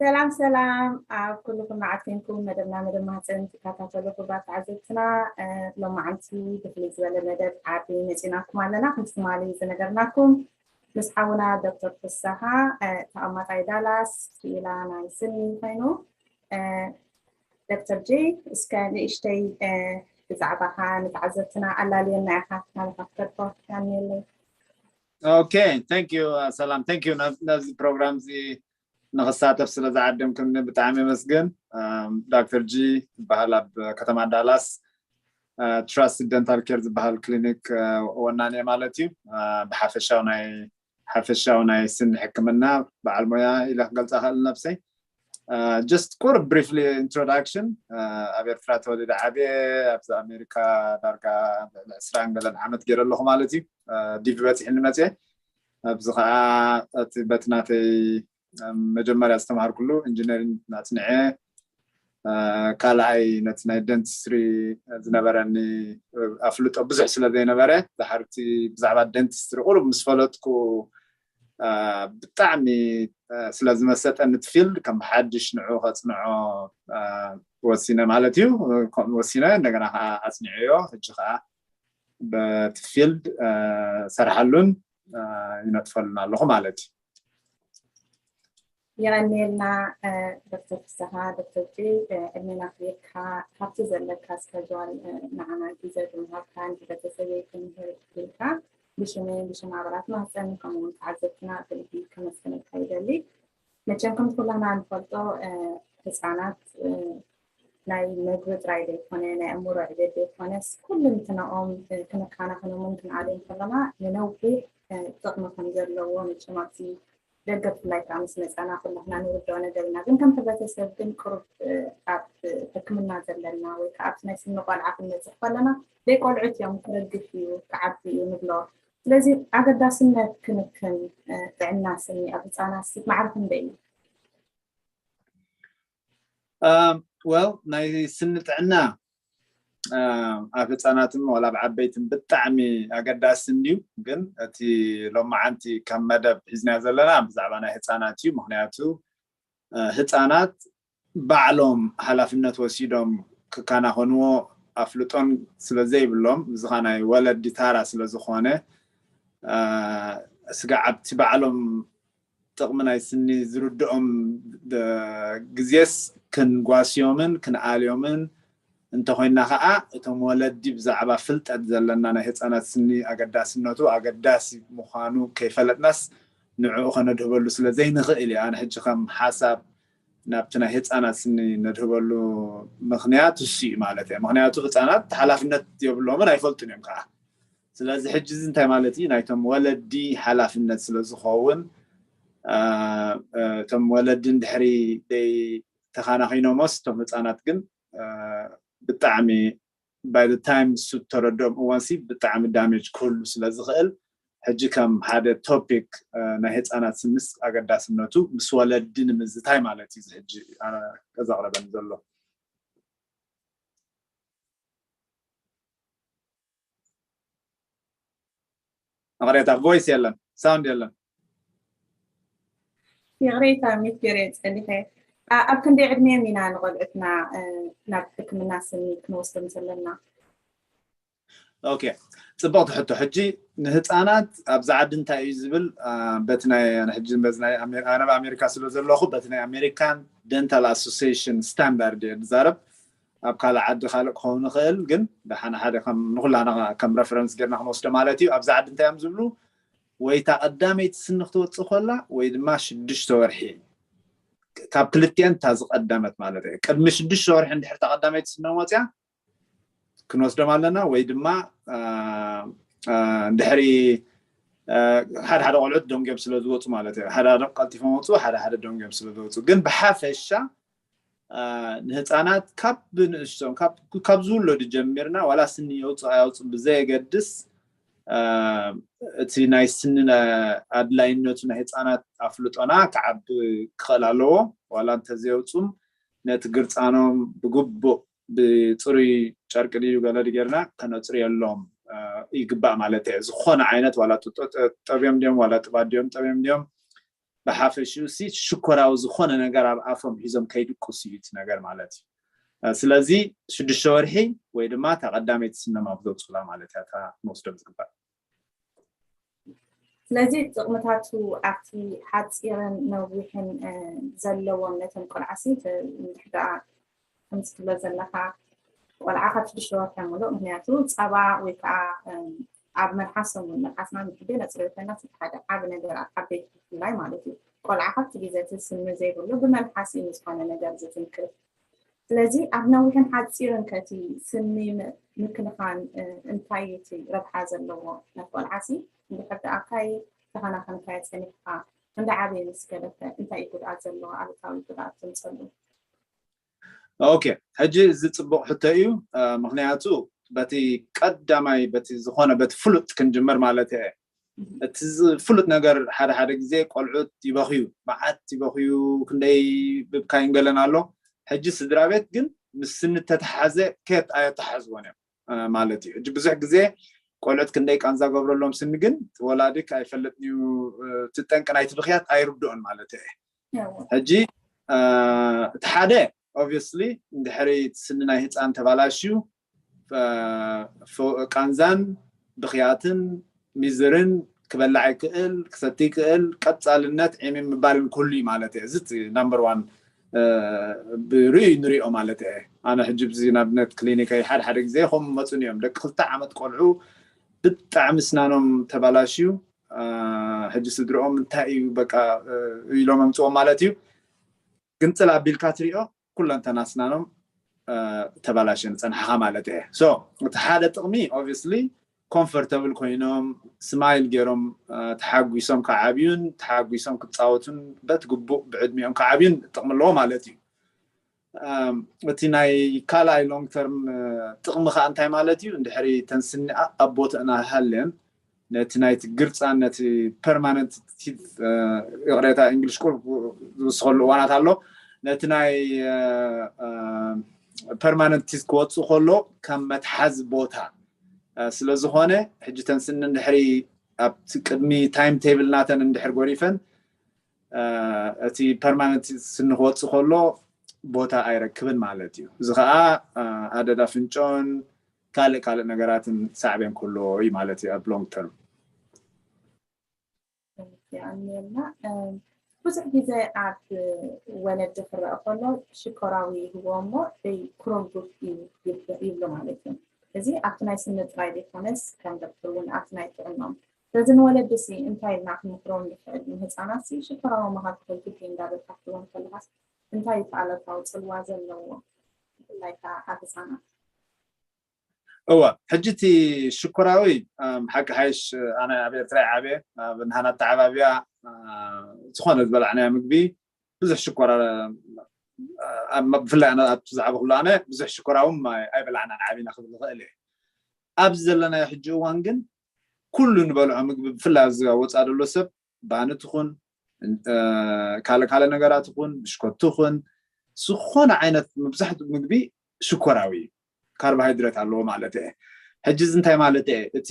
ሰላም ሰላም ኣብ ኩልኩም መዓት ኮንኩም መደብና መደብ ማህፀን ትከታተሉ ክቡራት ተዓዘብትና፣ ሎማዓንቲ ብፍልይ ዝበለ መደብ ዓቢ መፂናኩም ኣለና። ከምቲ ትማሊ ዝነገርናኩም ምስ ሓውና ዶክተር ፍስሃ ተቐማጣይ ዳላስ ክኢላ ናይ ስኒ ኮይኑ፣ ዶክተር ጂ እስከ ንእሽተይ ብዛዕባኻ ንተዓዘብትና ኣላልየና ኢኻ ናባኻ ክትከድኮ ያኔለይ። Okay, thank you ሰላም። Thank you ነዚ ፕሮግራም እዚ ንኽሳተፍ ስለ ዝዓደምክኒ ብጣዕሚ የመስግን። ዶክተር ጂ ዝበሃል ኣብ ከተማ ዳላስ ትራስት ደንታል ኬር ዝበሃል ክሊኒክ ወናን እየ ማለት እዩ። ብሓፈሻው ናይ ሓፈሻው ናይ ስኒ ሕክምና በዓል ሞያ ኢለ ክገልፃ ክእል ነብሰይ። Just ቁርብ briefly introduction፣ ኣብ ኤርትራ ተወሊደ ዓብየ፣ ኣብዚ ኣሜሪካ ዳርጋ ልዕሊ ዕስራን ገለን ዓመት ገይረ ኣለኹ ማለት እዩ። ዲቪ በፂሕኒ መፅየ። ኣብዚ ከዓ እቲ በቲ ናተይ መጀመርያ ዝተምሃርኩሉ ኢንጂነሪንግ ኣፅኒዐ፣ ካልኣይ ነቲ ናይ ደንቲስትሪ ዝነበረኒ ኣፍልጦ ብዙሕ ስለ ዘይነበረ፣ ድሓርቲ ብዛዕባ ደንቲስትሪ ቁሩብ ምስ ፈለጥኩ ብጣዕሚ ስለ ዝመሰጠኒ እቲ ፊልድ ከም ሓድሽ ንዑ ከፅንዖ ወሲነ ማለት እዩ። ከምኡ ወሲነ እንደገና ከዓ ኣፅኒዐዮ። ሕጂ ከዓ በቲ ፊልድ ሰርሓሉን ይነጥፈሉን ኣለኹ ማለት እዩ። የቐንየልና ዶክተር ፍስሃ። ዶክተር ጂ ዕድሜና ክብካ ካብቲ ዘለካ ስከጅዋል ንዓና ግዜ ብምሃብካን ቤተሰበይ ክምህር ኢልካ ብሽመይ ብሽም ኣባላት ማህፀን ከምኡውን ተዓዘብትና ብልቢ ከመስግነካ ይደሊ። መቸም ከም ኩላና ንፈልጦ ህፃናት ናይ መግቢ ጥራይ ዘይኮነ ናይ ኣእምሮ ዕቤት ዘይኮነስ ኩልንትናኦም ክንከናኸኖምን ክንኣልዮም ከለና ንነዊሕ ጥቕሚ ከም ዘለዎ መቸም ኣብቲ ደገ ብፍላይ ከዓ ምስ መፃና ኩላትና ንርድኦ ነገር ኢና። ግን ከም ሕብረተሰብ ግን ቅሩብ ኣብ ሕክምና ዘለና ወይ ከዓ ኣብቲ ናይ ስኒ ቆልዓ ክንበፅሕ ከለና ደይ ቆልዑት እዮም ክረግፍ እዩ ክዓቢ እዩ ንብሎ። ስለዚ ኣገዳስነት ክንክን ጥዕና ስኒ ኣብ ህፃናት ማዕረ ክንደይ እዩ? Well ናይ ስኒ ጥዕና ኣብ ህፃናትን ዋላ ኣብ ዓበይትን ብጣዕሚ ኣገዳሲ እንድዩ። ግን እቲ ሎማዓንቲ ከም መደብ ሒዝና ዘለና ብዛዕባ ናይ ህፃናት እዩ። ምክንያቱ ህፃናት ባዕሎም ሓላፍነት ወሲዶም ክከናኸንዎ ኣፍልጦን ስለ ዘይብሎም፣ እዚ ኸዓ ናይ ወለዲ ታራ ስለ ዝኾነ፣ ስጋዕ ኣብቲ ባዕሎም ጥቕሚ ናይ ስኒ ዝርድኦም ግዜስ ክንጓስዮምን ክንኣልዮምን እንተኾይና ኸዓ፣ እቶም ወለዲ ብዛዕባ ፍልጠት ዘለና ናይ ህፃናት ስኒ ኣገዳስነቱ ኣገዳሲ ምዃኑ ከይፈለጥናስ ንዕኡ ከነድህበሉ ስለ ዘይንኽእል እዩ። ኣነ ሕጂ ከም ሓሳብ ናብቲ ናይ ህፃናት ስኒ ነድህበሉ ምኽንያት እሱ እዩ ማለት እየ። ምኽንያቱ ህፃናት ሓላፍነት የብሎምን ኣይፈልጡን እዮም ከዓ። ስለዚ ሕጂ እዚ እንታይ ማለት እዩ? ናይቶም ወለዲ ሓላፍነት ስለ ዝኸውን፣ እቶም ወለዲ እንድሕሪ ተኻናኺኖሞስ እቶም ህፃናት ግን ብጣዕሚ by the time ንሱ ተረድኦም እዋንሲ ብጣዕሚ ዳሜጅ ክህሉ ስለ ዝኽእል፣ ሕጂ ከም ሓደ ቶፒክ ናይ ህፃናት ስንስ ኣገዳስነቱ ምስ ወለዲ ንምዝታይ ማለት እዩ። ሕጂ ዘቕረበኒ ዘሎ መቕሬታ ቮይስ የለን፣ ሳውንድ የለን። ይቕሬታ ሚት ገይረ ፀሊኸ። ኣብ ክንደይ ዕድሜ ኢና ንቆልዑትና ናብ ሕክምና ስኒ ክንወስዶም ዘለና? ኦኬ፣ ፅብቕቲ ሕቶ። ሕጂ ንህፃናት ኣብዚ ዓዲ እንታይ እዩ ዝብል፣ በቲ ናይ ሕጂ በዚ ናይ ኣነ ኣብ ኣሜሪካ ስለ ዘለኹ በቲ ናይ ኣሜሪካን ደንታል ኣሶሲሽን ስታንዳርድ እየ ዝዛረብ። ኣብ ካልእ ዓዲ ካልእ ክኸውን ይኽእል፣ ግን ደሓነ ሓደ ከም ንኩላና ከም ረፈረንስ ጌርና ክንወስዶ ማለት እዩ። ኣብዚ ዓዲ እንታይ እዮም ዝብሉ? ወይ እታ ቀዳመይቲ ስኒ ክትወፅእ ከላ ወይ ድማ ሽዱሽተ ወርሒ፣ ካብ ክልቲአን እታ ዝቐደመት ማለት እዩ። ቅድሚ ሽዱሽተ ወርሒ እንድሕር እታ ቀዳመይቲ ስኒ ወፅያ ክንወስዶም ኣለና፣ ወይ ድማ ድሕሪ ሓደ ሓደ ቆልዑት ደንጎም ስለ ዝወፁ ማለት እዩ። ሓደ ሓደ ቀልጢፎም ወፁ፣ ሓደ ሓደ ደንጎም ስለ ዝወፁ። ግን ብሓፈሻ ንህፃናት ካብ ብንእሽቶም ካብ ዝውለዱ ጀሚርና ዋላ ስኒ የውፅእ ኣያውፅእ ብዘየገድስ እቲ ናይ ስኒ ኣድላይነቱ ናይ ህፃናት ኣፍልጦና ክዓቢ ክኽእል ኣለዎ። ዋላ እንተዘየውፁም ነቲ ግርፃኖም ብግቡእ ብፅሩይ ጨርቂ ድዩ ገለ ጌርና ከነፅርየሎም ይግባእ ማለት እየ። ዝኾነ ዓይነት ዋላ ጡጦ ጠብዮም ድዮም ዋላ ጥባት ድዮም ጠብዮም ድዮም ብሓፈሽኡ ሲ ሽኮራዊ ዝኾነ ነገር ኣብ ኣፎም ሒዞም ከይድቅሱ እዩ እቲ ነገር ማለት እዩ። ስለዚ ሽዱሽተ ወርሒ ወይ ድማ እታ ቀዳመይቲ ስኖም ኣብ ዘውፅላ ማለት እያ እታ ንወስዶም ዝግባእ። ስለዚ ጥቕምታቱ ኣብቲ ሓፂርን ነዊሕን ዘለዎም ነቶም ቆልዓሲ ድሕዳ ከምዚ ትብሎ ዘለካ ቆልዓ ካብ ሽዱሽተ ወርሒ ሙሉእ ምክንያቱ ፀባ ወይ ከዓ ኣብ መልሓሶም እውን መልሓስና ንሕቤ ነፅርዮ ከና ሓደ ዓብ ነገር ኣብ ዓበይቲ ብፍላይ ማለት እዩ። ቆልዓ ካብቲ ግዜ እቲ ስኒ ዘይብሉ ብመልሓስ እዩ ዝኾነ ነገር ዝትንክፍ። ስለዚ ኣብ ነዊሕን ሓፂርን ከቲ ስኒ ምክልኻን እንታይ እቲ ረብሓ ዘለዎ? ናይ ቆልዓሲ እንድሕር ደኣ ካይ ተኸናኸንካዮ ፀኒሕካ እንዳ ዓበየ ምስ ከደተ እንታይ እዩ ጉድኣት ዘለዎ? ኣሉታዊ ጉድኣት ትምፀሉ? ኦኬ፣ ሕጂ እዚ ፅቡቕ ሕቶ እዩ። ምክንያቱ በቲ ቀዳማይ በቲ ዝኾነ በቲ ፍሉጥ ክንጅምር ማለት እየ። እቲ ፍሉጥ ነገር ሓደ ሓደ ግዜ ቆልዑት ይበኽዩ፣ መዓት ይበኽዩ፣ ክንደይ ብብካይን ገለን ኣሎ። ሕጂ ስድራ ቤት ግን ምስ ስኒ ተተሓዘ ከየት ኣየተሓዝዎን እዮም ማለት እዩ። ሕጂ ብዙሕ ግዜ ቆልዑት ክንደይ ቃንዛ ገብረሎም ስኒ ግን ወላዲ ኣይፈልጥን እዩ፣ እቲ ጠንቂ ናይቲ ብኽያት ኣይርድኦን ማለት እየ። ሕጂ እቲ ሓደ obviously እንድሕሪ እቲ ስኒ ናይ ህፃን ተባላሽዩ ቃንዛን ብኽያትን ሚዝርን ክበላዕ ይክእል፣ ክሰቲ ይክእል፣ ቀፃልነት ዒሚ ምባልን ኩሉ እዩ ማለት እየ። እዚ ናምበር ዋን ብርእዩ ንሪኦ ማለት እየ። ኣነ ሕጂ ብዚ ናብነት ክሊኒከይ ሓደ ሓደ ግዜ ከምኡ መፁን እዮም ደቂ ክልተ ዓመት ቆልዑ ብጣዕሚ ስናኖም ተባላሽዩ ሕጂ ስድርኦም እንታይ እዩ በቃ ኢሎም ኣምፅዎም ማለት እዩ። ግንፅል ኣቢልካ ትሪኦ ኩለንተና ስናኖም ተባላሽን ፀንሓኻ ማለት እየ። So እቲ ሓደ ጥቕሚ obviously ኮምፈርተብል ኮይኖም ስማይል ገይሮም ተሓጒሶም ክዓብዩን ተሓጒሶም ክፃወቱን በቲ ግቡእ ብዕድሚኦም ክዓብዩን ጥቕሚ ኣለዎ ማለት እዩ። እቲ ናይ ካልኣይ ሎንግ ተርም ጥቕሚ ከዓ እንታይ ማለት እዩ? እንድሕሪ ተንስኒ ኣብ ቦትእና ሃልየን ነቲ ናይቲ ግርፃን ነቲ ፐርማነንት ይቕሬታ እንግሊሽ ቁር ዝውስኸሉ እዋናት ኣሎ። ነቲ ናይ ፐርማነንት ቲዝ ክወፅእ ከሎ ከም መትሓዚ ቦታ ስለዝኾነ ሕጂ ተንስኒ እንድሕሪ ኣብቲ ቅድሚ ታይም ቴብል ናተን እንድሕር ጎሪፈን እቲ ፐርማነንት ስኒ ክወፅእ ከሎ ቦታ ኣይረክብን ማለት እዩ። እዚ ከዓ ኣደዳ ፍንጮን ካልእ ካልእ ነገራትን ሳዕቤን ክህልዎ እዩ ማለት እዩ ኣብ ሎንግ ተርም። ብዙሕ ግዜ ኣብ ወለዲ ክረአ ከሎ ሽኮራዊ ይህቦ እሞ ኩሩምጉፍ ይብሉ ማለት እዩ። እዚ ኣብቲ ናይ ስኒ ጥራይ ዘይኮነስ ከም ዶክተር እውን ኣብቲ ናይ ጥዕኖም ስለዚ ንወለዲ ሲ እንታይ ኢልና ክንምክሮም ንኽእል? ንህፃናት ሲ ሽኮራዊ መሃር ክፈልቱ እንዳበልካ ክትቦም ከለካስ እንታይ እዩ ኣሉታዊ ፅልዋ ዘለዎ ብፍላይ ከዓ ኣብ ህፃናት? እወ ሕጂ እቲ ሽኮራዊ ሓቂ ሓይሽ ኣነ ኣብ ኤርትራ ዓብየ ኣብ ንሃና ተዓባቢያ ዝኾነ ዝበላዕናዮ ምግቢ ብዙሕ ሽኮር ብፍላይ ኣነ ኣብቲ ዝዓበኹሉ ኣነ ብዙሕ ሽኮራዊ ኣይበላዕናን ዓቢና ክብል ዝኽእል እየ። ኣብዚ ዘለናዮ ሕጂ እዋን ግን ኩሉ ንበልዖ ምግቢ ብፍላይ ኣብዚ ወፃእ ዘሎ ሰብ ባኒ ትኹን ካልእ ካልእ ነገራት ይኹን ብሽኮቲ ይኹን ዝኾነ ዓይነት መብዛሕትኡ ምግቢ ሽኮራዊ እዩ። ካርቦሃይድሬት ኣለዎ ማለት እየ። ሕጂ እዚ እንታይ ማለት እየ? እቲ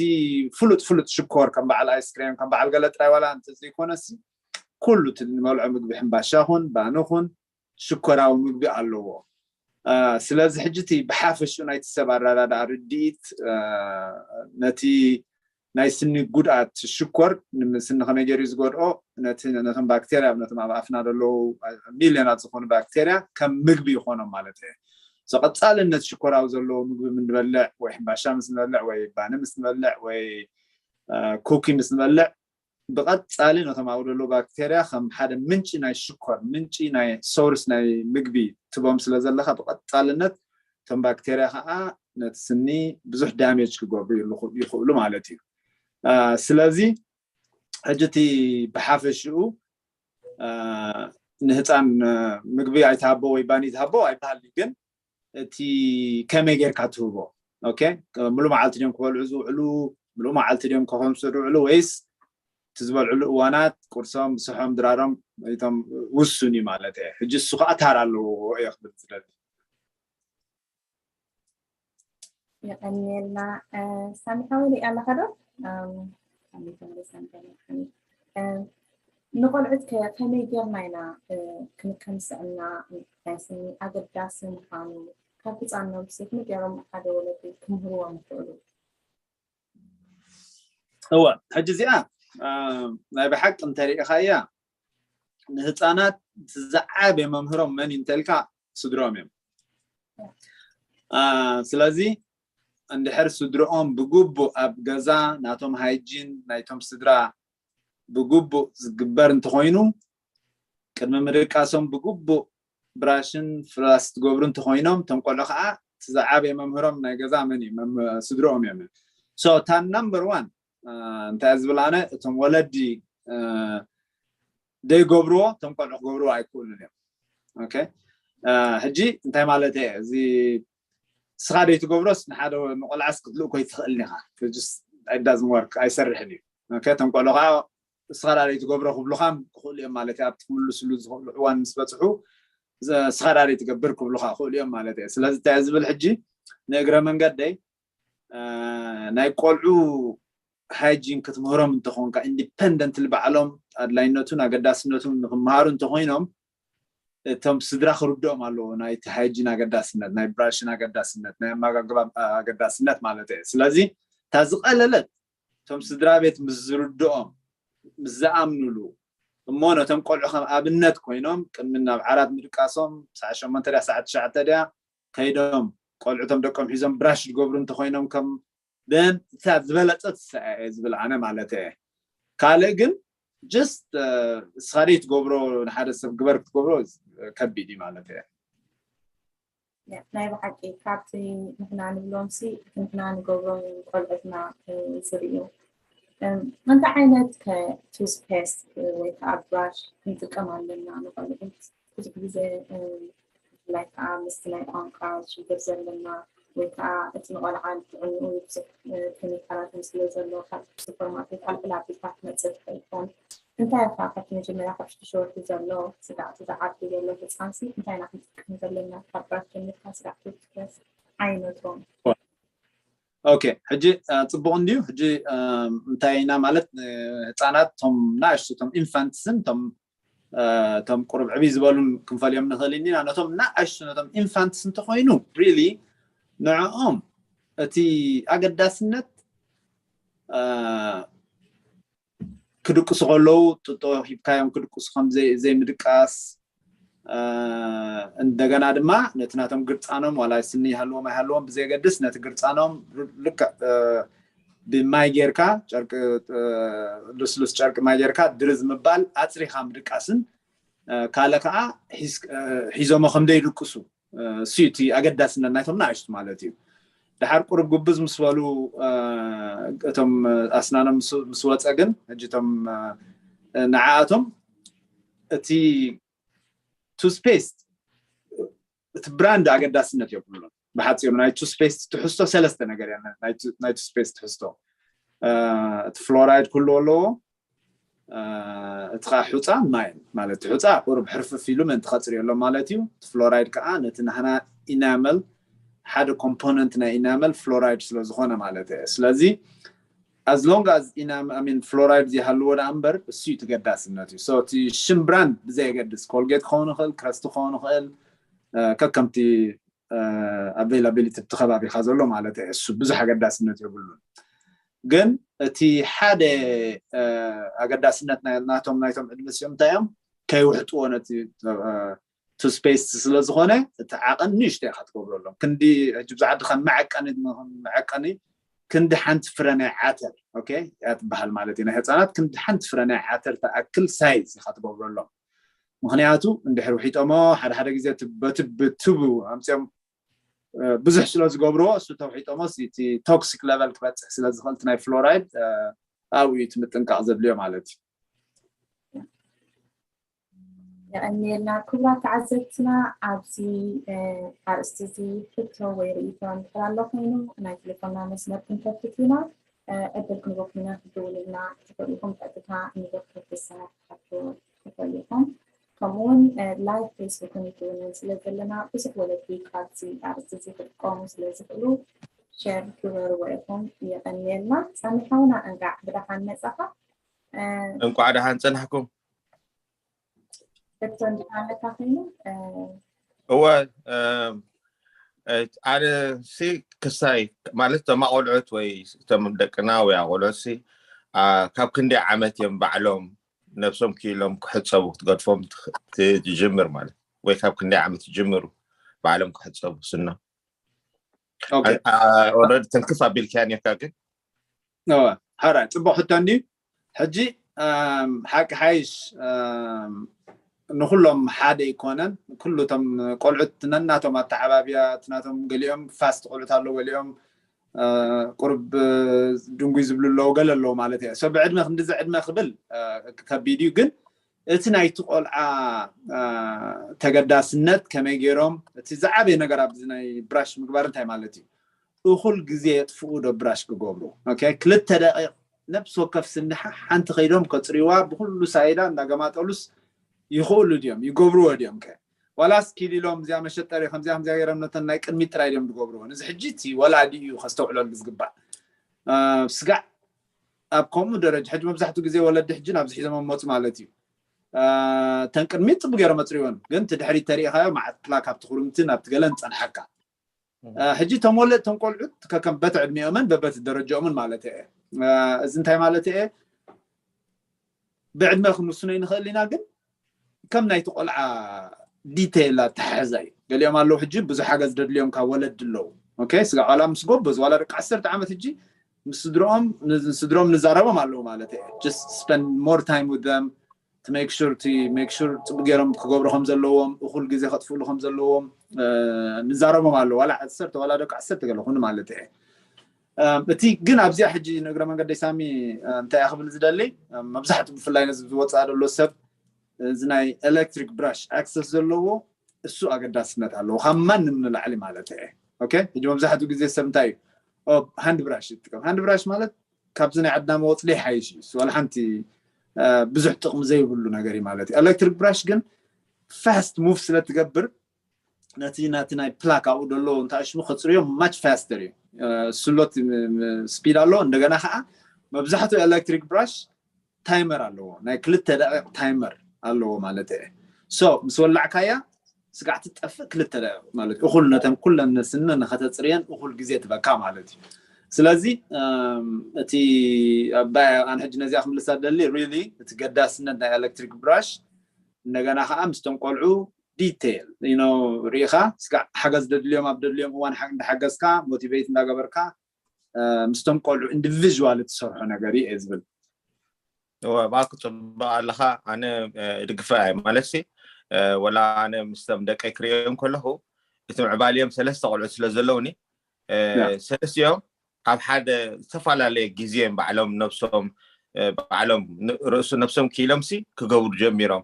ፍሉጥ ፍሉጥ ሽኮር ከም በዓል ኣይስክሬም ከም በዓል ገለ ጥራይ ዋላ እንተዘይኮነሲ ኩሉ እቲ ንበልዖ ምግቢ ሕምባሻ ኹን ባኒ ኹን ሽኮራዊ ምግቢ ኣለዎ። ስለዚ ሕጂ እቲ ብሓፈሽኡ ናይቲ ሰብ ኣረዳድኣ ርድኢት ነቲ ናይ ስኒ ጉድኣት ሽኮር ስኒ ከመይ ገይሩ ዝጎድኦ ነቶም ባክቴርያ ነቶም ኣብ ኣፍና ዘለዉ ሚልዮናት ዝኾኑ ባክቴርያ ከም ምግቢ ይኾኖም ማለት እየ። ቀፃልነት ሽኮራዊ ዘለዎ ምግቢ ምንበልዕ ወይ ሕምባሻ ምስ ንበልዕ ወይ ባኒ ምስ ንበልዕ ወይ ኩኪ ምስ ንበልዕ ብቐፃሊ ነቶም ኣብኡ ዘለዉ ባክቴርያ ከም ሓደ ምንጪ ናይ ሽኮር ምንጪ ናይ ሶርስ ናይ ምግቢ ትቦም ስለ ዘለካ ብቐፃልነት እቶም ባክቴርያ ከዓ ነቲ ስኒ ብዙሕ ዳሜጅ ክገብሩ ይኽእሉ ማለት እዩ። ስለዚ ሕጂ እቲ ብሓፈሽኡ ንህፃን ምግቢ ኣይትሃቦ ወይ ባኒ ትሃቦ ኣይበሃል ግን እቲ ከመይ ጌርካ ትህቦ ኦኬ ምሉ መዓልቲ ድዮም ክበልዑ ዝውዕሉ ምሉ መዓልቲ ድዮም ከኸምሱ ዝውዕሉ ወይስ እቲ ዝበልዕሉ እዋናት ቁርሶም ብስሖም ድራሮም ቶም ውሱን እዩ ማለት እየ ሕጂ እሱ ከዓ ታር ኣለዎ እየ ክብል ዝደሊ የቀንየልና ሳሚሓ ወደ ኣለካ ዶ ንቆልዑት ከ ከመይ ጌርና ኢና ክንከም ስዕና ናይ ስኒ ኣገዳሲ ምዃኑ ካብ ህፃንኖምሲ ከመይ ገይሮም ሓደ ወለዲ ክምህርዎም ይኽእሉ? እወ፣ ሕጂ እዚኣ ናይ ብሓቂ እንተሪኢኻያ ንህፃናት ዝዓበየ መምህሮም መን እዩ እንተልካ ስድሮም እዮም። ስለዚ እንድሕር ስድሮኦም ብግቡእ ኣብ ገዛ ናቶም ሃይጂን ናይቶም ስድራ ብግቡእ ዝግበር እንተኾይኑ ቅድሚ ምድቃሶም ብግቡእ ብራሽን ፍላስ ትገብሩ እንተኾይኖም እቶም ቆልዑ ከዓ እቲ ዝዓበየ መምህሮም ናይ ገዛ መን እዩ? ስድሮኦም እዮም። So እታ number one እንታይ ዝብል ኣነ እቶም ወለዲ ዘይገብርዎ እቶም ቆልዑ ክገብርዎ ኣይክእሉን እዮም። ሕጂ እንታይ ማለት እየ እዚ ስኻ ደይ ትገብሮስ ንሓደ ንቆልዓስ ክትልእኮ ይትኽእል ኢኻ። It doesn't work፣ ኣይሰርሕን እዩ። እቶም ቆልዑ ከዓ ስኻ ደይ ትገብሮ ክብሉኻ ክኽእሉ እዮም ማለት እዩ። ኣብቲ ክምልስሉ ዝኽእሉ እዋን ምስ በፅሑ ስኻ ደይ ትገብር ክብሉኻ ክኽእሉ እዮም ማለት እዩ። ስለዚ እንታይ ዝብል ሕጂ ንእግረ መንገደይ ናይ ቆልዑ ሃይጂን ክትምህሮም እንተኾንካ independently ባዕሎም ኣድላይነቱን ኣገዳስነቱን ንክመሃሩ እንተኮይኖም እቶም ስድራ ክርድኦም ኣለዎ ናይቲ ሃይጂን ኣገዳስነት፣ ናይ ብራሽን ኣገዳስነት፣ ናይ ኣመጋግባ ኣገዳስነት ማለት እየ። ስለዚ እታ ዝቐለለት እቶም ስድራ ቤት ምስ ዝርድኦም ምስ ዝኣምኑሉ እሞ ነቶም ቆልዑ ከም ኣብነት ኮይኖም ቅድሚ ናብ ዓራት ምድቃሶም ሰዓት ሸሞንተ ድያ ሰዓት ትሽዓተ ድያ ከይዶም ቆልዑቶም ደቆም ሒዞም ብራሽ ዝገብሩ እንተኮይኖም ከም then እታ ዝበለፀት ዝብል ኣነ ማለት እየ። ካልእ ግን just ስኻ ደይ ትገብሮ ንሓደ ሰብ ግበር ክትገብሮ ከቢድ እዩ ማለት እየ። ናይ ብሓቂ ካብቲ ንሕና ንብሎም ሲ እቲ ንሕና ንገብሮ ቆልዑትና ዝርእዩ። እንታይ ዓይነት ከ toothpaste ወይ ከዓ ብራሽ ክንጥቀም ኣለና ንቆልዑት? ብዙሕ ግዜ ብፍላይ ከዓ ምስቲ ናይ ቋንቋ ሽግር ዘለና ወይ ከዓ እቲ ንቆልዓ ንጥዕንኡ ብዙሕ ኬሚካላትን ስለ ዘሎ ካብ ሱፐርማርኬት ኣልዕል ኣቢልካ ክመፅእ ትኽእል ትኾን። እንታይ ኢኻ ካብቲ መጀመርያ ካብ ሽዱሽተ ወርሒ ዘሎ ስጋዕ እቲ ዝዓቢ ዘሎ ህፃንሲ እንታይ ኢና ክንጥቀም ዘለና ካብ ብራሽ ጀሚርካ ስጋዕ ትወስድ ዓይነቶም? ኦኬ፣ ሕጂ ፅቡቅ እንድዩ። ሕጂ እንታይ ኢና ማለት ህፃናት ቶም ናእሽቱ ቶም ኢንፋንትስን ቶም እቶም ቁሩብ ዕብይ ዝበሉን ክንፈልዮም ንኽእል ኢና። ነቶም ናእሽቱ ነቶም ኢንፋንትስ እንተኮይኑ really ንዕኦም እቲ ኣገዳስነት ክድቅሱ ከለዉ ጥጦ ሂብካዮም ክድቅሱ ከም ዘይምድቃስ እንደገና ድማ ነቲ ናቶም ግርፃኖም ዋላ ስኒ ይሃልዎም ኣይሃልዎም ብዘየገድስ ነቲ ግርፃኖም ልክዕ ብማይ ጌርካ ጨርቂ ልስሉስ ጨርቂ ማይ ጌርካ ድርዝ ምባል ኣፅሪኻ ምድቃስን ካልእ ከዓ ሒዞሞ ከም ዘይድቅሱ እሱ እቲ ኣገዳስነት ናይቶም ናእሽቱ ማለት እዩ። ድሓር ቁሩብ ጉብዝ ምስ በሉ እቶም ኣስናኖም ምስ ወፀ ግን ሕጂ እቶም ንዓኣቶም እቲ ቱስፔስት እቲ ብራንድ ኣገዳስነት የብሉን። ብሓፂሩ ናይ ቱስፔስት ትሕዝቶ ሰለስተ ነገር እያ ናይ ቱስፔስት ትሕዝቶ እቲ ፍሎራይድ ክህልዎ ኣለዎ እቲ ከዓ ሑፃ ማይን ማለት እቲ ሑፃ ቁሩብ ሕርፍፍ ኢሉ ምእንቲ ከፅርየሎም ማለት እዩ። እቲ ፍሎራይድ ከዓ ነቲ ናህና ኢናመል ሓደ ኮምፖነንት ናይ ኢናመል ፍሎራይድ ስለዝኾነ ማለት እየ። ስለዚ as long as ኢናም ሚን ፍሎራይድ ዘይሃልዎ ደኣ እምበር እሱ እዩ ተገዳስነት እዩ። So እቲ ሽም ብራንድ ብዘየገድስ ኮልጌት ክኸውን ይኽእል፣ ክረስቲ ክኸውን ይኽእል፣ ከከምቲ ኣቬይላቢሊቲ እቲ ከባቢኻ ዘሎ ማለት እየ። እሱ ብዙሕ ኣገዳስነት የብሉን። ግን እቲ ሓደ ኣገዳስነት ናቶም ናይቶም ዕድመ ሲኦም እንታይ እዮም ከይውሕጥዎ ነቲ ቱስፔስት ስለዝኾነ እቲ ዓቐን ንእሽቶ ኢኻ ትገብረሎም። ክንዲ ሕጂ ብዙሓት ከም መዐቀኒ መዐቀኒ ክንዲ ሓንቲ ፍረ ናይ ዓተር ኦኬ እያ ትበሃል ማለት እዩ። ናይ ህፃናት ክንዲ ሓንቲ ፍረ ናይ ዓተር ተኣክል ሳይዝ ኢኻ ትገብረሎም። ምክንያቱ እንድሕር ውሒጦሞ ሓደ ሓደ ግዜ በቲ ብቱቡ ኣምፅኦም ብዙሕ ስለ ዝገብርዎ እሱ ተውሒጦሞ እቲ ቶክሲክ ለቨል ክበፅሕ ስለ ዝኽእል ናይ ፍሎራይድ ኣብኡ እዩ ምጥንቃቕ ዘድልዮ ማለት እዩ። የቐንየልና ክቡራት ተዓዘብትና፣ ኣብዚ ኣርእስቲ እዚ ሕቶ ወይ ርእይቶ እንድሕር ኣሎ ኮይኑ ናይ ቴሌፎንና መስመር ክንከፍት ኢና። ዕድል ክንበኩም ኢና፣ ክትድውሉልና ትኽእሉ ኢኹም። ቀጥታ ንዶክተር ፍስሃ ክትሓቱ ትኽእሉ ኢኹም። ከምኡ እውን ላይቭ ፌስቡክን ዩቱብን እውን ስለ ዘለና ብዙሕ ወለዲ ካብዚ ኣርእስቲ እዚ ክጥቀሙ ስለ ዝኽእሉ ሸር ግበርዎ ኢኹም። የቐንየልና። ሳሚ ሓውና እንቃዕ ብደሓን መጻኻ። እንቋዕ ደሓን ጸናሕኩም። ዶክተር እንዲካ ኣለካ ኮይኑ እወ እም፣ እ፣ ኣነ ሲ ክሳይ ማለት እቶም ኣቆልዑት ወይ እቶም ደቅና ወይ ኣቆልዑት ሲ ኣ፣ ካብ ክንደይ ዓመት እዮም ባዕሎም ነብሶም ክኢሎም ክሕፀቡ ክትገድፎም ትኽ- ትጅምር ማለት ወይ ካብ ክንደይ ዓመት ይጅምሩ ባዕሎም ክሕፀቡ ስኖም ኦኬ ኦረዲ ተንክፍ ኣቢልካያ ኔርካ ግን እወ፣ ሕራይ ጽቡቅ ሕቶ እንድዩ። ሕጂ እም፣ ሓቂ ሓይሽ እም፣ ንኩሎም ሓደ ይኮነን። ኩሉ እቶም ቆልዑት ነናቶም ኣተዓባብያ እቲ ናቶም ገሊኦም ፋስት ቆልዑት ኣለዉ፣ ገሊኦም እ፣ ቁርብ ድንጉይ ዝብሉ ኣለዉ፣ ገለ ኣለዉ ማለት እየ። ሶ ብዕድመ ክንዲዚ ዕድመ ክብል እ፣ ከቢድ እዩ፣ ግን እቲ ናይቲ ቆልዓ እ፣ ተገዳስነት ከመይ ገይሮም እቲ ዝዓበየ ነገር ኣብዚ ናይ ብራሽ ምግባር እንታይ ማለት እዩ? እኹል ግዜ የጥፍኡ ዶ ብራሽ ክገብሩ? ኦኬ፣ ክልተ ደቂቕ ነብሲ ወከፍ ስንሓ ሓንቲ ከይዶም ከፅርይዋ ብኩሉ ሳይዳ እንዳገማጠሉስ ይኽእሉ ድዮም? ይገብርዎ ድዮም ከ? ዋላስ ኪድ ኢሎም እዚኣ መሸጠሪ ከምዚኣ ከምዚኣ ገይሮም ነተን ናይ ቅድሚት ጥራይ ድዮም ዝገብርዎ? እዚ ሕጂ እቲ ወላዲ እዩ ከስተውዕለሉ ዝግባእ። እ፣ ስጋዕ ኣብ ከምኡ ደረጃ ሕጂ መብዛሕትኡ ግዜ ወለዲ ሕጂ ናብዚ ሒዞም መፁ ማለት እዩ። እ፣ ተን ቅድሚት ፅቡቅ ገይሮም ኣፅርይወን፣ ግን እቲ ድሕሪት ተሪኢኻዮ መዓት ፕላክ ኣብቲ ኩርምቲ ናብቲ ገለን ፀንሓካ። እ፣ ሕጂ እቶም ወለድ እቶም ቆልዑት ከከም በቲ ዕድሚኦምን በበቲ ደረጃኦምን ማለት እየ። እ፣ እዚ እንታይ ማለት እየ? ብዕድመ ክንውስኖ ንኽእል ኢና፣ ግን ከም ናይቲ ቆልዓ ዲቴይል ኣተሓሕዛ እዩ። ገሊኦም ኣለዉ ሕጂ ብዙሕ ሓገዝ ደድልዮም ካብ ወለድ ኣለዉ። ኦኬ፣ ስጋ ቆልዓ ምስ ጎበዝ ዋላ ደቂ ዓሰርተ ዓመት ሕጂ ምስ ስድሮኦም ን- ስድሮም ንዛረቦም ኣለዉ ማለት እየ። Just spend more time with them to make sure to make sure ፅቡቅ ገይሮም ክገብሩ ከም ዘለዎም፣ እኹል ግዜ ከጥፍእሉ ከም ዘለዎም እ፣ ንዛረቦም ኣለዉ። ዋላ ዓሰርተ ዋላ ደቂ ዓሰርተ ገለ ኩኑ ማለት እየ። እ፣ እቲ ግን ኣብዚኣ ሕጂ ንእግረ መንገደይ ሳሚ እ፣ እንታይ እየ ክብል ዝደሊ እ፣ መብዛሕትኡ ብፍላይ ነዚ ዝወፅኣ ዘሎ ሰብ እዚ ናይ ኤሌክትሪክ ብራሽ ኣክሰስ ዘለዎ እሱ ኣገዳስነት ኣለዎ ካብ ማንም ንላዕሊ ማለት እየ። ኦኬ፣ ሕጂ መብዛሕትኡ ግዜ ሰብ እንታይ እዩ ሃንድ ብራሽ ይጥቀም። ሃንድ ብራሽ ማለት ካብዚ ናይ ዓድና መወፅሊ ሓይሽ እዩ። እሱ ዋላ ሓንቲ እ፣ ብዙሕ ጥቕሚ ዘይብሉ ነገር እዩ ማለት እዩ። ኤሌክትሪክ ብራሽ ግን ፋስት ሙቭ ስለ ትገብር ነቲ ናቲ ናይ ፕላክ ኣብኡ ደሎ እንታይ ሽሙ ከፅርዮ ማች ፋስተር እዩ። እ፣ ስሎት ም- ም- ስፒድ ኣለዎ። እንደገና ከዓ መብዛሕትኡ ኤሌክትሪክ ብራሽ ታይመር ኣለዎ፣ ናይ ክልተ ደቂቕ ታይመር ኣለዎ ማለት እየ። ሶ ምስ ወላዕካያ ስጋዕ ትጠፍእ ክልተ ደቂቕ ማለት እዩ። እኹል ነተን ኩለን ስነ ንኸተፅርየን እኹል ግዜ ትበካ ማለት እዩ። ስለዚ እም፣ እቲ ኣባይ ኣነ ሕጂ ነዚኣ ክምልሳ ደሊ ሪሊ እቲ ገዳስነት ናይ ኤሌክትሪክ ብራሽ እንደገና ከዓ ምስቶም ቆልዑ ዲቴይል ሪኢኻ ስጋዕ ሓገዝ ደድልዮም ኣብ ደድልዮም እዋን ሓ- እንዳሓገዝካ ሞቲቬት እንዳገበርካ እ፣ ምስቶም ቆልዑ ኢንዲቪዥዋል እትሰርሖ ነገር እዩ እየ ዝብል። እወ፣ እባክህ ጽቡቅ ኣለኻ። ኣነ እ፣ እድግፈ እየ ማለት ሲ እ፣ ወላ ኣነ ምስቶም ደቀይ ክርእዮም ከለኹ እቲ ምዕባልዮም ሰለስተ ቆልዑ ስለ ዘለውኒ እ፣ ያ። ሰለስቲኦም ኣብ ሓደ ዝተፈላለየ ግዜ ባዕሎም ነብሶም እ፣ ባዕሎም ን- ርእሱ ነብሶም ክኢሎም ሲ ክገብሩ ጀሚሮም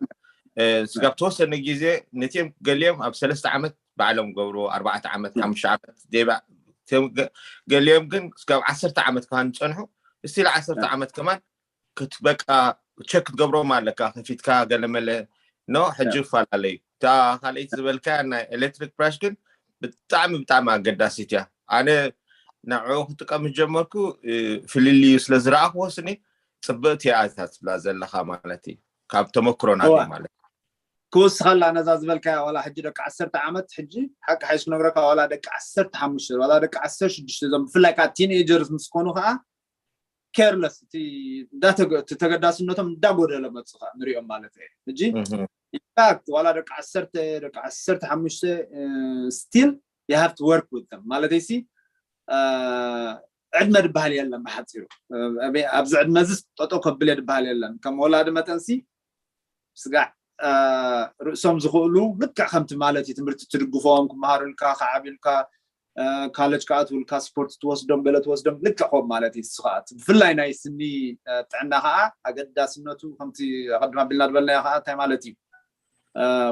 እ፣ ስጋብ ተወሰነ ግዜ ነቲኦም ገሊኦም ኣብ ሰለስተ ዓመት ባዕሎም ገብሩ ኣርባዕተ ዓመት ሓሙሽተ ዓመት ዴባ ቶም ገ- ገሊኦም ግን ስጋብ ዓሰርተ ዓመት ከማን ዝጸንሑ እስቲል ዓሰርተ ዓመት ከማን ክት በቃ ቸክ ክትገብሮም ኣለካ ከፊትካ ገለመለ ኖ ሕጂ ይፈላለዩ እታ ካልኣይቲ ዝበልካ ናይ ኤሌክትሪክ ብራሽ ግን ብጣዕሚ ብጣዕሚ ኣገዳሲት እያ ኣነ ንዕኡ ክጥቀም ዝጀመርኩ እ፣ ፍልልዩ ስለ ዝረኣኽዎ ስኒ ፅብቅቲ እያ እታ ትብላ ዘለካ ማለት እዩ ካብ ተመክሮ ናተይ እዋ። ማለት ክውስኸላ ነዛ ዝበልካያ ዋላ ሕጂ ደቂ ዓሰርተ ዓመት ሕጂ ሓቂ ሓይሽ ክነግረካ ዋላ ደቂ ዓሰርተ ሓሙሽተ ዋላ ደቂ ዓሰርተ ሽዱሽተ እዞም ብፍላይ ከዓ ቲንኤጀርስ ምስ ኮኑ ከዓ ኬርለስ እቲ እንዳተገ- እቲ ተገዳስነቶም እንዳጎደለ መፁ ከዓ ንሪኦም ማለት እየ ሕጂ እህ። ኢንፋክት ዋላ ደቂ ዓሰርተ ደቂ ዓሰርተ ሓሙሽተ ስቲል you have to work with them ማለት ሲ ዕድመ ዝበሃል የለን ብሓፂሩ ኣብዚ ዕድመ እዚ ጠጦ ከብል እየ ዝበሃል የለን ከም ወላዲ መጠን ሲ ስጋዕ ርእሶም ዝኽእሉ ልክዕ ከምቲ ማለት እዩ ትምህርቲ ትድግፎም ክመሃሩልካ ክዓብዩልካ ካለጅ ክኣትውልካ ስፖርት ትወስዶም ገለ ትወስዶም ልክዕ ከምኡ ማለት እዩ ንሱ ከዓ ብፍላይ ናይ ስኒ ጥዕና ከዓ ኣገዳስነቱ ከምቲ ኣቐድም ኣቢልና ዝበልናዮ ከዓ እንታይ ማለት እዩ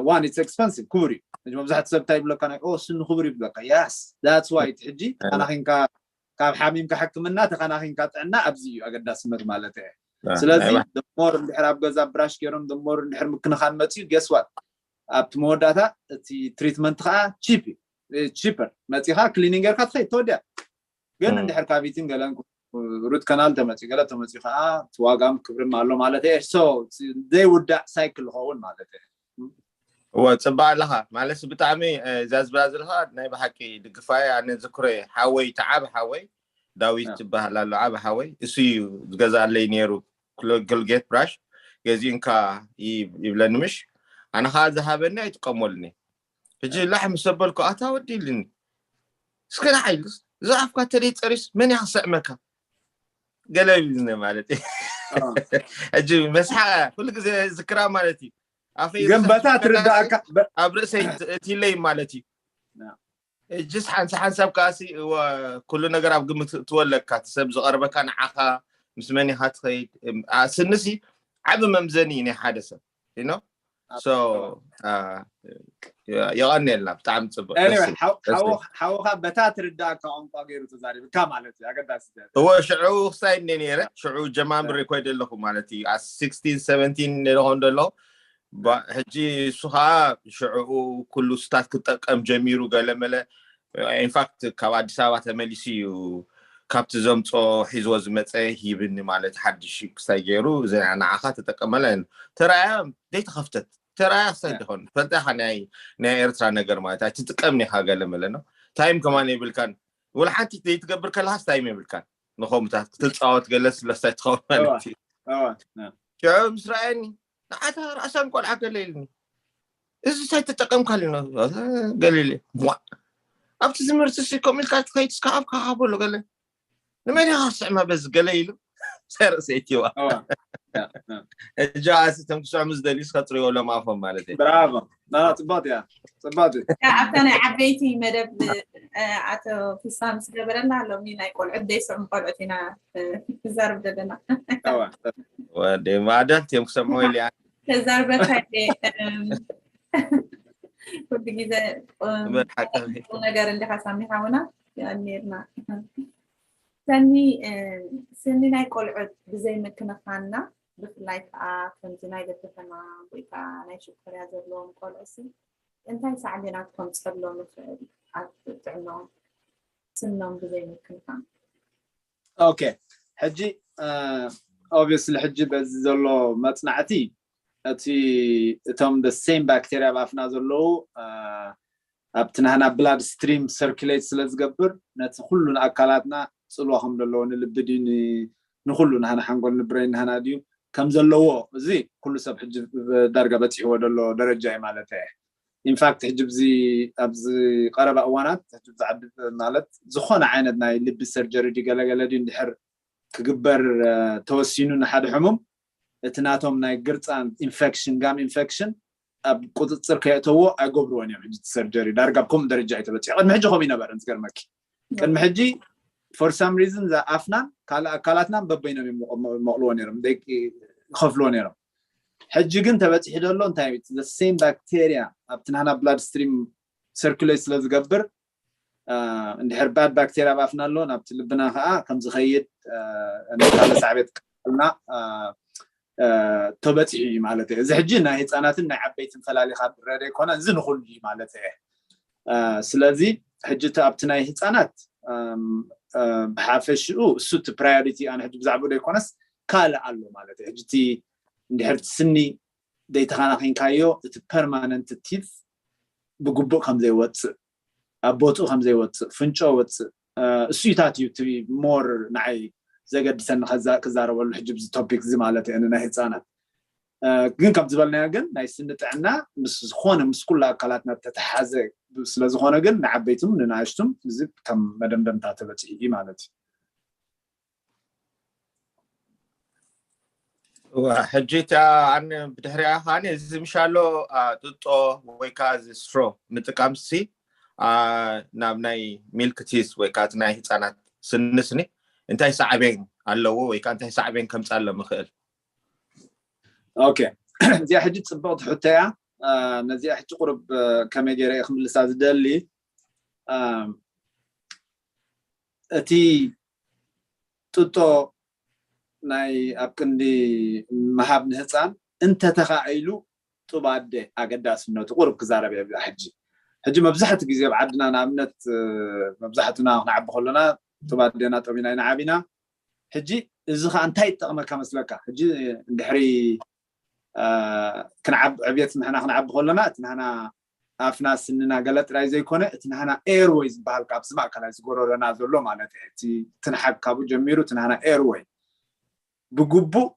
one it's expensive ክቡር እዩ ሕጂ መብዛሕትኡ ሰብ እንታይ ይብለካ ናይ ኦ ስኒ ክቡር ይብለካ yes that's why እቲ ሕጂ ተኸናኺንካ ካብ ሓሚምካ ሕክምና ተኸናኺንካ ጥዕና ኣብዚ እዩ ኣገዳስነት ማለት እየ ስለዚ ደሞር እንድሕር ኣብ ገዛ ብራሽ ገይሮም ደሞር እንድሕር ምክንኻን መፅዩ guess what ኣብቲ መወዳእታ እቲ ትሪትመንት ከዓ ቺፕ እዩ ቺፐር መፂኻ ክሊኒንግ ጌርካ ትኸይድ ተወዲያ ግን እንድሕር ካቪቲን ገለን ሩት ከናል ተመፅዩ ገለ ተመፅዩ ከዓ እቲ ዋጋም ክብርም ኣሎ ማለት እየ so ዘይውዳእ ሳይክል ዝኸውን ማለት እየ እወ፣ ጽባሕ ኣለኻ። ማለት ብጣዕሚ፣ እ፣ እዛ ዝብላ ዘለኻ ናይ ብሓቂ ድግፋ እየ። ኣነ ዝክሮ እየ። ሓወይ፣ እቲ ዓቢ ሓወይ፣ ዳዊት ያ። ዝበሃል ኣሎ፣ ዓቢ ሓወይ። እሱ እዩ ዝገዝኣለይ ነይሩ። ክሎ-፣ ኮልጌት ብራሽ ገዚኡንካ ይ-፣ ይብለኒ ምሽ። ኣነ ኸዓ ዝሃበኒ ኣይጥቀመሉን እየ። ሕጂ ላሕ ምስ ኣበልኩ፣ "ኣታ ወዲ" ኢልኒ። "እስከ ንዓ" ኢሉስ፣ "እዚ ኣፍካ ተደይ ጸሪስ መን እያ ክስዕመካ?" ገለ ኢሉኒ ማለት እዩ። ኣዎ። ሕጂ መስሓ ኩሉ ግዜ ዝክራ ማለት እዩ። ኣፈይ ግን በታ ዝሰክር ትርዳእካ፣ ከላሲ በ-፣ ኣብ ርእሰይ ት-፣ እትይለይ ማለት እዩ። ያ። እጅስ ሓንሳ ሓንሳብ ከኣሲ፣ እወ፣ ኩሉ ነገር ኣብ ግምት እትወለካ፣ እቲ ሰብ ዝቐርበካ ንዓኻ፣ ምስ መን ኢኻ ትኸይድ፣ እም፣ ኣ፣ ስንሲ ዓቢ መምዘኒ እዩ ናይ ሓደ ሰብ፣ you know? ኣዎ፣ So፣ ኣዎ። ኣ፣ የ-፣ የቐንየልና፣ ብጣዕሚ ጽቡቕ፣ ደስ Anyway፣ ይብል፣ ሓው-፣ ደስ ሓው-፣ ይብል። ሓውኻ በታ ትርዳእካ ቋንቋ ገይሩ ተዛሪብካ ማለት እዩ፣ ኣገዳሲ ዘ-፣ እወ፣ ሽዑ ክሳይ እኔ ነይረ፣ ሽዑ ጀማምሬ ኮይደ ኣለኹ ማለት እዩ፣ ኣ፣ ሲክስቲን፣ ሰቨንቲን ነይረ ኾን ደለኹ፣ ባ-፣ ሕጂ እሱ ኸዓ ሽዕኡ ኩሉ ስታት ክጠቀም ጀሚሩ፣ ገለ መለ፣ ኢንፋክት ካብ ኣዲስ ኣበባ ተመሊሱ እዩ፣ ካብቲ ዘምጾ ሒዝዎ ዝመጸ ሂብኒ ማለት ሓድሽ ክስታይ ገይሩ፣ እዚ ንዓኻ ተጠቀመላ። ተራእያ ዘይተኸፍተት፣ ተራእያ ክስታይ ያ። ትኾን፣ ፈልጣ ኢኻ ናይ፣ ናይ ኤርትራ ነገር ማለት ኣይትጥቀምን ኢኻ፣ ገለ መለ ነው። ታይም ከማን የብልካን፣ ወላ ሓንቲ ዘይትገብር ከለኻስ ታይም የብልካን፣ ንኸምኡታት ክትጻወት ገለ ስለስታይ ትኸውን ማለት እዋ፣ እዩ። እዋ፣ ያ። ሽዑ ምስ ረኣየኒ፣ "ንዓታ ራእሳን ቆልዓ" ገለ ኢልኒ። "እዚ እንታይ ተጠቀምካሉ?" ገለ ኢለ፣ "ዋ፣ ኣብቲ ትምህርቲ ሲ ከምኡ ኢልካ ትኸይድ፣ እስካ ኣብካ በሎ" ገለ። "ንመን ኢኻ ስዕማ በዚ?" ገለ ኢሉ። ሰር ሰይትዋ። እዋ፣ ያ፣ ያ። እጃ ኣሲ ተም ክስዕሙ ዝደልዩስ ከጽርዮ ሎም ኣፎም ማለት እዩ። ብራቮ። ና፣ ጽቡቅ እያ። ጽቡቅ እዩ። ኣብታ ናይ ዓበይቲ መደብ፣ እ፣ ኣቶ ፊሳ ምስ ገበረና፣ ሎሚ ናይ ቆልዑት ደይስዕሙ ቆልዑት ኢና፣ እ፣ ክዛረብ ዘለና። እዋ። ወዲ ማዕደልቲ እዮም ክሰምዑ ኢሉ እያ። ተዛርበካ ኢለ፣ እም፣ ኩሉ ግዜ፣ እም፣ እምበር ሓቂ። ቁም ነገር እንዲኻ ሳሚ ሓውና፣ ያ፣ ኔርና። ሰኒ፣ እም፣ ስኒ ናይ ቆልዑት ብዘይ ምክንኻንና፣ ብፍላይ ከኣ ከምዚ ናይ ደብረ ከተማ ወይ ከኣ ናይ ሽኮርያ ዘለዎም ቆልዑ ሲ፣ እንታይ ሳዕቤናት ከምጸሎም ይኽእል ኣብ ጥዕናኦም፣ ስኖም ብዘይ ምክንኻን? ኦኬ፣ ሕጂ፣ እ፣ ኦብቪየስሊ ሕጂ በዚ ዘሎ መጽናዕቲ እቲ፣ እቶም the same ባክቴርያ ኣብ ኣፍና ዘለዉ፣ እ፣ ኣብቲ ናህና ብላድ ስትሪም ሰርኩሌት ስለ ዝገብር ነቲ ኩሉ ንኣካላትና ጽልዋ ከም ዘለዎ ንልቢ ድዩ ን-፣ ንኩሉ ናህና ሓንጎል ንብረይን ናህና ድዩ ከም ዘለዎ እዚ ኩሉ ሰብ ሕጂ ዳርጋ በጺሕዎ ዘሎ ደረጃ እዩ ማለት እየ። ኢንፋክት ሕጂ ብዚ ኣብዚ ቀረባ እዋናት ሕጂ ብዚ ዓዲ ማለት ዝኾነ ዓይነት ናይ ልቢ ሰርጀሪ ድዩ ገለገለ ድዩ እንድሕር ክግበር፣ እ፣ ተወሲኑ ንሓደ ሕሙም እቲ ናቶም ናይ ግርጻን ኢንፌክሽን ጋም ኢንፌክሽን ኣብ ቁጽጽር ከየእተዎ ኣይገብርዎን እዮም። ሕጂ እቲ ሰርጀሪ ዳርጋ ኣብ ከምኡ ደረጃ እዩ ተበጺሑ። ቅድሚ ሕጂ ከምኡ ይነበረን ዝገርመኪ። ቅድሚ ሕጂ for some reason እዛ ኣፍናን ካልእ ኣካላትናን በበይኖም እዮም መቕ-፣ መቕልዎ ነይሮም፣ they ይኸፍልዎ ነይሮም። ሕጂ ግን ተበጺሑ ዘሎ እንታይ እዩ? The same ባክቴርያ ኣብቲ ናህና ብላድ ስትሪም ሰርኩሌት ስለ ዝገብር፣ እ፣ እንድሕር ባድ ባክቴርያ ኣብ ኣፍና ኣሎ፣ ናብቲ ልብና ከኣ ከም ዝኸይድ፣ እ፣ ካልእ ሳዕቤት ክልና፣ እ፣ እ፣ ተበጺሑ እዩ ማለት እዩ። እዚ ሕጂ ናይ ህጻናትን ናይ ዓበይትን ፈላሊኻ ዝረአ ዘይኮነ፣ እዚ ንኹሉ እዩ ማለት እየ። እ፣ ስለዚ ሕጂ እቲ ኣብቲ ናይ ህጻናት፣ እም፣ እ፣ ብሓፈሽኡ እሱ እቲ ፕራዮሪቲ ኣነ ሕጂ ብዛዕባኡ ዘይኮነስ ካልእ ኣሎ ማለት እዩ። ሕጂ እቲ እንድሕር እቲ ስኒ ዘይተኸናኺንካዮ እቲ ፐርማነንት ቲት ብግቡእ ከም ዘይወጽእ፣ ኣብ ቦትኡ ከም ዘይወጽእ፣ ፍንጮ ወጽእ፣ እ፣ እሱይታት እዩ እቲ ሞር ንዓይ ዘገድሰኒ ከዛ-፣ ክዛረበሉ ሕጂ ብዚ ቶፒክ እዚ ማለት እየ፣ ንናይ ህጻናት። እ፣ ግን ከም ዝበልናዮ ግን ናይ ስኒ ጥዕና ምስ ዝኾነ ምስ ኩሉ ኣካላትና ተተሓዘ ስለ ዝኾነ ግን ንዓበይቱም ንናእሽቱም እዚ ከም መደምደምታ ተበጺሑ እዩ ማለት እዩ። እዋ፣ ሕጂ እታ ኣነ ብድሕሪኣ ኸኣኒ እዚ ምሻሎ፣ አ፣ ጥጦ ወይ ከዓ እዚ ስትሮ ምጥቃም ሲ፣ አ፣ ናብ ናይ ሚልክ ቲስ ወይ ከዓ እቲ ናይ ህፃናት ስንስኒ እንታይ ሳዕቤን ኣለዎ ወይ ከዓ እንታይ ሳዕቤን ከምፃሎም ይኽእል? ኦኬ፣ እዚኣ ሕጂ ፅብቕቲ ሕቶ እያ። አ፣ ነዚኣ ሕጂ ቁሩብ፣ አ፣ ከመይ ገይረ እየ ክምልሳ ዝደሊ? አ፣ እቲ ጥጦ ናይ ኣብ ክንዲ ምሃብ ንህፃን እንተተኻኢሉ ጡብ ኣደ ኣገዳስነቱ ቁሩብ ክዛረብ እየ ብዛ ሕጂ። ሕጂ መብዛሕትኡ ግዜ ኣብ ዓድና ንኣብነት፣ እ፣ መብዛሕትና ክንዓቢ ከለና ጡብ ኣዴና ጠቢና ኢና ዓቢና። ሕጂ እዚ ኸኣ እንታይ ይጠቕመካ መስለካ? ሕጂ እንድሕሪ ክንዓብ ዕብየት ንሕና ክንዓቢ ከለና እቲ ናህና ኣፍና ስንና ገለ ጥራይ ዘይኮነ እቲ ናህና airway ዝበሃል ካብዚ ማእከላይ ዝጎረረና ዘሎ ማለት እዩ። እቲ ትንሓግ ካብኡ ጀሚሩ እቲ ናህና airway ብግቡእ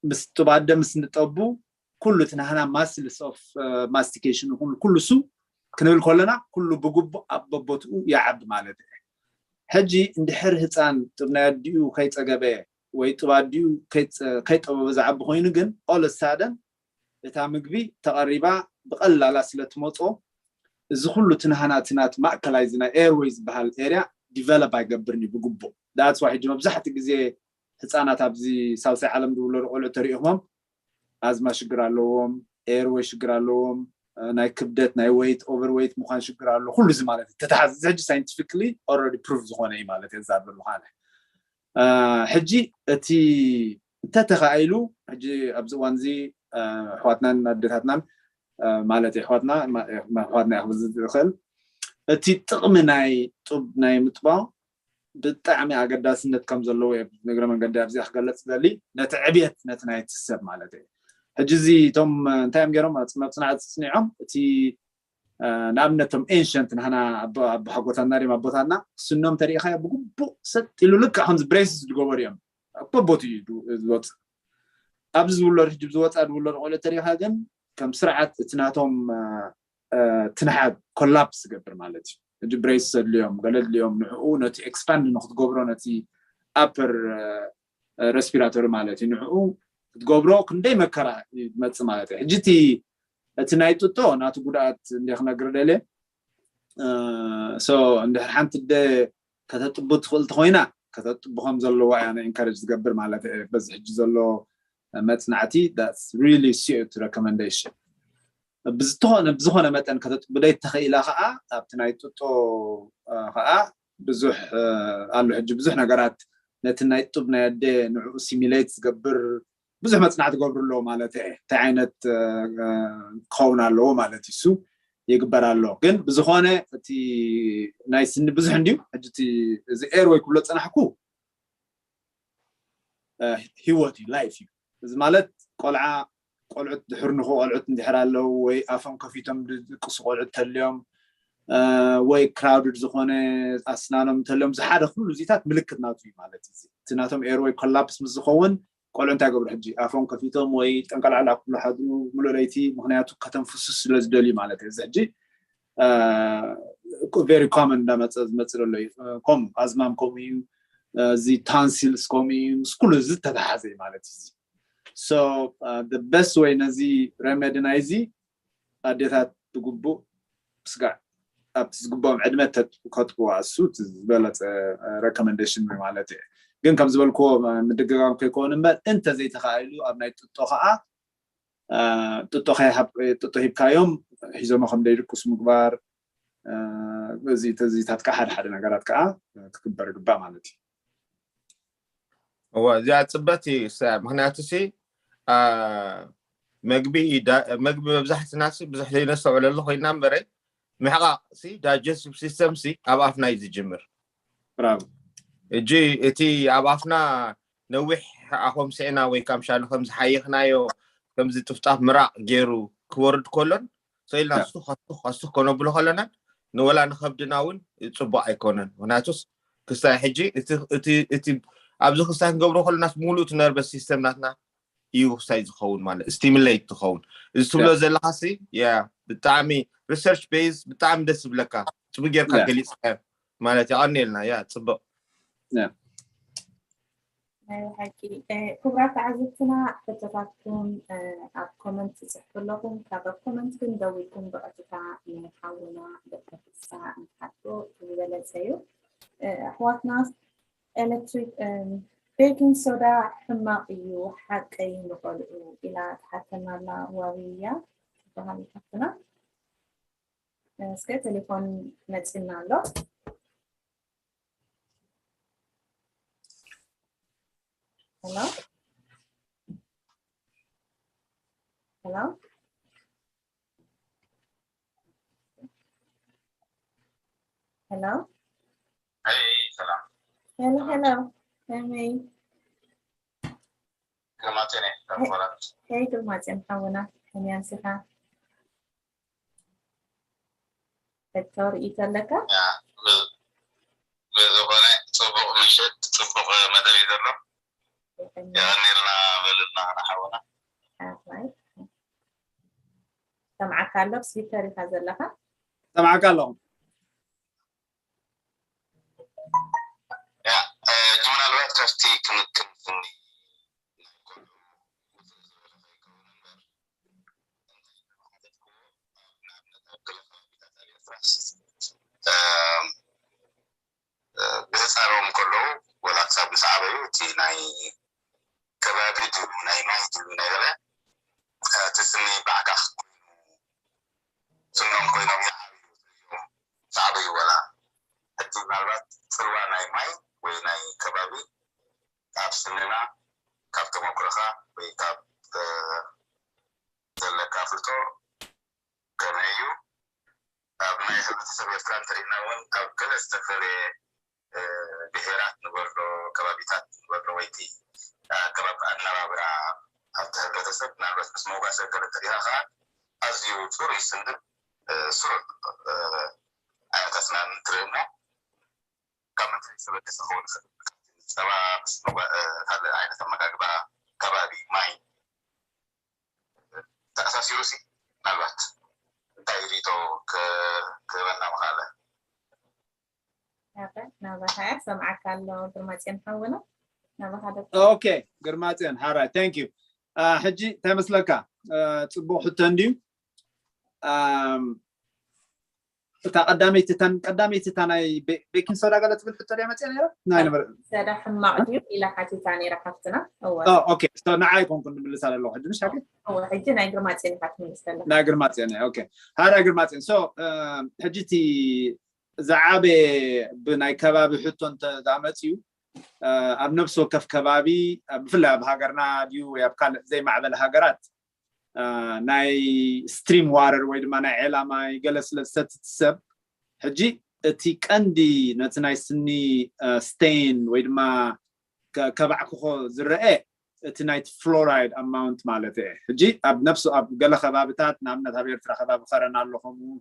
ምስ ጥባደ ምስ ንጠቡ ኩሉ እቲ ናህና muscles of mastication ይኹን ኩሉ ሱ ክንብል ከለና ኩሉ ብግቡእ ኣብ በቦትኡ ይዓቢ ማለት እዩ። ሕጂ እንድሕር ህፃን ጡብ ናይ ኣዲኡ ከይፀገበ ወይ ጡብ ኣዲኡ ከይጠበበ ዝዓቢ ኮይኑ ግን all of a sudden እታ ምግቢ ተቐሪባ ብቐላላ ስለ ትመፆ እዚ ኩሉ እቲ ናህና እቲ ናት ማእከላይ እዚ ናይ airway ዝበሃል area develop ኣይገብርን እዩ ብግቡእ። That's why ሕጂ መብዛሕትኡ ግዜ ህፃናት ኣብዚ ሳልሳይ ዓለም ዝውለዱ ቆልዑ ተሪኢኹሞም ኣዝማ ሽግር ኣለዎም፣ airway ሽግር ኣለዎም፣ ናይ ክብደት ናይ weight overweight ምዃን ሽግር ኣሎ። ኩሉ እዚ ማለት እዩ ተተሓዝ እዚ ሕጂ scientifically already proof ዝኾነ እዩ ማለት እዩ። እዛ ዘለኹ ኣነ ሕጂ እቲ እንተተኻኢሉ ሕጂ ኣብዚ እዋን እዚ ኣሕዋትናን ኣዴታትናን ማለት እዩ ኣሕዋትና ኣሕዋትና ክብል ዝኽእል እቲ ጥቕሚ ናይ ጡብ ናይ ምጥባው ብጣዕሚ ኣገዳስነት ከም ዘለዎ እየ እግረ መንገዲ ኣብዚ ክገልፅ ዝደሊ ነቲ ዕብየት ነቲ ናይቲ ሰብ ማለት እዩ። ሕጂ እዚ እቶም እንታይ እዮም ገይሮም መፅናዕቲ ፅኒዖም እቲ ንኣብነት ቶም ancient ንሕና ኣቦሓጎታትና ድም ኣቦታትና ስኖም ተሪኢኻዮ ብግቡእ ሰጥ ኢሉ ልክዕ ከምዚ braces ዝገበሩ እዮም። በቦት እዩ ዝወፅእ ኣብዚ ዝውለድ ሕጂ ዝወፃ ዝውለድ ቆልዑ ተሪኢኻ ግን ከም ስርዓት እቲ ናቶም ትንሓግ collapse ዝገብር ማለት እዩ። ሕጂ braces ኣድልዮም ገለ ኣድልዮም ንዕኡ ነቲ expand ንክትገብሮ ነቲ upper respiratory ማለት እዩ ንዕኡ ክትገብሮ ክንደይ መከራ ይመፅእ ማለት እዩ። ሕጂ እቲ እቲ ናይ ጥጦ ናቲ ጉድኣት እንደ ክነግር ደልየ so እንድሕር ሓንቲ ደ ከተጥቡ ትኽእል ተኮይና ከተጥቡ ከም ዘለዋ እያ encourage ዝገብር ማለት እዩ። በዚ ሕጂ ዘሎ መፅናዕቲ that's really serious recommendation። ብዝተኾነ ብዝኾነ መጠን ከተጥቡ ደይ ተኽኢላ ከዓ ኣብቲ ናይ ጥጦ ከዓ ብዙሕ ኣሎ ሕጂ ብዙሕ ነገራት ነቲ ናይ ጡብ ናይ ኣደ ንዕኡ simulate ዝገብር ብዙሕ መፅናዕቲ ገብሩ ኣለዎ ማለት እየ። እንታይ ዓይነት ክኸውን ኣለዎ ማለት እዩ እሱ ይግበር ኣሎ። ግን ብዝኾነ እቲ ናይ ስኒ ብዙሕ እንድዩ ሕጂ እቲ እዚ airway ክብሎ ዝፀናሕኩ ህይወት እዩ life እዩ። እዚ ማለት ቆልዓ ቆልዑት ድሕር ንኹ ቆልዑት እንድሕር ኣለዉ ወይ ኣፎም ከፊቶም ዝድቅሱ ቆልዑት ተልዮም ወይ crowded ዝኾነ ኣስናኖም እንተልዮም ዝሓደ ኩሉ እዚታት ምልክት ናቱ እዩ ማለት እዩ። እቲ ናቶም airway collapse ምስ ዝኸውን ቆልዑ እንታይ ገብሩ ሕጂ ኣፎም ከፊቶም ወይ ጠንቀላዕላ ክብሉ ሓድሩ ሙሉእ ለይቲ ምክንያቱ ከተንፍሱ ስለ ዝደልዩ ማለት እዩ። እዚ ሕጂ very common እንዳመፀ ዝመፅእ ዘሎ እዩ። ከምኡ ኣዝማም ከምኡ እዩ። እዚ tonsils ከምኡ እዩ። ምስ ኩሉ እዚ ዝተተሓዘ እዩ ማለት እዩ። So the best way ነዚ remedy ናይዚ ኣዴታት ብግቡእ ስጋዕ ኣብቲ ዝግብኦም ዕድመ ከጥብዋ እሱ ዝበለፀ recommendation ማለት እዩ። ግን ከም ዝበልክዎ ምድግጋም ከይከውን እምበር እንተ ዘይተኻኢሉ ኣብ ናይ ጥጦ ከዓ ጥጦ ሂብካዮም ሒዞሞ ከም ደይድቅሱ ምግባር እዚታት ከዓ ሓደ ሓደ ነገራት ከዓ ክግበር ይግባእ ማለት እዩ። እወ እዚኣ ፅበት እዩ። ምክንያቱ ሲ መግቢ መግቢ መብዛሕትና ሲ ብዙሕ ዘይነስተውዕለሉ ኮይና እምበረ ምሕቃቅ ሲ digestive system ሲ ኣብ ኣፍና እዩ ዝጅምር። እጂ እቲ ኣብ ኣፍና ነዊሕ ኣኾምሲዕና ወይ ካምሻሉ ከምዝሓየኽናዮ ከምዚ ጥፍጣፍ ምራቕ ገይሩ ክወርድ ከሎን ሰው ኢልና ስቱኽ ኣስቱኽ ኣስቱኽ ከነብሎ ከለናን ንወላ ንኸብድና እውን ፅቡቅ ኣይኮነን። ምክንያቱስ ክስታይ ሕጂ እቲ ኣብዚ ክስታይ ክንገብሮ ከለናስ ሙሉእ እቲ ነርቨስ ሲስተም ናትና እዩ ክስታይ ዝኸውን ማለት ስቲሙሌት ዝኸውን እዚ ትብሎ ዘለካ ሲ ያ ብጣዕሚ research base ብጣዕሚ ደስ ዝብለካ ፅቡቅ ጌርካ ገሊፅካዮ ማለት የቀኒልና ያ ፅቡቅ ናይ ሓቂ ክቡራት ተዓዘብትና ሕቶታትኩም ኣብ ኮመንት ትፅሕፉ ኣለኹም ካብ ኣብ ኮመንት ግን ደዊልኩም ብቐጥታ ንሓውና ዶክተር ፍስሓ ንሓቶ ዝበለፀ እዩ ኣሕዋትና ኤሌክትሪክ ቤኪንግ ሶዳ ሕማቕ እዩ ሓቀይ ንቆልዑ ኢላ ትሓተና ኣላ ዋብያ ትበሃል ሓፍትና እስከ ቴሌፎን መፂና ኣሎ Hello? Hello? Hello? Hey, ሰላም። Hello, hello. ከመይ? ግርማቸው ነኝ። ካብ ሆላንድ። ከይ ግርማጽዮን ሓውና ከመይ ኣምሲኻ? ሕቶ ርእይቶ ኣለካ? ያ፣ ብ- ብዝኾነ ጽቡቕ ምሽት፣ ጽቡቕ መደብ እዩ ዘሎ። የቐንየልና በሉልና ንሓውና። ሰምዓካ ኣሎ፣ ብስፒከር ኢኻ ዘለኻ። ሰምዓካ ኣለኹ። ያ፣ እ፣ ምናልባት ካብቲ ክንክን ስኒ ብህፃኖም ከለዉ ወላ ክሳብ ምስ ዓበዩ እቲ ናይ ከባቢ ድዩ ናይ ማይ ድዩ ናይ ገለ እቲ ስኒ ባዕካኽ ስኖም ኮይኖም ይዓብዩ እዮም ዝዓበዩ ወላ ሕጂ ምናልባት ፅልዋ ናይ ማይ ወይ ናይ ከባቢ ካብ ስንና ካብ ተመክሮኻ ወይ ካብ ዘለካ ፍልጦ ከመይ እዩ ኣብ ናይ ሕብረተሰብ ኤርትራ እንተሪእና እውን ኣብ ገለ ዝተፈለየ ብሄራት ንበሎ ከባቢታት ንበሎ ወይቲ ኣገባብ ኣናባብራ ኣብቲ ሕብረተሰብ ምናልባት ምስ መጓሰ ገለ እንተሪእኻ ከዓ ኣዝዩ ፅሩይ ስንድን ስሩዕ ኣያታትና እንትርኢ እሞ ካብ ምንታይ ዝተበገሰ ክኸውን ይኽእል ጸባ ምስ ካልእ ዓይነት ኣመጋግባ ከባቢ ማይ ተኣሳሲሩ ሲ ምናልባት እንታይ ሪቶ ክህበና ምኽኣለ ናባኻ ሰምዓካ ኣሎ ግርማጽዮን ሓውና ናባኻ ዶ ኦኬ ግርማጽዮን ሓራይ thank you ሕጂ እንታይ መስለካ ጽቡቕ ሕቶ እንድዩ እታ ቀዳመይቲ እተን ቀዳመይቲ እታ ናይ ቤኪን ሶዳ ገለ ትብል ሕቶ ድያ መፅያ ነይራ ናይ ነበረ ሰዳ ሕማቕ ድዩ ኢላ ሓቲታ ነይራ ሓፍትና እወ ኦኬ ንዓ ኣይኮንኩን ንምልሳ ዘለኹ ሕጂ ምሽ ሓቂ እወ ሕጂ ናይ ግርማፅን ኢኻ ትምልስ ዘለኻ ናይ ግርማፅን ኦኬ ሃራ ግርማፅን so ሕጂ እቲ ዝዓበየ ብናይ ከባቢ ሕቶ እንተ ዝኣመፅዩ ኣብ ነብሲ ወከፍ ከባቢ ብፍላይ ኣብ ሃገርና ድዩ ወይ ኣብ ካልእ ዘይማዕበለ ሃገራት ናይ stream water ወይ ድማ ናይ ዔላ ማይ ገለ ስለ ዝሰትት ሰብ ሕጂ እቲ ቀንዲ ነቲ ናይ ስኒ stain ወይ ድማ ከባዕክኾ ዝረአ እቲ ናይቲ fluoride amount ማለት እየ ሕጂ ኣብ ነፍሱ ኣብ ገለ ከባብታት ንኣብነት ኣብ ኤርትራ ከባቢ ከረን ኣሎ ከምኡ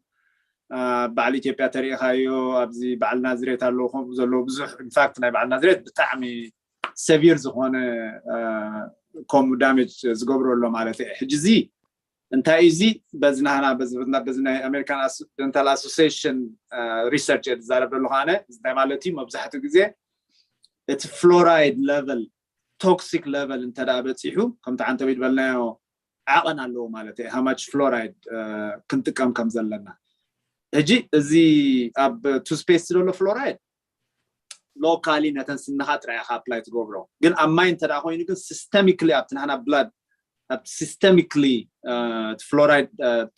በዓል ኢትዮጵያ ተሪኢኻዮ ኣብዚ በዓል ናዝሬት ኣለዉ ከምኡ ዘለዉ ብዙሕ in fact ናይ በዓል ናዝሬት ብጣዕሚ severe ዝኾነ ከምኡ damage ዝገብሮ ኣሎ ማለት እየ ሕጂ እዚ እንታይ እዩ እዚ በዚ ናህና በዚ ናይ American Dental Association research እየ ዝዛረብ ዘለኹ ኣነ እዚ እንታይ ማለት እዩ መብዛሕትኡ ግዜ እቲ fluoride level toxic level እንተ በፂሑ ከምቲ ዓንተቢት በልናዮ ዓቐን ኣለዎ ማለት እዩ how much fluoride ክንጥቀም ከም ዘለና ሕጂ እዚ ኣብ toothpaste ዘሎ fluoride locally ነተን ስንኻ ጥራይ ኢኻ apply ትገብሮ ግን ኣብ ማይ እንተ ኮይኑ ግን systemically ኣብቲ ናህና blood ኣብ systemically fluoride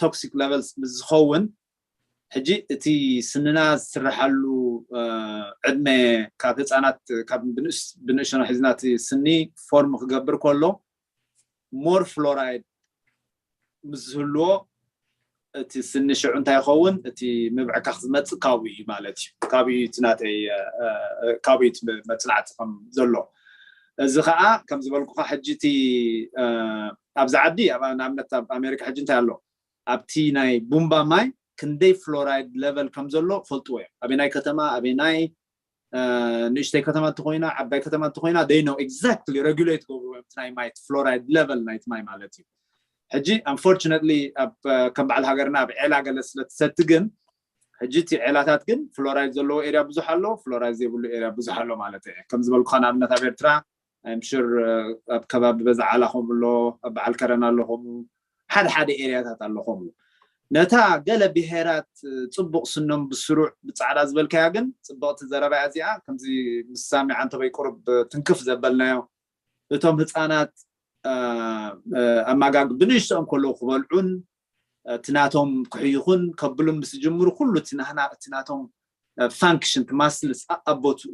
toxic levels ምስ ዝኸውን ሕጂ እቲ ስንና ዝስርሓሉ ዕድመ ካብ ህፃናት ካብ ብንእሽኖ ሒዝና እቲ ስኒ form ክገብር ከሎ more fluoride ምስ ዝህልዎ እቲ ስኒ ሽዑ እንታይ ይኸውን እቲ ምብዕካኽ ዝመፅእ ካብኡ እዩ ማለት እዩ ካብኡ እቲ ናተይ ካብኡ እቲ መፅናዕቲ ከም ዘሎ እዚ ከዓ ከም ዝበልኩኻ ሕጂ እቲ ኣብዚ ዓዲ ንኣብነት ኣብ ኣሜሪካ ሕጂ እንታይ ኣሎ ኣብቲ ናይ ቡምባ ማይ ክንደይ fluoride level ከም ዘሎ ፈልጥዎ እዮም ኣበይ ናይ ከተማ ኣበይ ናይ ንእሽተይ ከተማ እንተኮይና ዓባይ ከተማ እንተኮይና they know exactly regulate ገብርዎ እዮም ናይ ማይ fluoride level ናይቲ ማይ ማለት እዩ ሕጂ unfortunately ኣብ ከም በዓል ሃገርና ኣብ ዔላ ገለ ስለትሰቲ ግን ሕጂ እቲ ዔላታት ግን fluoride ዘለዎ area ብዙሕ ኣሎ fluoride ዘይብሉ area ብዙሕ ኣሎ ማለት እየ ከም ዝበልኩኻ ንኣብነት ኣብ ኤርትራ I'm sure ኣብ ከባቢ በዛ ዓላ ከምኡ ኣሎ ኣብ በዓል ከረን ኣሎ ከምኡ ሓደ ሓደ area ታት ኣሎ ከምኡ ነታ ገለ ብሄራት ፅቡቕ ስኖም ብስሩዕ ብፃዕዳ ዝበልካያ ግን ፅብቕቲ ዘረባ እዚኣ ከምዚ ምስ ሳሚ ዓንተበይ ቁሩብ ትንክፍ ዘበልናዮ እቶም ህፃናት ኣማጋግ ብንእሽቶኦም ከለዉ ክበልዑን እቲ ናቶም ክሕይኹን ከብሉን ምስ ዝጅምሩ ኩሉ እቲ ናህና እቲ ናቶም function እቲ muscles ኣቦትኡ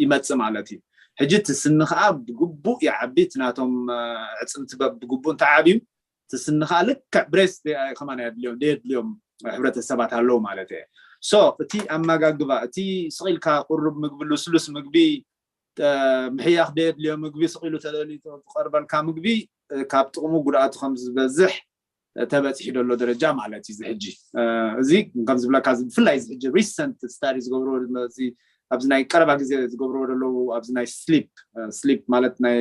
ይመፅእ ማለት እዩ ሕጂ እቲ ስኒ ከዓ ብግቡእ ይዓቢ እቲ ናቶም ዕፅምቲ ብግቡእ እንተዓብዩ እቲ ስኒ ከዓ ልክዕ brace ከማን የድልዮም ደየድልዮም ሕብረተሰባት ኣለዉ ማለት እየ so እቲ ኣመጋግባ እቲ ስቕ ኢልካ ቁሩብ ምግቢ ልስሉስ ምግቢ ምሕያኽ ደየድልዮ ምግቢ ስቕ ኢሉ ተደልዩ ዝቐርበልካ ምግቢ ካብ ጥቕሙ ጉድኣቱ ከም ዝበዝሕ ተበፂሑ ዘሎ ደረጃ ማለት እዩ። እዚ ሕጂ እዚ ከም ዝብለካ፣ ብፍላይ እዚ ሕጂ recent study ዝገብርዎ ኣብዚ ናይ ቀረባ ግዜ ዝገብርዎ ዘለዉ ኣብዚ ናይ sleep sleep ማለት ናይ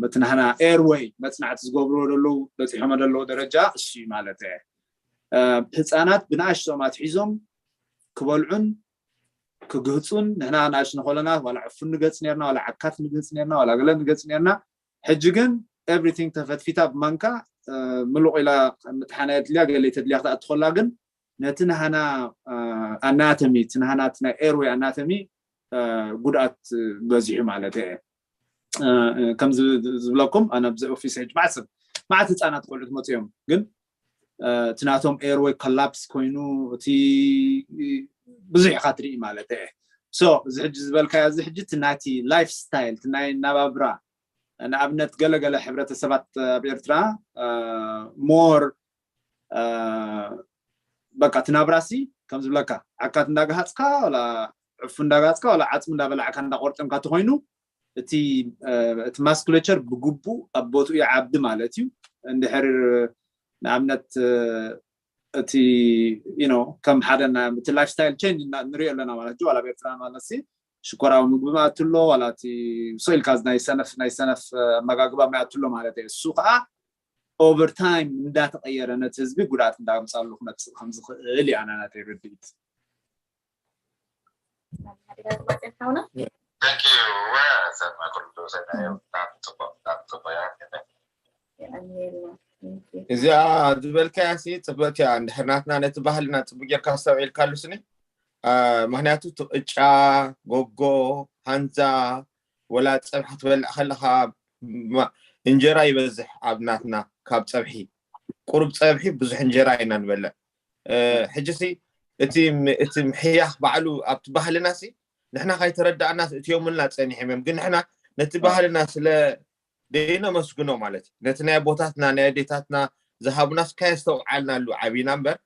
እቲ ናህና airway መፅናዕቲ ዝገብርዎ ዘለዉ በፂሖም ዘለዉ ደረጃ እሱ ማለት እየ። ህፃናት ብንኣሽቶም ኣትሒዞም ክበልዑን ክግህፁን፣ ንሕና ንኣሽ ንኮለና ዋላ ዕፉን ንገፅ ነርና፣ ዋላ ዓካት ንግህፅ ነርና፣ ዋላ ገለ ንገፅ ነርና። ሕጂ ግን everything ተፈትፊታ ብማንካ ምሉቕ ኢላ ምጥሓና የድልያ፣ ገለ ተድልያ ክትኣትኾላ። ግን ነቲ ናህና ኣናተሚ፣ እቲ ናህና እቲ ናይ airway ኣናተሚ ጉድኣት በዚሑ ማለት እየ። ከም ዝብለኩም፣ ኣነ ኣብዚ ኦፊስ ሕጂ ማዕሰብ ማዕት ህፃናት ቆልዑት መፅኦም፣ ግን እቲ ናቶም airway collapse ኮይኑ እቲ ብዙሕ ኢኻ ትርኢ ማለት እየ። So እዚ ሕጂ ዝበልካዮ እዚ ሕጂ እቲ ናቲ lifestyle፣ እቲ ናይ ናባብራ ንኣብነት ገለገለ ሕብረተሰባት ኣብ ኤርትራ more በቃ እቲ ናብራሲ ከም ዝብለካ ዓካት እንዳጋሃፅካ ዋላ ዕፉ እንዳጋፅካ ዋላ ዓፅሚ እንዳበላዕካ እንዳቆርጠምካ ተኮይኑ እቲ እቲ musculature ብግቡእ ኣብ ቦትኡ ይዓቢ ማለት እዩ። እንድሕር ንኣብነት እቲ you know ከም ሓደ እቲ lifestyle change ንሪኦ ኣለና ማለት እዩ። ዋላ ኣብ ኤርትራ ማለት ሲ ሽኮራዊ ምግቢ መኣቱ ኣሎ፣ ዋላ እቲ ሶ ኢልካ ናይ ሰነፍ ናይ ሰነፍ ኣመጋግባ መኣቱ ኣሎ ማለት እዩ። እሱ ከዓ over time እንዳተቀየረ ነቲ ህዝቢ ጉድኣት እንዳምፃሉ ክመፅእ ከም ዝኽእል እዩ ኣነ ናተይ ርድኢት። እዚኣ ዝበልካያ ሲ ፅብቅቲ እያ። እንድሕር ናትና ነቲ ባህልና ፅቡቅ ጌርካ ኣስተውዒልካሉ ስኒ፣ ምክንያቱ እቲ ቅጫ፣ ጎጎ፣ ሃንዛ፣ ወላ ፀብሒ ክትበልዕ ከለካ እንጀራ ይበዝሕ ኣብ ናትና ካብ ፀብሒ። ቁሩብ ፀብሒ ብዙሕ እንጀራ ኢና ንበልዕ። ሕጂ ሲ እቲ እቲ ምሕያኽ ባዕሉ ኣብቲ ባህልና ሲ ንሕና ካይተረዳእና እትዮምልና ፀኒሖም እዮም። ግን ንሕና ነቲ ባህልና ስለ ደይነመስግኖ ማለት እዩ። ነቲ ናይ ኣቦታትና ናይ ኣዴታትና ዝሃቡናስ ካየስተውዓልናሉ ዓቢና እምበር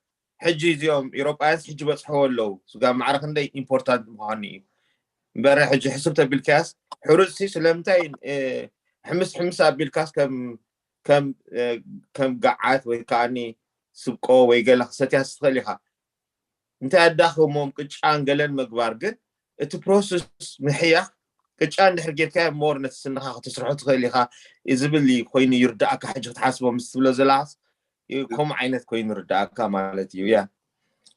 ሕጂ እዚኦም ኢሮጳያንስ ሕጂ በፅሕዎ ኣለዉ። ስጋ ማዕረ ክንደይ ኢምፖርታንት ምዃኑ እዩ። እምበር ሕጂ ሕስብ ተቢልካያስ ሕሩፅሲ ስለምንታይ ሕምስ ሕምስ ኣቢልካስ ከም ከም ከም ገዓት ወይ ከዓኒ ስብቆ ወይ ገለ ክሰትያስ ትኽእል ኢኻ። እንታይ ኣዳኽሞም ቅጫን ገለን ምግባር ግን እቲ ፕሮሰስ ምሕያኽ ቅጫ እንድሕር ጌርካዮ ሞር ነቲ ስንኻ ከተስርሖ ትኽእል ኢኻ ዝብል ኮይኑ ይርዳእካ። ሕጂ ክትሓስቦ ምስ ትብሎ ዘላስ ከምኡ ዓይነት ኮይኑ ይርዳእካ ማለት እዩ። ያ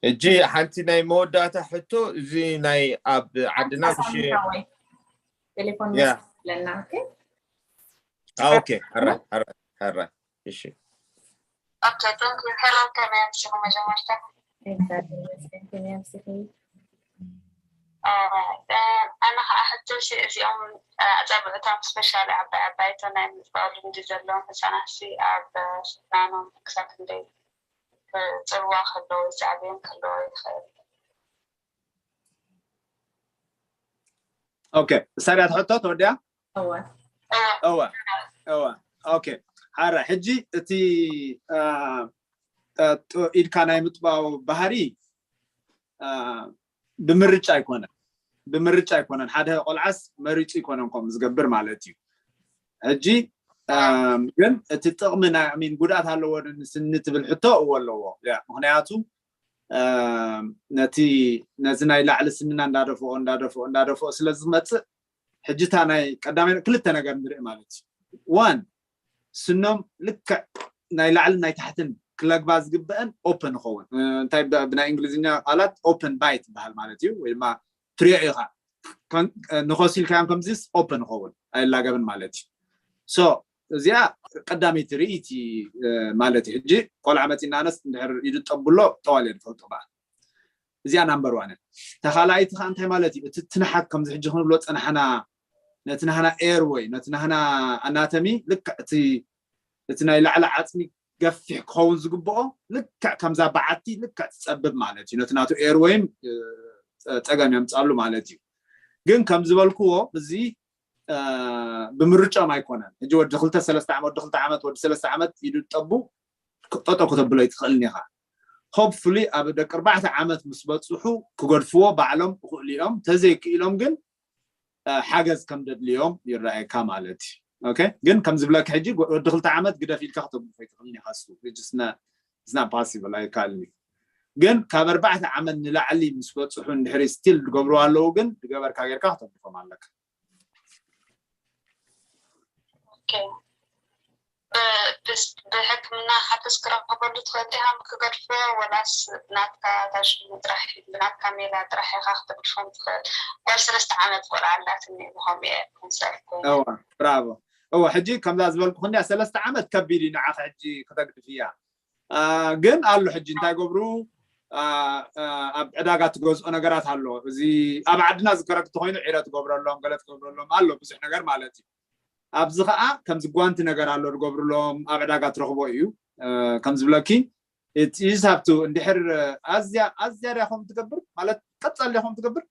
እጂ ሓንቲ ናይ መወዳእታ ሕቶ እዚ ናይ ኣብ ዓድና ምሽ ቴሌፎን ያ። መስለና ኦኬ ኦኬ። ሕራይ ሕራይ ሕራይ። እሺ ኦኬ፣ thank you። ሄሎ፣ ከመይ ኣምሲኹም መጀመርታ? እግዚኣቢሔር ይመስገን። ከመይ ኣምሲኺ? ኣነ ከዓ ሕቶ ሲ እዚኦም ኣፃብዕቶም ስፔሻሊ ዓባይ ዓባይቶ ናይ ምፅባው ልምዲ ዘለዎም ህፃናት ሲ ኣብ ስናኖም ክሳብ ክንደይ ፅልዋ ክህለዎ ዝዓብዮም ክህለዎ ይኽእል? ኦኬ፣ እሳድያ ትሕቶ ተወዲያ? እወ እወ እወ። ኦኬ፣ ሓራ ሕጂ እቲ ኢድካ ናይ ምጥባው ባህሪ ብምርጫ ኣይኮነን፣ ብምርጫ ኣይኮነን። ሓደ ቆልዓስ መሪፁ ኣይኮነን ከምኡ ዝገብር ማለት እዩ። ሕጂ ግን እቲ ጥቕሚ ናይ ሚን ጉድኣት ኣለዎ ንስኒ ትብል ሕቶ እዎ ኣለዎ። ምክንያቱ ነቲ ነዚ ናይ ላዕሊ ስንና እንዳደፍኦ እንዳደፍኦ እንዳደፍኦ ስለ ዝመፅእ ሕጂ እታ ናይ ቀዳማይ ክልተ ነገር ንርኢ ማለት እዩ። ዋን ስኖም ልክዕ ናይ ላዕልን ናይ ታሕትን ክለግባ ዝግበአን ኦፐን ይኸውን። እንታይ ብናይ እንግሊዝኛ ቃላት ኦፐን ባይት ይበሃል ማለት እዩ። ወይ ድማ ትሪኦ ኢኻ ንኸሲልካዮም ከምዚስ ኦፐን ይኸውን ኣይላገብን ማለት እዩ። ሶ እዚኣ ቀዳመይቲ ርእይቲ ማለት እዩ። ሕጂ ቆልዓ መፂና ኣነስ እንድሕር ኢዱ ጠብሎ ጠዋል እየ ዝፈልጦ በዓል እዚኣ ናምበር ዋን። ተኻላኣይቲ ከዓ እንታይ ማለት እዩ? እቲ ትንሓት ከምዚ ሕጂ ክንብሎ ፀናሕና ነቲ ናህና ኤርወይ ነቲ ናህና ኣናተሚ ልክዕ እቲ እቲ ናይ ላዕሊ ዓፅሚ ገፊሕ ክኸውን ዝግብኦ ልክዕ ከምዛ በዓቲ ልክዕ ትፀብብ ማለት እዩ። ነቲ ናቱ ኤርወይም ፀገም የምፃሉ ማለት እዩ። ግን ከም ዝበልክዎ እዚ ብምርጫም ኣይኮነን። ሕጂ ወዲ ክልተ ሰለስተ ዓመት ወዲ ክልተ ዓመት ወዲ ሰለስተ ዓመት ኢዱ ጠቡ ጠጠው ከተብሎ ኣይትኽእልን ኢኻ። ሆፕፉሊ ኣብ ደቂ ኣርባዕተ ዓመት ምስ በፅሑ ክገድፍዎ ባዕሎም ይኽእሉ እዮም። ተዘይክኢሎም ግን ሓገዝ ከም ደድልዮም ይረኣየካ ማለት እዩ። okay? ግን ከም ዝብለካ ሕጂ ወዲ ክልተ ዓመት ግደፍ ኢልካ ክተብልፎ ኣይትኽእልን ኢኻ። እሱ it's not possible፣ ኣይካልን እዩ። ግን ካብ ኣርባዕተ ዓመት ንላዕሊ ምስ በፅሑ እንድሕሪ still ዝገብሩ ኣለዉ ግን ዝገበርካ ጌርካ ክተብልፎም ኣለካ። ብሕክምና ሓገዝ ክረኽበሉ ትኽእል ዲኻ ክገድፎ ወላስ ናትካ ታሽሙ ጥራሕ ናትካ ሜላ ጥራሕ ኢኻ ክትገድፎም ትኽእል? ጓል ሰለስተ ዓመት ቆልዓ ኣላትኒ ብኸምኡ እየ ኮንሰር እዋ ብራቮ እዋ ሕጂ ከምዛ ዝበልኩ ክንያ ሰለስተ ዓመት ከቢድ እዩ ንዓኸ ሕጂ ክተግድፍ እያ ግን ኣሎ ሕጂ እንታይ ገብሩ ኣብ ዕዳጋ ትገዝኦ ነገራት ኣሎ እዚ ኣብ ዓድና ዝከረክ ተኮይኑ ዒረ ትገብረሎም ገለ ትገብረሎም ኣሎ ብዙሕ ነገር ማለት እዩ ኣብዚ ከዓ ከምዚ ጓንቲ ነገር ኣሎ ትገብርሎም ኣብ ዕዳጋ ትረክቦ እዩ ከም ዝብለኪ ይስሃብቱ እንድሕር ኣዝያ ኣዝያ ዲያኹም ትገብር ማለት ቀፃል ዲኹም ትገብር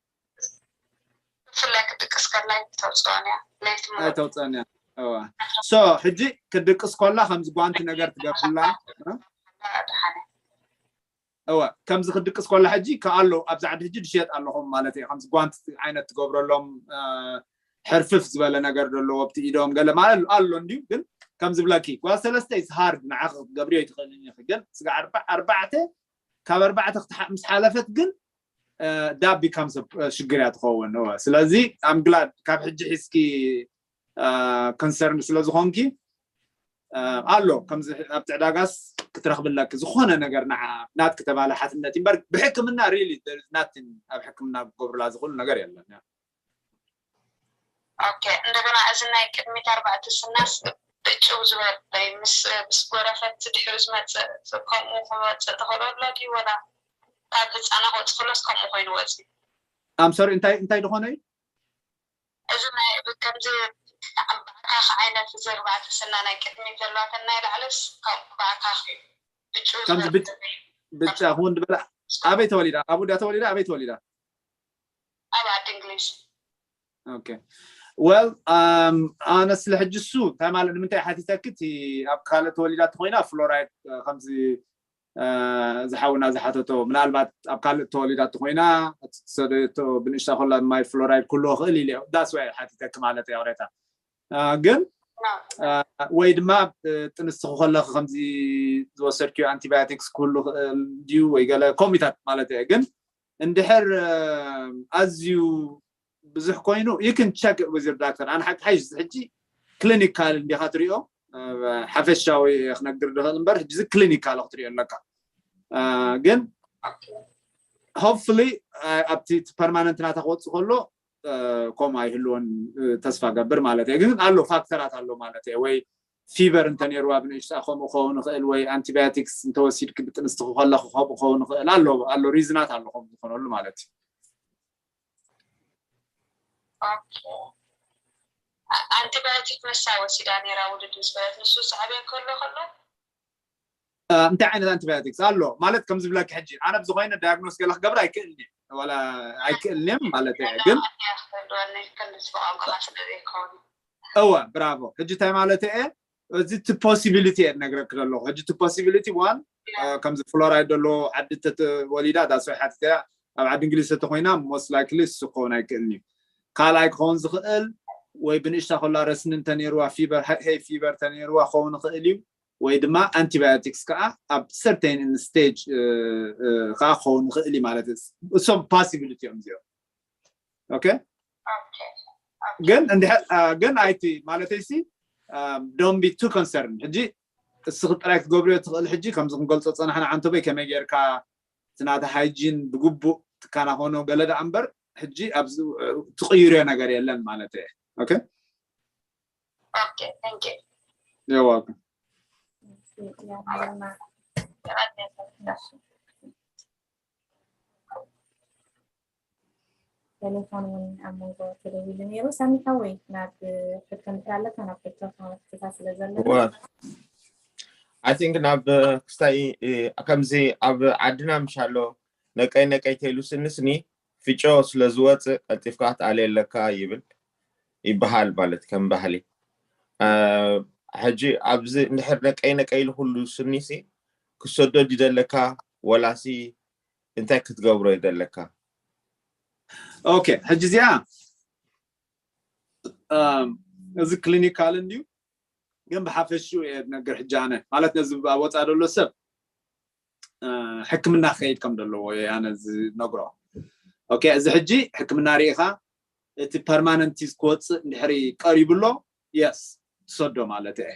ብፍላይ ክድቅስ ከላይ ተውፅኦን እያ ለይቲ ኣይተውፀን እያ so ሕጂ ክድቅስ ኮላ ከምዚ ጓንቲ ነገር ትገብርላ እወ ከምዚ ክድቅስ ኮላ ሕጂ ከኣሎ ኣብዚ ዓዲ ሕጂ ድሽየጥ ኣለኹም ማለት እዩ ከምዚ ጓንቲ ዓይነት ትገብረሎም ሕርፍፍ ዝበለ ነገር ዘለዎ ኣብቲ ኢዶም ገለ ማለት ኣሎ እንድዩ ግን ከም ዝብለኪ ጓል ሰለስተ is hard ንዓኺ ክትገብርዮ ኣይትኽእልን ኢኺ ግን ስጋ ኣርባዕተ ካብ ኣርባዕተ ምስ ሓለፈት ግን that becomes ሽግር እያ ትኸውን ስለዚ I'm glad ካብ ሕጂ ሒዝኪ concern ስለ ዝኾንኪ ኣሎ ከምዚ ኣብቲ ዕዳጋስ ክትረኽብለኪ ዝኾነ ነገር ንዓ ናትኪ ተባለ ሓትነት እምበር ብሕክምና really nothing ኣብ ሕክምና ክገብርላ ዝኽእሉ ነገር የለን okay እንደገና እዚ ናይ ቅድሚት ኣርባዕተ ስናስ ብጭው ዝበለ ምስ ምስ ጎረፈት ድሕሪ ዝመፅእ ከምኡ ክመፅእ ተኽእሎ ኣሎ ድዩ ወላ ካብ ህፃና ክወፅእ ከሎስ ከምኡ ኮይኑ ወፂ I'm sorry እንታይ እንታይ ዝኾነ እዩ እዚ ናይ ከምዚ ብዓካኽ ዓይነት እዚ ኣርባዕተ ስና ናይ ቅድሚት ዘለዋተን ናይ ላዕለስ ካብ ብዓካኽ እዩ ብጭው ከምዚ ብጫ ክውን ዝበላ ኣበይ ተወሊዳ ኣብ ውዳ ተወሊዳ ኣበይ ተወሊዳ ኣብ ዓዲ እንግሊዝ okay well ኣነ ስለ ሕጂ እሱ እንታይ ማለት ንምንታይ ሓቲተኪ እቲ ኣብ ካልእ ተወሊዳ ተኮይና ፍሎራይድ ከምዚ ዝሓውና ዝሓተቶ ምናልባት ኣብ ካልእ ተወሊዳ ተኮይና ሰደቶ ብንእሽታ ኮላ ማይ ፍሎራይድ ክህልዎ ክእል ኢለ that's why ሓቲተኪ ማለት እያ ቅሬታ ግን ወይ ድማ ጥንስቲ ከለኺ ከምዚ ዝወሰድክዮ antibiotics ክህሉ ክእል ድዩ ወይ ገለ ኮሚታት ማለት እየ ግን እንድሕር ኣዝዩ ብዙሕ ኮይኑ you can check with your doctor ኣነ ሓቂ ሓይሽ ሕጂ clinical እንዲኻ ትሪኦ ሓፈሻዊ ክነግር ድኽእል እምበር ሕጂ clinical ክትሪኦ ኣለካ ግን hopefully ኣብቲ permanent ናታ ክወፅእ ከሎ ከምኡ ኣይህልዎን ተስፋ ገብር ማለት እየ ግን ኣሎ ፋክተራት ኣሎ ማለት እየ ወይ fever እንተነይርዋ ብንእሽታ ከምኡ ክኸውን ይኽእል ወይ antibiotics እንተወሲድኪ ብጥንስቲ ከለኹ ከምኡ ክኸውን ይኽእል ኣሎ ኣሎ reasonት ኣሎ ከምኡ ዝኾነሉ ማለት እዩ antibiotic መሳ ወሲዳ ነይራ ውድድ ምስ በለት ንሱ ዝዓበየ ከሎ ከሎ እንታይ ዓይነት antibiotics ኣሎ ማለት ከም ዝብለኪ ሕጂ ኣነ ብዝኮይነ diagnose ገለ ክገብር ኣይክእልን እየ ዋላ ኣይክእልን እየ ማለት እየ ግን እወ bravo ሕጂ እንታይ ማለት እየ እዚ እቲ possibility እየ ነግረክ ዘለኹ ሕጂ እቲ possibility one ከምዚ ፍሎራይድ ዘሎ ዓዲ ተወሊዳ that's why ሓቲተ ኣብ ዓዲ እንግሊዝ ተኮይና most likely እሱ ክኸውን ኣይክእልን እዩ ካልኣይ ክኸውን ዝኽእል ወይ ብንእሽታ ከላ ረስኒ እንተነይርዋ fever hay fever ተነይርዋ ክኸውን ይኽእል እዩ ወይ ድማ antibiotics ከዓ ኣብ certain stage ከዓ ክኸውን ይኽእል እዩ ማለት እዩ እሶም possibility እዮም እዚኦም okay ግን እንድሕር ግን ኣይቲ ማለተይሲ don't be too concerned ሕጂ እስኺ ጥራይ ክትገብርዮ ትኽእል ሕጂ ከምዚ ክንገልፆ ፀናሕና ዓንተቦይ ከመይ ጌርካ እቲ ናተ hygiene ብግቡእ ትከናኸኖ ገለ ደኣ እምበር ሕጂ ኣብዚ ትቕይርዮ ነገር የለን ማለት እየ okay Okay, thank you. You're welcome. ቴሌፎን እውን ኣብ መንጎ ተደዊሉ ነይሩ። ሳሚ ሓወይ ናብ ሕቶ እንድሕር ኣለካ ናብ ሕቶ ክተታ ስለ ዘለና I think ናብ ክስታይ ከምዚ ኣብ ዓድና ምሻሎ ነቀይ ነቀይ ተይሉ ስንስኒ ፍጮ ስለ ዝወፅእ ቀልጢፍካ ክትኣልየ ኣለካ ይብል ይበሃል ማለት ከም ባህሊ ሕጂ ኣብዚ እንድሕር ነቀይ ነቀይ ኢሉ ኩሉ ስኒሲ ክሰዶ ድዩ ዘለካ ወላሲ እንታይ ክትገብሮ እዩ ዘለካ okay ሕጂ እዚኣ እዚ ክሊኒካል እንድዩ፣ ግን ብሓፈሽኡ እየ ዝነግር ሕጂ ኣነ። ማለት ነዚ ኣብ ወፃእ ዘሎ ሰብ ሕክምና ክኸይድ ከም ዘለዎ እየ ኣነ ዝነግሮ። ኦኬ፣ እዚ ሕጂ ሕክምና ርኢኻ እቲ ፐርማነንት ክወፅእ እንድሕሪ ቀሪቡ ኣሎ፣ የስ፣ ትሰዶ ማለት እየ።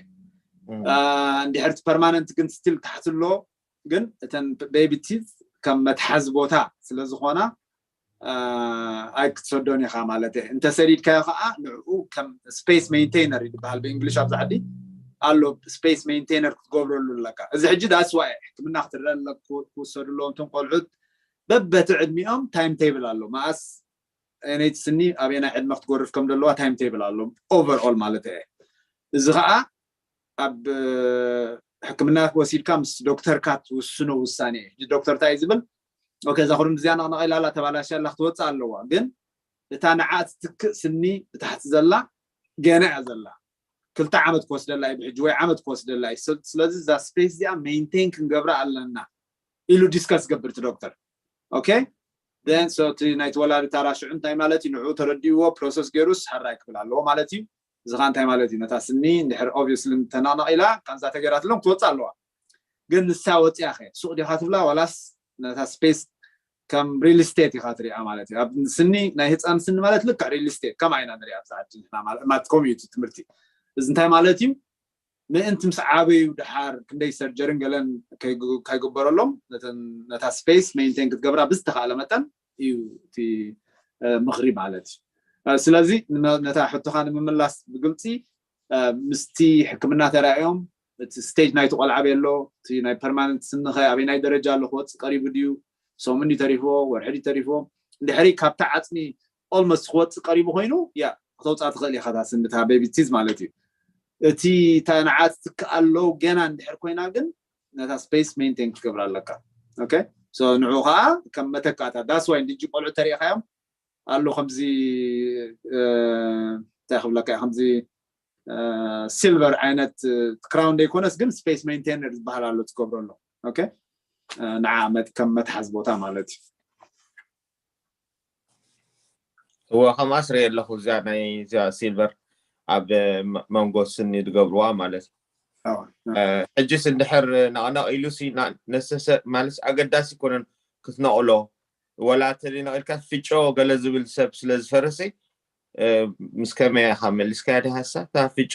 እንድሕር እቲ ፐርማነንት ግን ስቲል ታሕቲ ኣሎ፣ ግን እተን ቤቢ ቲዝ ከም መትሓዚ ቦታ ስለ ዝኾና ኣይክትሰዶን ኢኻ ማለት እየ። እንተሰዲድካዮ ከዓ ንዕኡ ከም ስፔስ ሜንቴነር ይበሃል ብእንግሊሽ ኣብዚ ዓዲ ኣሎ። ስፔስ ሜንቴነር ክትገብረሉ ኣለካ። እዚ ሕጂ that's why ሕክምና ክትረአ ክውሰዱ ኣለዎም እቶም ቆልዑት። በበቲ ዕድሚኦም ታይም ቴብል ኣሎ። መኣስ ኣየነይቲ ስኒ ኣበየናይ ዕድመ ክትጎርፍ ከም ዘለዋ ታይም ቴብል ኣሎ፣ ኦቨርኦል ማለት እየ። እዚ ከዓ ኣብ ሕክምና ወሲድካ ምስ ዶክተርካ ትውስኖ ውሳኔ እዩ። ዶክተር እንታይ ዝብል? ኦኬ፣ እዛ ኩርምዚ እዚኣ ነቕነቕ ኢላ ኣላ፣ ተባላሽያ ኣላ፣ ክትወፅእ ኣለዋ። ግን እታ ንዓ ትትክእ ስኒ ብታሕቲ ዘላ ገና እያ ዘላ። ክልተ ዓመት ክወስደላ እዩ ብሕጂ ወይ ዓመት ክወስደላ እዩ። ስለዚ እዛ ስፔስ እዚኣ ሜንቴን ክንገብራ ኣለና ኢሉ ዲስከስ ገብር እቲ ዶክተር። ኦኬ፣ ን እቲ ናይ ተወላዲ ታራ ሽዑ እንታይ ማለት እዩ? ንዕኡ ተረዲእዎ ፕሮሰስ ገይሩስ ሓራይ ክብል ኣለዎ ማለት እዩ። እዚ ከዓ እንታይ ማለት እዩ? ነታ ስኒ እንድሕር ኦብቪስሊ ተናናቕ ኢላ ካንዛ ተገይራትሎም ክትወፅእ ኣለዋ። ግን ንሳ ወፂኣ ከ ሱቕ ዲኻ ትብላ ዋላስ ነታ ስፔስ ከም ሪል ስቴት ኢኻ ትሪኣ ማለት እዩ? ኣብ ስኒ ናይ ህፃን ስኒ ማለት ልክዕ ሪል ስቴት ከም ዓይና ንሪኣ ኣብዚ ዓዲ ንሕና ማለት ከምኡ እዩ እቲ ትምህርቲ። እዚ እንታይ ማለት እዩ? ምእንቲ ምስ ዓበዩ ድሓር ክንደይ ሰርጀርን ገለን ከይግበረሎም ነታ ስፔስ ሜንቴን ክትገብራ ብዝተኻእለ መጠን እዩ እቲ ምኽሪ ማለት እዩ። ስለዚ ነታ ሕቶኻ ንምምላስ ብግልፂ ምስቲ ሕክምና ተራእዮም እቲ ስቴጅ ናይቲ ቆልዓ ቤሎ እቲ ናይ ፐርማነንት ስንኸ ኣበይ ናይ ደረጃ ኣሎ ክወፅእ ቀሪቡ ድዩ? ሰሙን ድዩ ተሪፍዎ? ወርሒ ድዩ ተሪፍዎ? እንድሕሪ ካብቲ ዓፅሚ ኦልሞስት ክወፅእ ቀሪቡ ኮይኑ ያ ክተውፃእ ትኽእል ኢኻ እታ ስኒ እታ ቤቢ ቲዝ ማለት እዩ። እቲ እታ ንዓ ትትክእ ኣሎ ገና እንድሕር ኮይና ግን ነታ ስፔስ ሜንቴን ክትገብር ኣለካ። ኦኬ፣ ሶ ንዑ ከዓ ከም መተካእታ that's why እንድጂ ቆልዑ ተሪእኻዮም ኣሎ ከምዚ እንታይ ክብለካ ከምዚ ሲልቨር ዓይነት ክራውን ዘይኮነስ ግን ስፔስ ሜንቴነር ዝበሃል ኣሎ ትገብረሉ። ኦኬ፣ ንዓ ከም መትሓዝ ቦታ ማለት እዩ። እወ ከምኣስ ርየ ኣለኹ እዚኣ ናይ እዚኣ ሲልቨር ኣብ መንጎ ስኒ ዝገብርዋ ማለት እዩ። ሕጅስ እንድሕር ነቕነቕ ኢሉሲ ነሰሰ ማለት ኣገዳሲ ይኮነን ክትነቕሎ ወላ ተደይ ነቒልካ ፍጮ ገለ ዝብል ሰብ ስለ ዝፈረሰ ምስ ከመይ ኢኻ መሊስካያ ዲ ሃሳብ እታ ፍጮ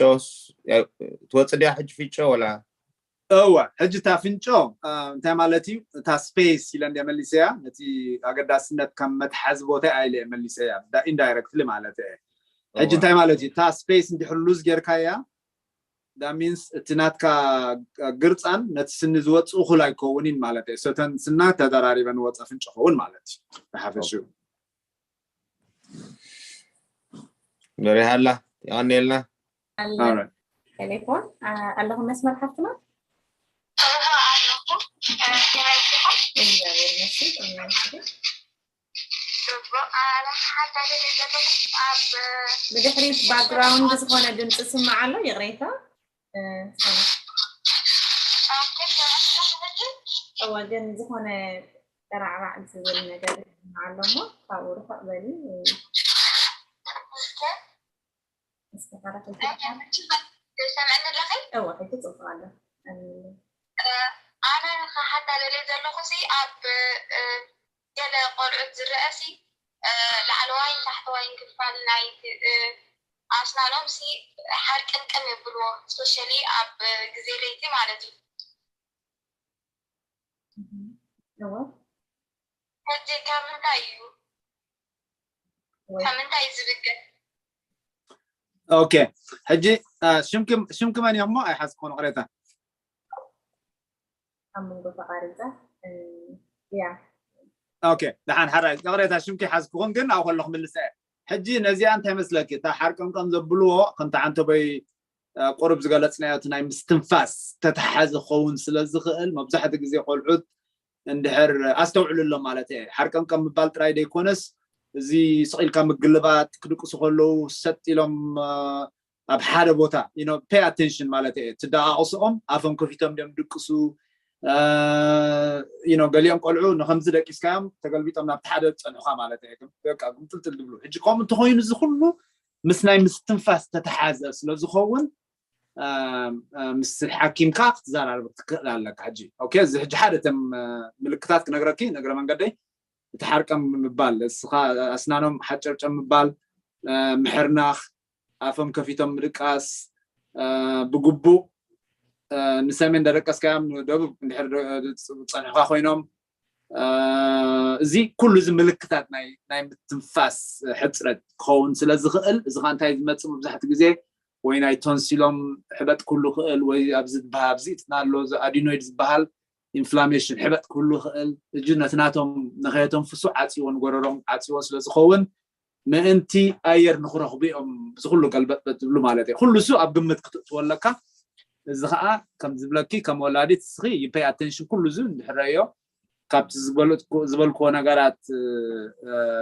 ትወፅእ ድያ ሕጂ ፍጮ ወላ እወ ሕጂ እታ ፍንጮ እንታይ ማለት እዩ እታ ስፔስ ኢለ እንደ መሊሰያ ነቲ ኣገዳስነት ከም መትሓዚ ቦታ ኢለ መሊሰያ ኢንዳይረክትሊ ማለት እየ ሕጂ እንታይ ማለት እዩ እታ ስፔስ እንድሕር ሉዝ ጌርካያ ዳሚንስ እቲ ናትካ ግርፃን ነቲ ስኒ ዝወፅእ እኩል ኣይከውንን ማለት እዩ ሰተን ስና ተደራሪበን ወፀ ፍንጭ ኸውን ማለት እዩ ብሓፈሽኡ ንሪሃላ የቐኒልና ቴሌፎን ኣለኹ መስመር ሓፍትና ብድሕሪት ባክግራውንድ ዝኾነ ድምፂ ስማዕ ኣሎ ይቕሬታ እወ ግን ዝኾነ ጠራዕራዕ ዝብል ነገር ኣሎ እሞ ካብኡ ርሕቕ በሊ ሰምዕኒ ኣለኺ እወ ሕጂ ፅቡቅ ኣሎ ኣነ ከሓታለለ ዘለኹ ሲ ኣብ ገለ ቆልዑት ዝረአ ሲ ላዕለዋይን ታሕተዋይን ክፋል ናይ ኣስናኖም ሲ ሓርቅንቅን የብልዎ ስፔሻሊ ኣብ ግዜ ለይቲ ማለት እዩ ሕጂ ካብ ምንታይ እዩ ካብ ምንታይ እዩ ዝብገስ ኦኬ ሕጂ ሽምኪ መን እዮም እሞ ኣይሓዝክኹን ቅሬታ ኣብ መንጎ ተቃሪፀ ያ ኦኬ ደሓን ሓራይ ቅሬታ ሽምኪ ሓዝክኹን ግን ኣብ ከለኹ ምልሰ ሕጂ ነዚኣ እንታይ መስለኪ እታ ሓርቀምቀም ዘብልዎ ከምቲ ዓንተቦይ ቁሩብ ዝገለፅናዮ እቲ ናይ ምስትንፋስ ተተሓዚ ክኸውን ስለ ዝኽእል መብዛሕትኡ ግዜ ቆልዑት እንድሕር ኣስተውዕሉ ኣሎ ማለት እየ ሓርቀምቀም ምባል ጥራይ ዘይኮነስ እዚ ስቕ ኢልካ ምግልባጥ ክድቅሱ ከለዉ ሰጥ ኢሎም ኣብ ሓደ ቦታ pay attention ማለት እየ ትደቃቅስኦም ኣፎም ከፊቶም ድዮም ድቅሱ ገሊኦም ቆልዑ ንከምዚ ደቂስካዮም ተገልቢጦም ናብቲ ሓደ ፀንሑካ ማለት እየ በቃ ግምጥልጥል ዝብሉ ሕጂ ከምኡ እንተኮይኑ እዚ ኩሉ ምስ ናይ ምስትንፋስ ተተሓዘ ስለ ዝኸውን ምስ ሓኪምካ ክትዘራርብ ክትክእል ኣለካ። ሕጂ ኦኬ፣ እዚ ሕጂ ሓደ እተም ምልክታት ክነግረኪ፣ ንእግረ መንገደይ፣ እቲ ሓርቀም ምባል፣ እስኻ ኣስናኖም ሓጨርጨም ምባል፣ ምሕርናኽ፣ ኣፎም ከፊቶም ምድቃስ፣ ብግቡእ ንሰሜን እንዳደቀስካዮም ንደቡብ እንድሕር ጸንሑካ ኮይኖም፣ እዚ ኩሉ እዚ ምልክታት ናይ ምትንፋስ ሕፅረት ክኸውን ስለ ዝኽእል፣ እዚ ኸ እንታይ ዝመፅእ መብዛሕትኡ ግዜ ወይ ናይ ቶንሲሎም ሕበጥ ክህሉ ይኽእል፣ ወይ ኣብዚ ዝበሃል ኣብዚ እቲ ኣሎ ኣዲኖይድ ዝበሃል ኢንፍላሜሽን ሕበጥ ክህሉ ይኽእል። እጂ ነቲ ናቶም ንኸየተንፍሱ ዓፅዎን ጎረሮም ዓፅዎን ስለ ዝኸውን ምእንቲ ኣየር ንኽረኽቡ እዮም እዚ ኩሉ ገልበጥበጥ ዝብሉ ማለት እዩ። ኩሉ እሱ ኣብ ግምት ክትእትዎ ኣለካ። እዚ ከዓ ከም ዝብለኪ ከም ወላዲት እስኺ ይፔይ ኣቴንሽን ኩሉ እዚ እንድሕረዮ ካብቲ ዝበልኩዎ ነገራት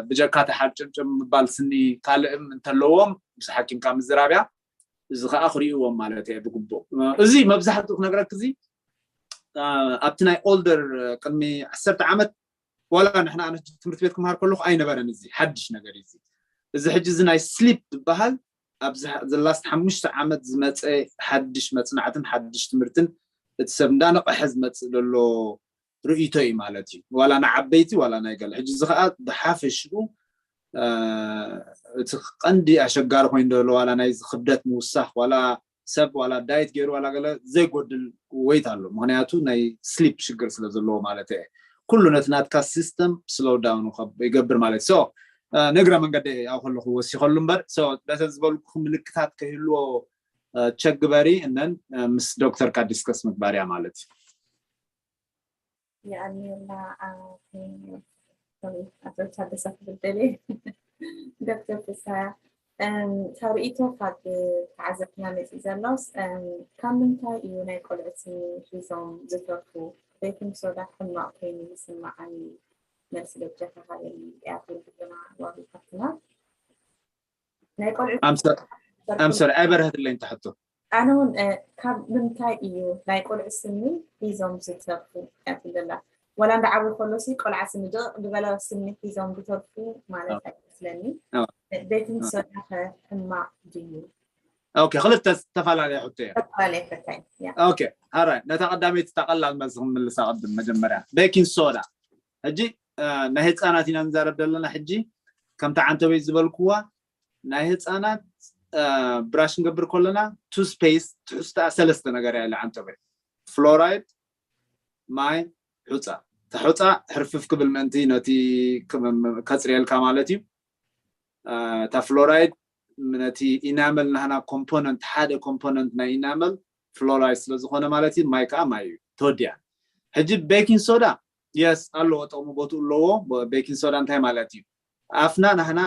ብጀካ ተሓርጭምጭም ምባል ስኒ ካልእም እንተለዎም ምስ ሓኪምካ ምዝራብያ እዚ ከዓ ክርእይዎም ማለት እየ ብግቡእ። እዚ መብዛሕትኡ ክነግረክ እዚ ኣብቲ ናይ ኦልደር ቅድሚ ዓሰርተ ዓመት ዋላ ንሕና ኣነ ትምህርቲ ቤት ክምሃር ከለኹ ኣይነበረን። እዚ ሓድሽ ነገር እዩ። እዚ ሕጂ እዚ ናይ ስሊፕ ዝበሃል ኣብዚ ላስት ሓሙሽተ ዓመት ዝመፀ ሓድሽ መፅናዕትን ሓድሽ ትምህርትን እቲ ሰብ እንዳነቐሐ ዝመፅእ ዘሎ ርእይቶ እዩ ማለት እዩ። ዋላ ንዓበይቲ ዋላ ናይ ገለ ሕጂ እዚ ከዓ ብሓፈሽኡ እቲ ቀንዲ ኣሸጋሪ ኮይኑ ዘሎ ዋላ ናይ ክብደት ምውሳኽ ዋላ ሰብ ዋላ ዳየት ገይሩ ዋላ ገለ ዘይጎድል ወይት ኣሎ። ምክንያቱ ናይ ስሊፕ ሽግር ስለ ዘለዎ ማለት እየ። ኩሉ ነቲ ናትካ ሲስተም ስሎው ዳውን ይገብር ማለት ሶ ንእግረ መንገዲ ያው ከለኹ ወሲኸሉ እምበር በተን ዝበልኩ ምልክታት ከህልዎ ቸክ ግበሪ እነን ምስ ዶክተርካ ዲስከስ ምግባር እያ ማለት እዩ። የቐንየልና ኣቶ ታደሰ ክብል ደልየ። ዶክተር ፍስሃ ካብ ርእይቶ ካብ ተዓዘብትና መፂእ ዘሎስ ካብ ምንታይ እዩ ናይ ቆልዑት ስኒ ሒዞም ዝተርፉ? ቤኪንግ ሶዳ ሕማቕ ኮይኑ ዝስምዓኒ መልሲ በጃኻ ሃበኒ እያ ትብል ዘለና ዋቢ ሓፍትና። ናይ ቆልዑት I'm sorry ኣይበረሀትለይን ትሕቶ። ኣነ እውን ካብ ምንታይ እዩ ናይ ቆልዑ ስኒ ሒዞም ዝተርፉ እያ ትብል ዘላ። ወላ እንዳዓብዩ ከሎ ሲ ቆልዓ ስኒ ድቕቕ ዝበለ ስኒ ሒዞም ዝተርፉ ማለት ኣይመስለኒ። ቤኪንግ ሶዳ ከ ሕማቕ ድዩ? ኦኬ ክልተ ዝተፈላለየ ሕቶ እያ። ዝተፈላለየ ሕቶ እያ። ኦኬ ሃራይ ነታ ቀዳመይቲ እታ ቀላል መልሲ ክምልሳ ቅድም መጀመርያ ቤኪንግ ሶዳ ሕጂ ናይ ህፃናት ኢና ንዛረብ ዘለና ሕጂ ከምቲ ዓንተበይ ዝበልክዋ ናይ ህፃናት ብራሽ ንገብር ከለና ቱስፔስት ትሕዝቶኣ ሰለስተ ነገር እያ ኢለ ዓንተበይ ፍሎራይድ ማይ ሑፃ እታ ሑፃ ሕርፍፍ ክብል ምእንቲ ነቲ ከፅርየልካ ማለት እዩ እታ ፍሎራይድ ነቲ ኢናመል ናህና ኮምፖነንት ሓደ ኮምፖነንት ናይ ኢናመል ፍሎራይድ ስለ ዝኾነ ማለት እዩ ማይ ከዓ ማይ እዩ ተወዲያ ሕጂ ቤኪንግ ሶዳ የስ ኣለዎ ጥቕሚ ቦትኡ ኣለዎ ቤኪንግ ሶዳ እንታይ ማለት እዩ ኣፍና ናህና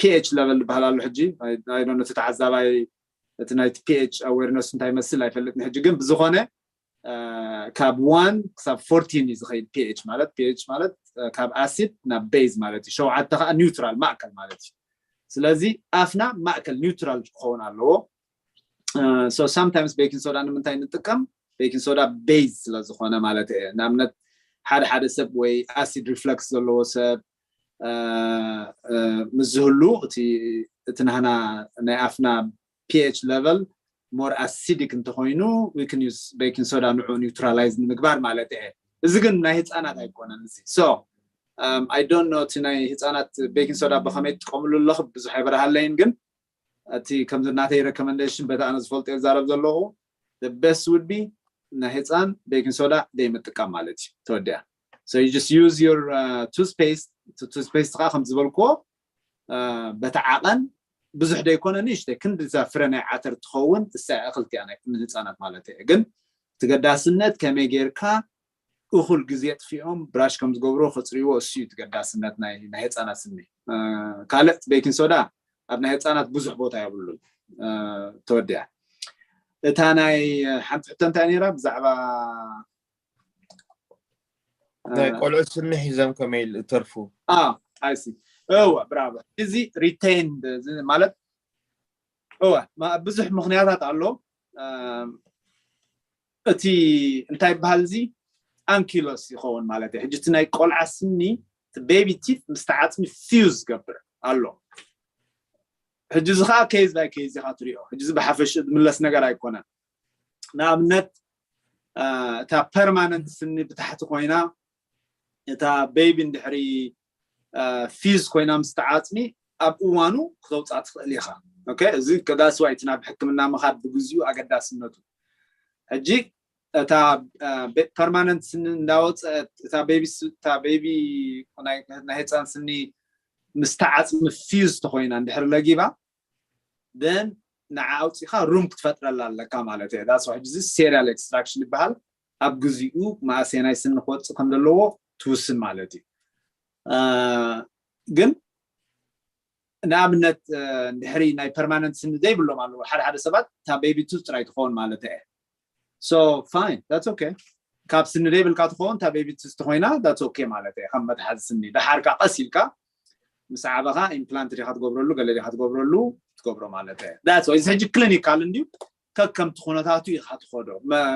ፒኤች ለቨል ዝበሃል ኣሎ ሕጂ ኣይዶ ነቲ ተዓዛባይ እቲ ናይቲ ፒኤች ኣዌርነስ እንታይ መስል ኣይፈልጥን ሕጂ ግን ብዝኾነ ካብ ዋን ክሳብ ፎርቲን እዩ ዝኸይድ ፒኤች ማለት ፒኤች ማለት ካብ ኣሲድ ናብ ቤዝ ማለት እዩ ሸውዓተ ከዓ ኒውትራል ማእከል ማለት እዩ ስለዚ ኣፍና ማእከል ኒውትራል ክኸውን ኣለዎ so sometimes ቤኪንግ ሶዳ ንምንታይ ንጥቀም ቤኪንግ ሶዳ ቤዝ ስለ ዝኾነ ማለት እየ ንኣብነት ሓደ ሓደ ሰብ ወይ ኣሲድ ሪፍለክስ ዘለዎ ሰብ ምስ ዝህሉ እቲ ናህና ናይ ኣፍና ፒኤች ለቨል ሞር ኣሲዲክ እንተኮይኑ ዊክን ዩስ ቤኪንግ ሶዳ ንዑ ኒውትራላይዝ ንምግባር ማለት እየ እዚ ግን ናይ ህፃናት ኣይኮነን እዚ so I don't know እቲ ናይ ህፃናት ቤኪንግ ሶዳ ብከመይ ትጥቀምሉ ኣለኹ ብዙሕ ኣይበረሃለይን ግን እቲ ከምዚ ናተይ recommendation በቲ ኣነ ዝፈልጦ ይዛረብ ዘለኹ best would be ናይ ህፃን ቤኪንግ ሶዳ ደይ ምጥቃም ማለት እዩ ተወዲያ so you just use your uh, toothpaste እቲ toothpaste ከዓ ከም ዝበልክዎ በቲ ዓቐን ብዙሕ ደይኮነ ንእሽተይ ክንዲ እዛ ፍረ ናይ ዓተር ትኸውን እሳ እኽልቲ እያ ናይ ህፃናት ማለት እየ ግን ተገዳስነት ከመይ ጌርካ እኹል ግዜ ጥፊኦም ብራሽ ከም ዝገብሩ ክፅርይዎ እሱ እዩ ተገዳስነት ናይ ህፃናት ስኒ ካልእ ቤኪንግ ሶዳ ኣብ ናይ ህፃናት ብዙሕ ቦታ የብሉን ተወዲያ እታ ናይ ሓንቲ ሕቶ እንታይ ነራ ብዛዕባ ናይ ቆልዑ ስኒ ሒዞም ከመይ ዝተርፉ ኣይሲ እወ ብራቮ እዚ ሪቴንድ ማለት እወ ብዙሕ ምክንያታት ኣሎ እቲ እንታይ ይበሃል እዚ ኣንኪሎስ ይኸውን ማለት እዩ ሕጂ እቲ ናይ ቆልዓ ስኒ ቤቢ ቲት ምስ ተዓፅሚ ፊውዝ ዝገብር ኣሎ ሕጂ እዚ ከዓ case by case ኢኻ ትሪኦ። ሕጂ እዚ ብሓፈሽ ዝምለስ ነገር ኣይኮነን። ንኣብነት እታ permanent ስኒ ብታሕቲ ኮይና እታ baby እንድሕሪ fuse ኮይና ምስ ትዓፅሚ ኣብ እዋኑ ክተውፅኣ ትኽእል ኢኻ። Okay፣ እዚ that's why እቲ ናብ ሕክምና ምኻድ ብግዚኡ ኣገዳስነቱ። ሕጂ እታ permanent ስኒ እንዳወፀት እታ baby እታ baby ናይ ህፃን ስኒ ምስ ተዓፅሚ fuse ተኮይና እንድሕር ለጊባ then ንዓ ኣውፂኻ room ክትፈጥረላ ኣለካ ማለት እዩ። That's why እዚ serial extraction ይበሃል። ኣብ ግዚኡ መኣሰናይ ስኒ ክወፅእ ከም ዘለዎ ትውስን ማለት እዩ። ግን ንኣብነት እንድሕሪ ናይ permanent ስኒ ዘይብሎም ኣለዉ ሓደ ሓደ ሰባት እታ baby tooth ጥራይ ትኸውን ማለት እየ። So fine, that's okay። ካብ ስኒ ዘይብልካ ትኸውን እታ baby tooth ተኮይና that's okay ማለት እየ። ከም መትሓዚ ስኒ ደሓርካ ቀስ ኢልካ ምስ ዓበኻ implant ዲኻ ትገብረሉ ገለ ዲኻ ትገብረሉ ትገብሮ ማለት እየ። That's why እዚ ሕጂ clinical እንድዩ ከከምቲ ኩነታቱ ኢኻ ትኸዶ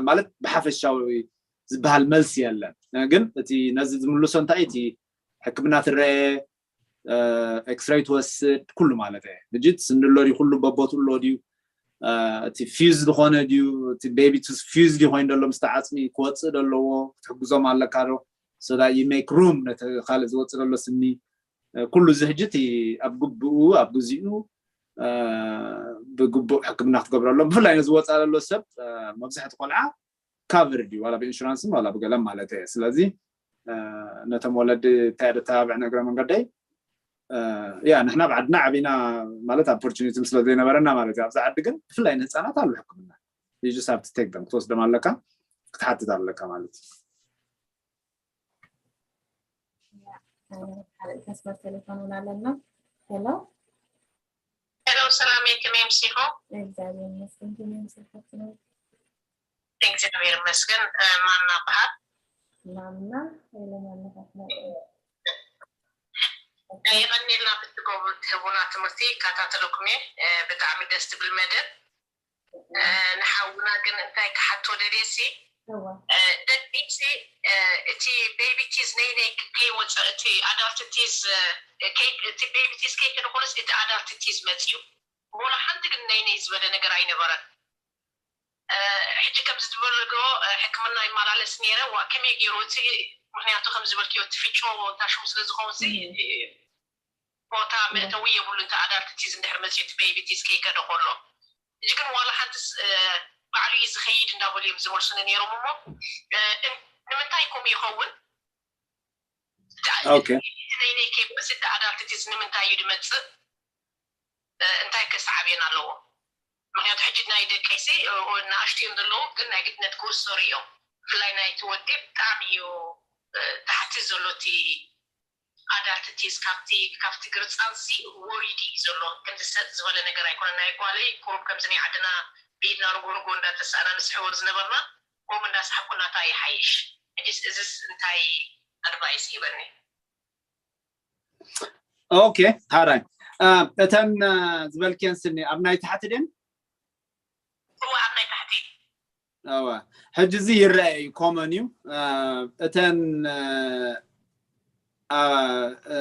ማለት ብሓፈሻዊ ዝበሃል መልሲ የለን። ግን እቲ ነዚ ዝምልሶ እንታይ እቲ ሕክምና ትረአ ኤክስሬይ ትወስድ ኩሉ ማለት እየ። ሕጂ ስንድሎ ድዩ ኩሉ በቦትኡ ኣሎ ድዩ እቲ fuse ዝኾነ ድዩ እቲ baby tooth fuse ድዩ ኮይኑ ዘሎ ምስቲ ዓፅሚ ክወፅእ ዘለዎ ክትሕግዞም ኣለካ ዶ? So that you make room ነቲ ካልእ ዝወፅእ ዘሎ ስኒ ኩሉ እዚ ሕጂ እቲ ኣብ ግብኡ ኣብ ግዚኡ ብግቡእ ሕክምና ክትገብረሎም ብፍላይ ነዚ ወፃእ ዘሎ ሰብ መብዛሕቲ ቆልዓ covered እዩ ዋላ ብኢንሹራንስን ዋላ ብገለን ማለት እየ። ስለዚ ነቶም ወለዲ እንታይ ደተባብዕ እግረ መንገደይ ያ ንሕና ኣብ ዓድና ዓቢና ማለት opportunity ስለ ዘይነበረና ማለት እዩ። ኣብዚ ዓዲ ግን ብፍላይ ንህፃናት ኣሎ ሕክምና you just have to take them ክትወስዶም ኣለካ ክትሓትት ኣለካ ማለት እዩ። ካልእ መስመር ቴሌፎን እውን ኣለና። ሄሎ ሄሎ፣ ሰላም ከመይ ኣምሲኹ? እግዚኣብሔር ይመስገን። ከመይ ኣምሲኹ? እግዚኣብሔር ይመስገን። ማና በሃል ማና ሄሎ ማና የቐኒልና ብትገብሩ ትህቡና ትምህርቲ ይከታተለኩም እየ። ብጣዕሚ ደስ ትብል መደብ። ንሓውና ግን እንታይ ክሓቶ ደልየ ሲ ደቂሲ እቲ ቤቢ ቲዝ ነይነይ ከይወፀ እቲ ኣዳልት ቲዝ እቲ ቤቢ ቲዝ ከይከደኮነስ እቲ ኣዳልት ቲዝ መፅዩ ወላ ሓንቲ ግን ነይነይ ዝበለ ነገር ኣይነበረን። ሕጂ ከምዚ ዝበልዶ ሕክምና ይመላለስ ነይረ ዋ ከመይ ገይሩ እቲ ምክንያቱ ከም ዝበልክዮ እቲ ፍጮ ታሽሙ ስለ ዝኸውን ሲ ቦታ መእተዊ የብሉ እቲ ኣዳልት ቲዝ እንድሕር መፅኡ እቲ ቤቢ ቲዝ ከይከደ ከሎ እዚ ግን ዋላ ሓንትስ ባዕሉ እዩ ዝኸይድ እንዳበሉ እዮም ዝመልሱኒ ነይሮም እሞ ንምንታይ ከምኡ ይኸውን Okay. ነይነይ ከይበስ እቲ ኣዳልት ቲዝ ንምንታይ እዩ ዝመፅእ እንታይ ከስዓብየን ኣለዎ ምክንያቱ ሕጂ ናይ ደቀይሲ ንኣሽቱ እዮም ዘለዉ ግን ናይ ግድነት ክውሰሩ እዮም ብፍላይ ናይቲ ወዲ ብጣዕሚ እዩ ታሕቲ ዘሎ እቲ ኣዳልት ቲዝ ካብቲ ካብቲ ግርፃንሲ ወሪዱ እዩ ዘሎ ክንዲ ሰጥ ዝበለ ነገር ኣይኮነ ናይ ጓለይ ቁሩብ ከምዚ ናይ ዓድና ብኢድና ርጎ ርጎ እንዳተሳእና ንስሕቦ ዝነበርና ከምኡ እንዳሰሓብኩ ናታ ይሓይሽ ሕጂስ እዝስ እንታይ ኣድቫይስ ይበኒ Okay፣ ሓራይ እተን ዝበልክየን ስኒ ኣብ ናይ ታሕቲ ድን እወ ኣብ ናይ ታሕቲ እወ ሕጂ እዚ ይረአ እዩ common እዩ እተን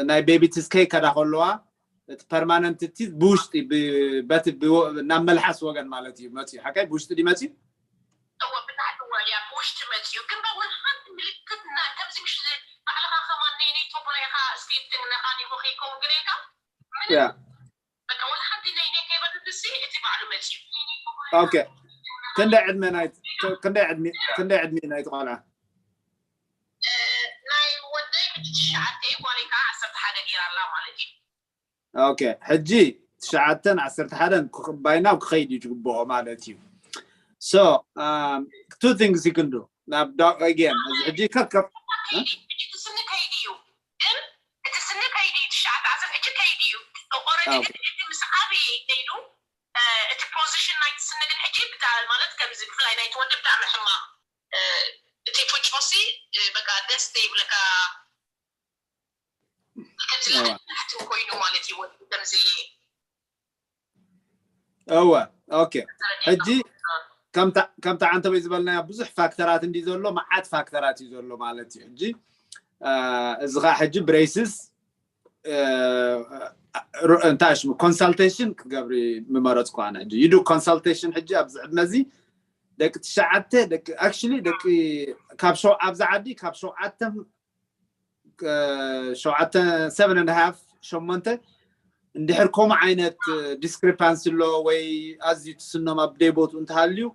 ናይ baby teeth ከይከዳ ከለዋ እቲ permanent teeth ብውሽጢ በቲ ናብ መልሓስ ወገን ማለት እዩ መፅዩ ሓካይ ብውሽጢ ድዩ መፅዩ እወ ብታሕቲ እወ እያ ብውሽጢ መፅዩ ግን በውን ሓንቲ ምልክት እና ከምዚ ምሽ ባዕልኻ ከማን ነይነይ ተብሎ ኢኻ እስቲ ትግነኻ ዲሞ ከይከውን ግን ኢልካ ያ በቃ ወላ ሓንቲ ነይነይ ከይበለት እዚ እቲ ባዕሉ መፅዩ okay ክንደይ ዕድመ ናይ ክንደይ ዕድመ ክንደይ ዕድመ ናይ ቆልዓ ናይ ወደይ ሕጂ ትሽዓተ እዩ ጓለይ ከዓ ዓሰርተ ሓደ ገይራ ኣላ ማለት እዩ okay ሕጂ ትሽዓተን ዓሰርተ ሓደን ባይናው ክኸይድ እዩ ዝግብኦ ማለት እዩ so um, two things you can do ናብ ዶክ again እዚ ሕጂ ከከፍ እቲ ስኒ ከይድ እዩ ግን እቲ ስኒ ከይድ እዩ ትሽዓተ ዓሰርተ ሕጂ ከይድ እዩ ኦረዲ ግን እቲ ምስ ዓብይ ከይዱ እቲ position ናይቲ ስኒ ግን ሕጂ ብጣዕሚ ማለት ከምዚ ብፍላይ ናይቲ ወዲ ብጣዕሚ ሕማቕ እቲ ፍጮሲ በቃ ደስ ዘይብለካ ከምዚ ላዕሊ ታሕቲ ኮይኑ ማለት እዩ ወዲ ከምዚ እወ okay ሕጂ ከምታ ዓንተበይ ዝበልናዮ ብዙሕ ፋክተራት እንዲ ዘሎ መዓት ፋክተራት እዩ ዘሎ ማለት እዩ ሕጂ እዚ ከዓ ሕጂ braces እንታይ ሽሙ consultation ክትገብሪ ምመረፅኩ ኣነ። ሕጂ you do consultation ሕጂ ኣብዚ ዕድመ እዚ ደቂ ትሽዓተ ደቂ actually ደቂ ካብ ሸው ኣብዚ ዓዲ ካብ ሸውዓተ ሸውዓተ seven and half ሸሞንተ እንድሕር ከምኡ ዓይነት discrepancy ኣሎ ወይ ኣዝዩ ትስኖም ኣብ ደይ ቦትኡ እንተሃልዩ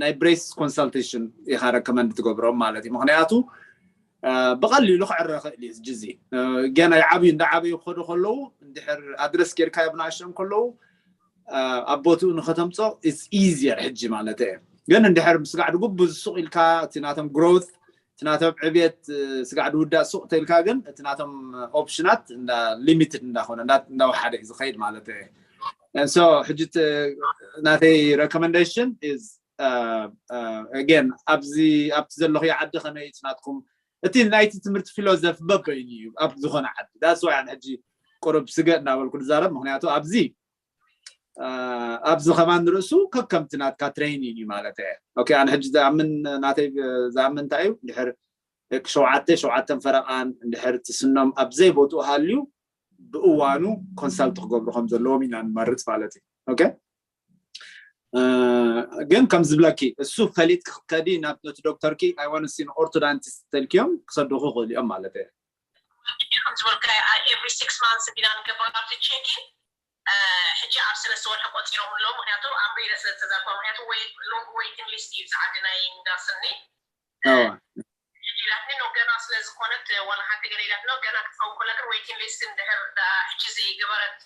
ናይ brace consultation ኢኻ recommend ትገብሮም ማለት እዩ። ምክንያቱ ብቐሊሉ ክዕረ ክእል እዩ ሕጂ እዚ ገና ይዓብዩ እንዳዓበዩ ክኸዱ ከለዉ እንድሕር ኣድረስ ጌርካዮ ብናእሽቶም ከለዉ ኣብ ቦትኡ ንኸተምፆ it's easier ሕጂ ማለት እየ። ግን እንድሕር ምስጋዕ ድጉቡ ዝሱቕ ኢልካ እቲ ናቶም growth እቲ ናቶም ዕብየት ስጋዕ ድውዳእ ሱቕ ተልካ ግን እቲ ናቶም ኦፕሽናት እንዳ limited እንዳኾነ እንዳወሓደ እዩ ዝኸይድ ማለት እየ። So ሕጂ ናተይ recommendation is again ኣብዚ ኣብቲ ዘለኹ ዓዲ ከመይ እቲ ናትኩም እቲ ናይቲ ትምህርቲ ፊሎዘፊ በበይኑ እዩ ኣብ ዝኾነ ዓዲ that's why ኣነ ሕጂ ቁሩብ ስገ እናበልኩ ዝዛረብ ምክንያቱ ኣብዚ ኣብዚ ከማን ንርእሱ ከከምቲ ናትካ training እዩ ማለት እየ። Okay ኣነ ሕጂ ዝኣምን ናተይ ዝኣምን እንታይ እዩ ድሕር ደቂ ሸውዓተ ሸውዓተን ፈረቓን እንድሕር ትስኖም ኣብ ዘይቦትኡ ሃልዩ ብእዋኑ consult ክገብሩ ከም ዘለዎም ኢና ንመርፅ ማለት እዩ። Okay ግን ከም ዝብለኪ እሱ ፈሊጥ ክትከዲ ናብ ነቲ ዶክተርኪ I want to see orthodontist ተልክዮም ክሰዱኹ ይኽእሉ እዮም ማለት እየ። ከም ዝበልካ every six months ቢና ንገብር ኣብቲ checking ሕጂ ኣብ ሰለስተ ወርሒ ቆፂሮም ኣለዉ። ምክንያቱ ኣምሪረ ስለ ዝተዛርኳ ምክንያቱ long waiting list እዩ ዝዓዲ ናይ እንዳስኒ ኢላትኒ ነው ገና ስለ ዝኾነት ዋላ ሓንቲ ገለ ኢላትኒ ገና ክትኸውን ከላ ግን waiting list እንድሕር ሕጂ ዘይገበረት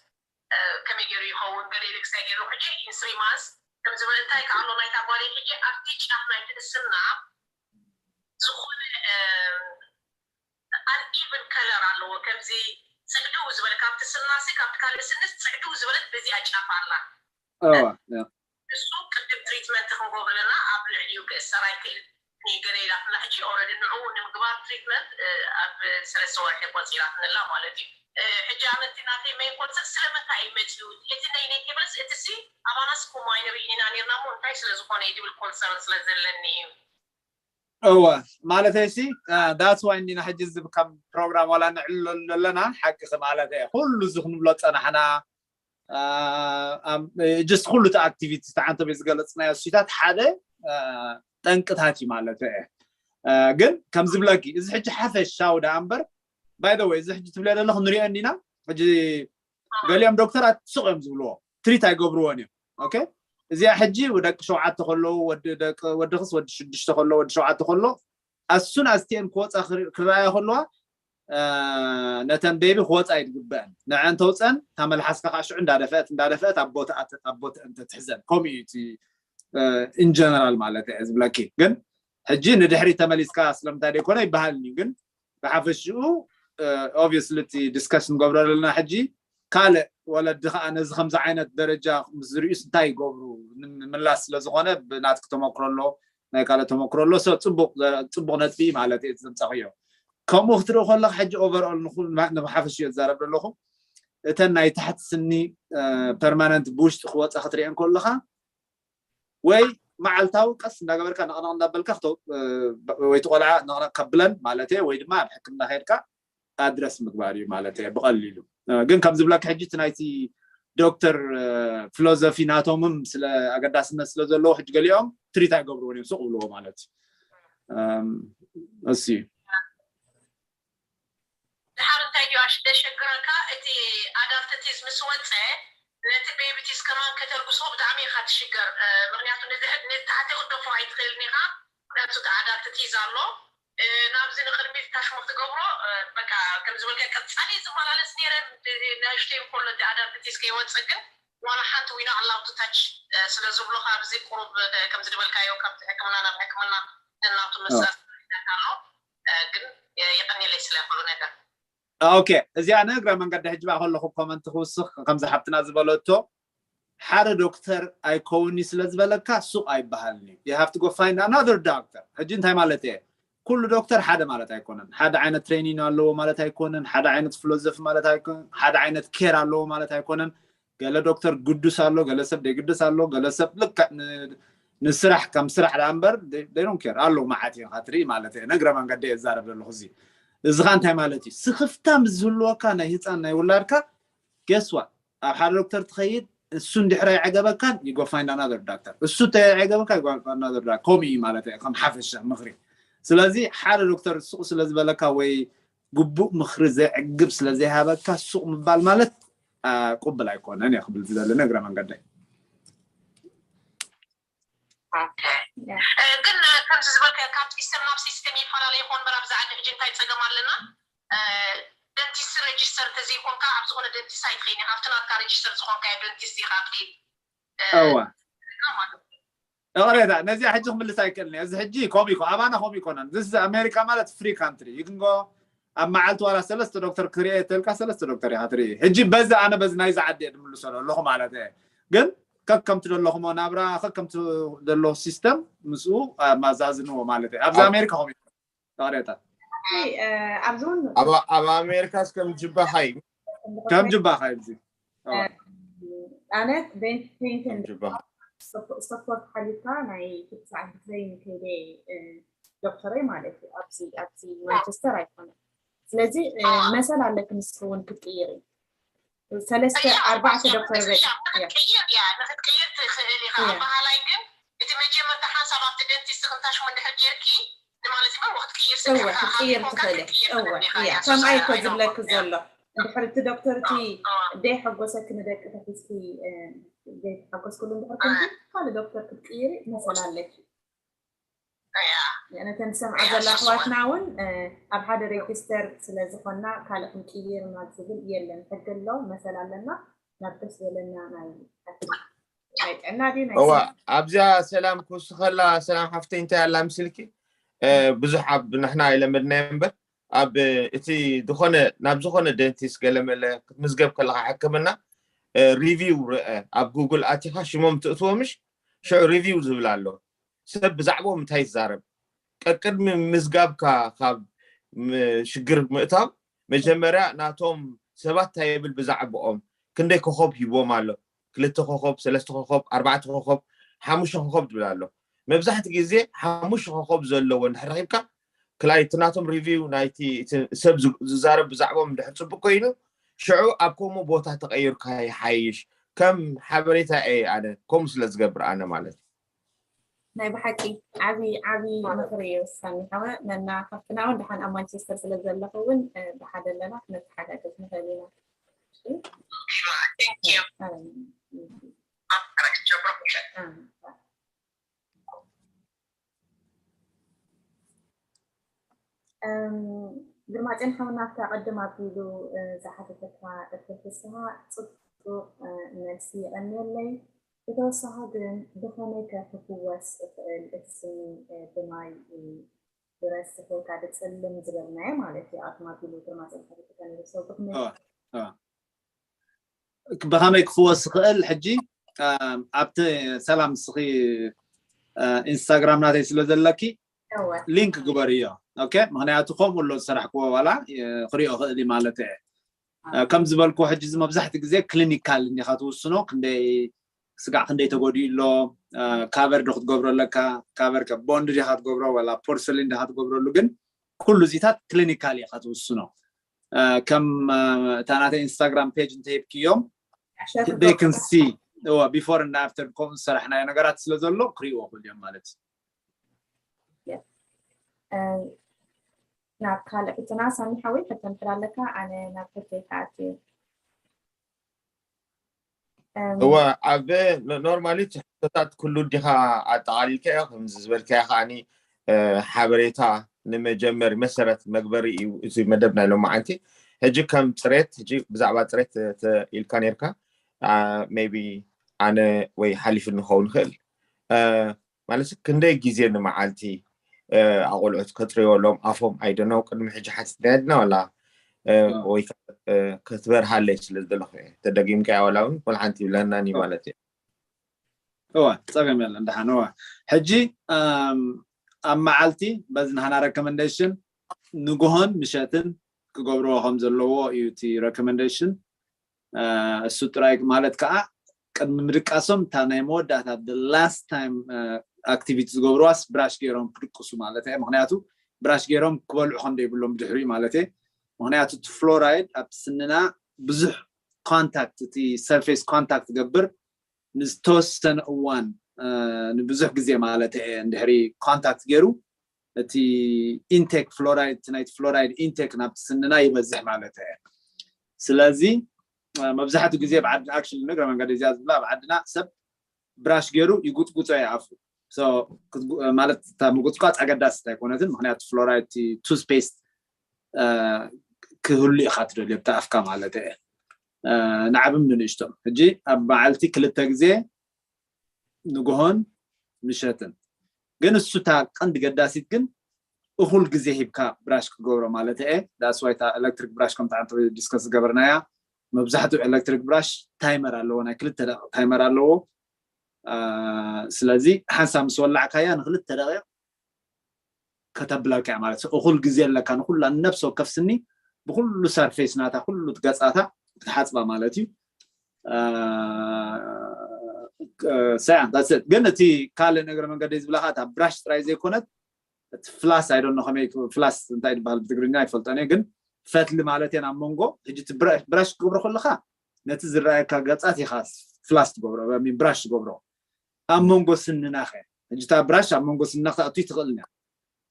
ከመይ ገይሩ ይኸውን ገለ ኢለ ክሳይ ገይሩ ሕጂ in three months ከም ዝበለ እንታይ ከኣሎ ናይታ ጓለይ ሕጂ ኣብቲ ጫፍ ናይ ትእስና ዝኾነ uneven color ኣለዎ ከምዚ ፅዕድው ዝበለ ካብቲ ስናሲ ካብቲ ካልእ ስንስ ፅዕድው ዝበለት በዚኣ ጫፍ ኣላ እሱ ቅድም ትሪትመንት ክንገብርለና ኣብ ልዕሊኡ ክእሰር ኣይክእል ገለ ኢላትና ሕጂ ኦረዲ ንዕኡ ንምግባር ትሪትመንት ኣብ ሰለስተ ወርሒ ቆፂራትንላ ማለት እዩ። ሕጂ ኣመንቲ ናተይ መይን ኮንሰርት ስለምንታይ እዩ መፅኡ እቲ ናይ ናይ ቴብለስ እቲ ሲ ኣባናስ ኮማይነር ኢና ኔርና ሞ እንታይ ስለዝኾነ እዩ ዝብል ኮንሰርን ስለዘለኒ እዩ። እወ ማለተይ ሲ that's why እንዲና ሕጂ እዚ ከም ፕሮግራም ዋላ ንዕልሎ ዘለና ሓቂ ማለት እየ ኩሉ እዚ ክንብሎ ፀናሕና just ኩሉ እቲ ኣክቲቪቲ ተዓንተብ ዝገለፅናዮ እሱታት ሓደ ጠንቅታት እዩ ማለት እየ። ግን ከም ዝብለኪ እዚ ሕጂ ሓፈሻዊ ደኣ እምበር by the way እዚ ሕጂ ትብለ ዘለኹ ንሪኦ እንዲና ሕጂ ገሊኦም ዶክተራት ስቕ እዮም ዝብልዎ ትሪት ኣይገብርዎን እዮም። Okay እዚኣ ሕጂ ደቂ ሸውዓተ ከለዉ ወዲ ክስ ወዲ ሽዱሽተ ከሎ ወዲ ሸውዓተ ከሎ ኣሱን ኣስቲአን ክወፃ ክረኣያ ከለዋ ነተን ቤቢ ክወፃ ይድግበአን ንዐን ተውፀን ታመልሓስካ ከዓ ሽዑ እንዳደፈአት እንዳደፈአት ኣብ ቦትአን ተትሕዘን ከምኡ እዩ እቲ in general ማለት እየ ዝብለኪ ግን ሕጂ ንድሕሪ ተመሊስካ ስለምንታይ ደይኮነ ይበሃልኒ ግን ብሓፈሽኡ obviously እቲ discuss ንገብሮ ዘለና ሕጂ ካልእ ወለዲ ከዓ ነዚ ከምዚ ዓይነት ደረጃ ምስ ዝርእዩስ እንታይ ይገብሩ ንምላስ ስለዝኾነ ብናትክ ተመክሮ ኣሎ ናይ ካልእ ተመክሮ ኣሎ so ፅቡቅ ነጥቢ ማለት እየ ዘምፃኽዮ ከምኡ ክትርኢ ከለካ ሕጂ overall ንሓፈሽ እዮ ዝዛረብ ዘለኹ እተን ናይ ታሕቲ ስኒ permanent ብውሽጢ ክወፃ ክትሪአን ከለካ ወይ መዓልታዊ ቀስ እንዳገበርካ ነቕነቕ እንዳበልካ ወይ ቆልዓ ነቕነቕ ከብለን ማለት እየ ወይ ድማ ኣብ ሕክምና ከድካ ኣድረስ ምግባር እዩ ማለት እየ ብቐሊሉ ግን ከም ዝብለካ ሕጂ እቲ ናይቲ ዶክተር ፊሎዞፊ ናቶምም ስለ ኣገዳስነት ስለ ዘለዎ ሕጂ ገሊኦም ትሪት ኣይገብርዎን እዮም ሱቕ ብልዎ ማለት እዩ እሱ እዩ ድሓር እንታይ ድዩ ኣሽ ደሸግረካ እቲ ኣዳልት ቲዝ ምስ ወፀ ነቲ ቤቢ ቲዝ ከማን ከተልግሶ ብጣዕሚ ኢካ ትሽገር ምክንያቱ ንታሕቲ ቅደፎ ኣይትኽእልን ኢካ ምክንያቱ እቲ ኣዳልት ቲዝ ኣሎ ናብዚ ንቅድሚት ታሽሞ ክትገብሮ በቃ ከም ዝበልካ ቀፃሊ ዝመላለስ ነይረ ናሽተይ ከሎ እቲ ኣዳልት ቲዝ ከይወፀ ግን ዋላ ሓንቲ ዊና ኣላውቱ ታች ስለ ዝብሉካ ኣብዚ ቁሩብ ከም ዝድበልካዮ ካብቲ ሕክምና ናብ ሕክምና ነናቱ መሳርሒ ኣሎ ግን የቀኒለይ ስለ ኩሉ ነገር okay እዚኣ ንእግረ መንገዲ ሕጂ ከለኹ ኮመንት ክውስኽ ከምዚ ሓብትና ዝበለቶ ሓደ ዶክተር ኣይከውኒ ስለ ዝበለካ ሱቕ ኣይበሃልን እዩ you have to go find another doctor ሕጂ እንታይ ማለት እየ ኩሉ ዶክተር ሓደ ማለት ኣይኮነን ሓደ ዓይነት ትሬኒን ኣለዎ ማለት ኣይኮነን ሓደ ዓይነት ፊሎዞፊ ማለት ኣይኮነን ሓደ ዓይነት ኬር ኣለዎ ማለት ኣይኮነን ገለ ዶክተር ግዱስ ኣሎ ገለ ሰብ ደይግድስ ኣሎ ገለ ሰብ ልክዕ ንስራሕ ከም ስራሕ ዳ እምበር ደይዶን ኬር ኣለዉ መዓት እዩ ካትርኢ ማለት እየ ነግረ መንገዲ እየ ዝዛረብ ዘለኹ እዚ እዚ ካ እንታይ ማለት እዩ ስኽፍታ ምስ ዝህልወካ ናይ ህፃን ናይ ውላድካ Guess what? ኣብ ሓደ ዶክተር ትኸይድ፣ እሱ እንድሕር ኣይዓገበካን you go find another doctor፣ እሱ ተይዓገበካ you go find another doctor። ከምኡ እዩ ማለት እዩ ከም ሓፈሻ ምኽሪ። ስለዚ ሓደ ዶክተር ስቕ ስለ ዝበለካ ወይ ግቡእ ምኽሪ ዘዕግብ ስለ ዘይሃበካ ስቕ ምባል ማለት ቅቡል ኣይኮነን እየ ክብል ዝደሊ እግረ መንገደይ። ግን ከምዚ ዝበልካ ካብ ሲስተም ናብ ሲስተም ይፈላለ ይኾን በር ኣብዚ ዓዲ ሕጂ እንታይ ፀገም ኣለና? ደንቲስት ሬጅስተር እንተዘይኮንካ ኣብ ዝኾነ ደንቲስት ኣይትኸይድ ኢኻ። ኣብቲ ናትካ ሬጅስተር ዝኾንካዮ ደንቲስት ኢኻ ትኸይድ። እዋ እቕሬታ ነዚኣ ሕጂ ክምልስ ኣይክእልን እየ። እዚ ሕጂ ከምኡ ይኮ ኣባና ከምኡ ይኮነን። ስ ኣሜሪካ ማለት ፍሪ ካንትሪ ይክንጎ ኣብ መዓልቲ ዋላ ሰለስተ ዶክተር ክርኢ ተልካ ሰለስተ ዶክተር ኢኻ ትርኢ። ሕጂ በዚ ኣነ በዚ ናይዚ ዓዲ እየ ድምልሶ ኣለኹ ማለት እየ። ግን ከከምቲ ዘለኹሞ ናብራ ከከምቲ ዘሎ ሲስተም ምስኡ ማዛዝንዎ ማለት እየ። ኣብዚ ኣሜሪካ ከምኡ ይኮነን። እቕሬታ ኣብዚ እውን ኣብ ኣሜሪካስ ከም ጅባኻ እዩ። ከም ጅባኻ እዩ። ኣነ ሰፖርት ሓሊፍካ ናይ ክሳዕ ብትረይን ከይደ ዶክተረይ ማለት እዩ። ኣብዚ ኣብዚ ማንቸስተር ኣይኮነ። ስለዚ መሰል ኣለክ ንስኺ እውን ክትቅይር እዩ። ሰለስተ ኣርባዕተ ዶክተር ክትቅይር እያ ንክትቅይር ትኽእል ኢኻ። ኣባሃላይ ግን እቲ መጀመርታ ሓንሳብ ኣብቲ ደንቲስት ክንታሽሙ እንድሕር ጌርኪ ንማለት እሞ ክትቅይር እወ ክትቅይር ትኽእል እያ። እወ እያ ከምኣ ይኮ ዝብለክ ዘሎ እንድሕር እቲ ዶክተር እቲ ደይ ሓጎሰክ ንደቂ ተሒዝኪ ዘይተሓጎስክሉ እንድሕር ኮንኪ ካልእ ዶክተር ክትቅይሪ መሰል ኣለኪ። ነተን ዝሰምዓ ዘሎ ኣሕዋትና እውን ኣብ ሓደ ሬጅስተር ስለ ዝኾንና ካልእ ክንቅይር ናብ ዝብል የለን። ሕጊ ኣሎ መሰል ኣለና ናብ ደስ ዘለና ናይ ናይ ጥዕና ድዩ ናይ እዋ ስራሕ? ኣብዚኣ ሰላም ክውስኸላ ሰላም ሓፍተይ እንታይ ኣላ ምስልኪ ብዙሕ ኣብ ንሕና ኣይለመድናዮ እምበር ኣብ እቲ ዝኾነ ናብ ዝኾነ ደንቲስት ገለመለ ክትምዝገብ ከለካ ሕክምና ሪቪው ርአ ኣብ ጉግል ኣቲኻ ሽሞም ትእትዎ ምሽ ሽዑ ሪቪው ዝብል ኣሎ ሰብ ብዛዕባኦም እንታይ ይዛረብ ቀቅድሚ ምዝጋብካ ካብ ሽግር ምእታው መጀመርያ ናቶም ሰባት እንታይ የብል ብዛዕባኦም ክንደይ ኮኸብ ሂቦም ኣሎ ክልተ ኮኸብ ሰለስተ ኮኸብ ኣርባዕተ ኮኸብ ሓሙሽተ ኮኸብ ትብል ኣሎ መብዛሕቲ ግዜ ሓሙሽተ ኮኸብ ዘለዎ እንድሕር ረኪብካ ክላይ እቲ ናቶም ሪቪው ናይቲ ሰብ ዝዛረብ ብዛዕባኦም እንድሕር ፅቡቅ ኮይኑ ሽዑ ኣብ ከምኡ ቦታ ተቀይርካ ይሓይሽ ከም ሓበሬታ እየ ኣነ ከምኡ ስለ ዝገብር ኣነ ማለት እዩ ናይ ብሓቂ ዓቢ ዓቢ ምኽሪ እዩ ሳሚ ሓወ ነና ካብትና እውን ደሓን ኣብ ማንቸስተር ስለ ዘለኹ እውን ብሓደ ኣለና ክነተሓጋገዝ ንኽእል ኢና ግርማጭን ሓውና ኣብታ ቀድም ኣቢሉ ዝሓተተካ እርትር ፍስሃ ፅቡቅ መልሲ የቀንየለይ ብተወሳኺ ግን ብኸመይ ከ ክፍወስ እኽእል እቲ ስኒ ብማይ ዝረስሕ ወይ ከዓ ዝፅልም ዝበልናዮ ማለት እዩ ኣድማ ኣቢሉ ግርማጭን ሓተተካ ነይሩ ሰው ብኸመይ ብኸመይ ክፍወስ ዝኽእል ሕጂ ኣብቲ ሰላም ንስኺ ኢንስታግራም ናተይ ስለ ዘለኪ ሊንክ ግበርዮ ምክንያቱ ከምኡ ኣሎ ዝሰራሕክዎ ዋላ ክሪኦ ክእል ማለት እየ ከም ዝበልክዎ ሕጂ እዚ መብዛሕቲ ግዜ ክሊኒካል እንዲካ ትውስኖ ክንደይ ስጋዕ ክንደይ ተጎዲኡ ኣሎ ካቨር ዶ ክትገብሮ ኣለካ ካቨር ቦንድ ዲካ ትገብሮ ወላ ፖርሰሊን ዲካ ትገብረሉ ግን ኩሉ እዚታት ክሊኒካል ኢካ ትውስኖ ከም እታ ናተይ ኢንስታግራም ፔጅ እንተሂብክዮም they can see before and after ከምኡ ዝሰራሕናዮ ነገራት ስለ ዘሎ ክርእይዎ ክእል እዮም ማለት እዩ ናብ ካልእ ሕትና ሳሚ ሓወይ ሕቶ እንድሕር ኣለካ ኣነ ናብ ሕቶይ ክኣቱ እወ ኣብ ኖርማሊ ሕቶታት ኩሉ ዲኻ ኣጠቃሊልካዮ ከምዚ ዝበልካዮ ከዓኒ ሓበሬታ ንመጀመሪ መሰረት መግበሪ እዩ እቲ መደብ ናይ ሎማዓንቲ ሕጂ ከም ፅሬት ሕጂ ብዛዕባ ፅሬት ኢልካ ነርካ ሜቢ ኣነ ወይ ሓሊፉ ንኸውን ይኽእል ማለት ክንደይ ግዜ ንመዓልቲ ኣቆልዑት ከፅርዮ ኣለዎም ኣፎም ኣይደነው ቅድሚ ሕጂ ሓቲትና ድና ወላ ወይ ክትበርሃለይ ስለ ዝደለኹ እየ ተደጊምካ ወላ እውን ወላ ሓንቲ ይብለናኒ ማለት እዩ እዋ ፀገም የለን ደሓን እዋ ሕጂ ኣብ መዓልቲ በዚ ናህና ረኮመንዴሽን ንጉሆን ምሸትን ክገብርዎ ከም ዘለዎ እዩ እቲ ረኮመንዴሽን እሱ ጥራይ ማለት ከዓ ቅድሚ ምድቃሶም እታ ናይ መወዳእታ last time activity ዝገብርዋስ ብራሽ ገይሮም ክድቅሱ ማለት እየ ምክንያቱ ብራሽ ገይሮም ክበልዑ ከም ዘይብሎም ድሕሪኡ ማለት እየ ምክንያቱ እቲ ፍሎራይድ ኣብቲ ስንና ብዙሕ contact እቲ surface contact ገብር ንዝተወሰነ እዋን ንብዙሕ ግዜ ማለት እየ እንድሕሪ contact ገይሩ እቲ intake fluoride ናይቲ fluoride intake ናብቲ ስንና ይበዝሕ ማለት እየ። ስለዚ መብዛሕትኡ ግዜ ብዓዲ actually ንግረ መንገዲ እዚኣ ዝብላ ኣብ ዓድና ሰብ ብራሽ ገይሩ ይጉጥጉጾ ይኣፉ። ማለት እታ ምጉጥቋጽ ኣገዳሲት ኣይኮነትን፣ ምክንያቱ fluoride toothpaste ክህሉ ኢካ ትደልዮ ኣብቲ ኣፍካ ማለት እየ። ንዓብም ንንእሽቶም ሕጂ ኣብ መዓልቲ ክልተ ግዜ ንግሆን ምሸትን። ግን እሱ እታ ቀንዲ ገዳሲት ግን እኹል ግዜ ሂብካ ብራሽ ክትገብሮ ማለት እየ። That's why እታ electric brush ከምቲ ዓንተ discuss ዝገበርናያ መብዛሕትኡ electric brush timer ኣለዎ፣ ናይ ክልተ ደቂቕ timer ኣለዎ። ስለዚ ሓንሳብ ምስ ወላዕካያ ንክልተ ደቂቕ ከተብለካ ማለት እኹል ግዜ ኣለካ ንኩላ ነብሲ ወከፍ ስኒ ብኩሉ surface ናታ ኩሉ ገጻታ ክትሓጽባ ማለት እዩ። ሰያ ግን እቲ ካልእ ነገር መንገዲ ዝብላካ እታ ብራሽ ጥራይ ዘይኮነት እቲ ፍላስ ኣይደኖ ከመይ ፍላስ እንታይ ይበሃል ብትግርኛ ኣይፈልጦን እየ፣ ግን ፈትሊ ማለት እየ ኣብ መንጎ ሕጂ ብራሽ ክገብሮ ከለካ ነቲ ዝረኣየካ ገጻት ኢካ ፍላስ ትገብሮ ብራሽ ትገብሮ ኣብ መንጎ ስንናኸ ሕጂ እታ ብራሽ ኣብ መንጎ ስንና ክትኣቱ ትኽእል እያ።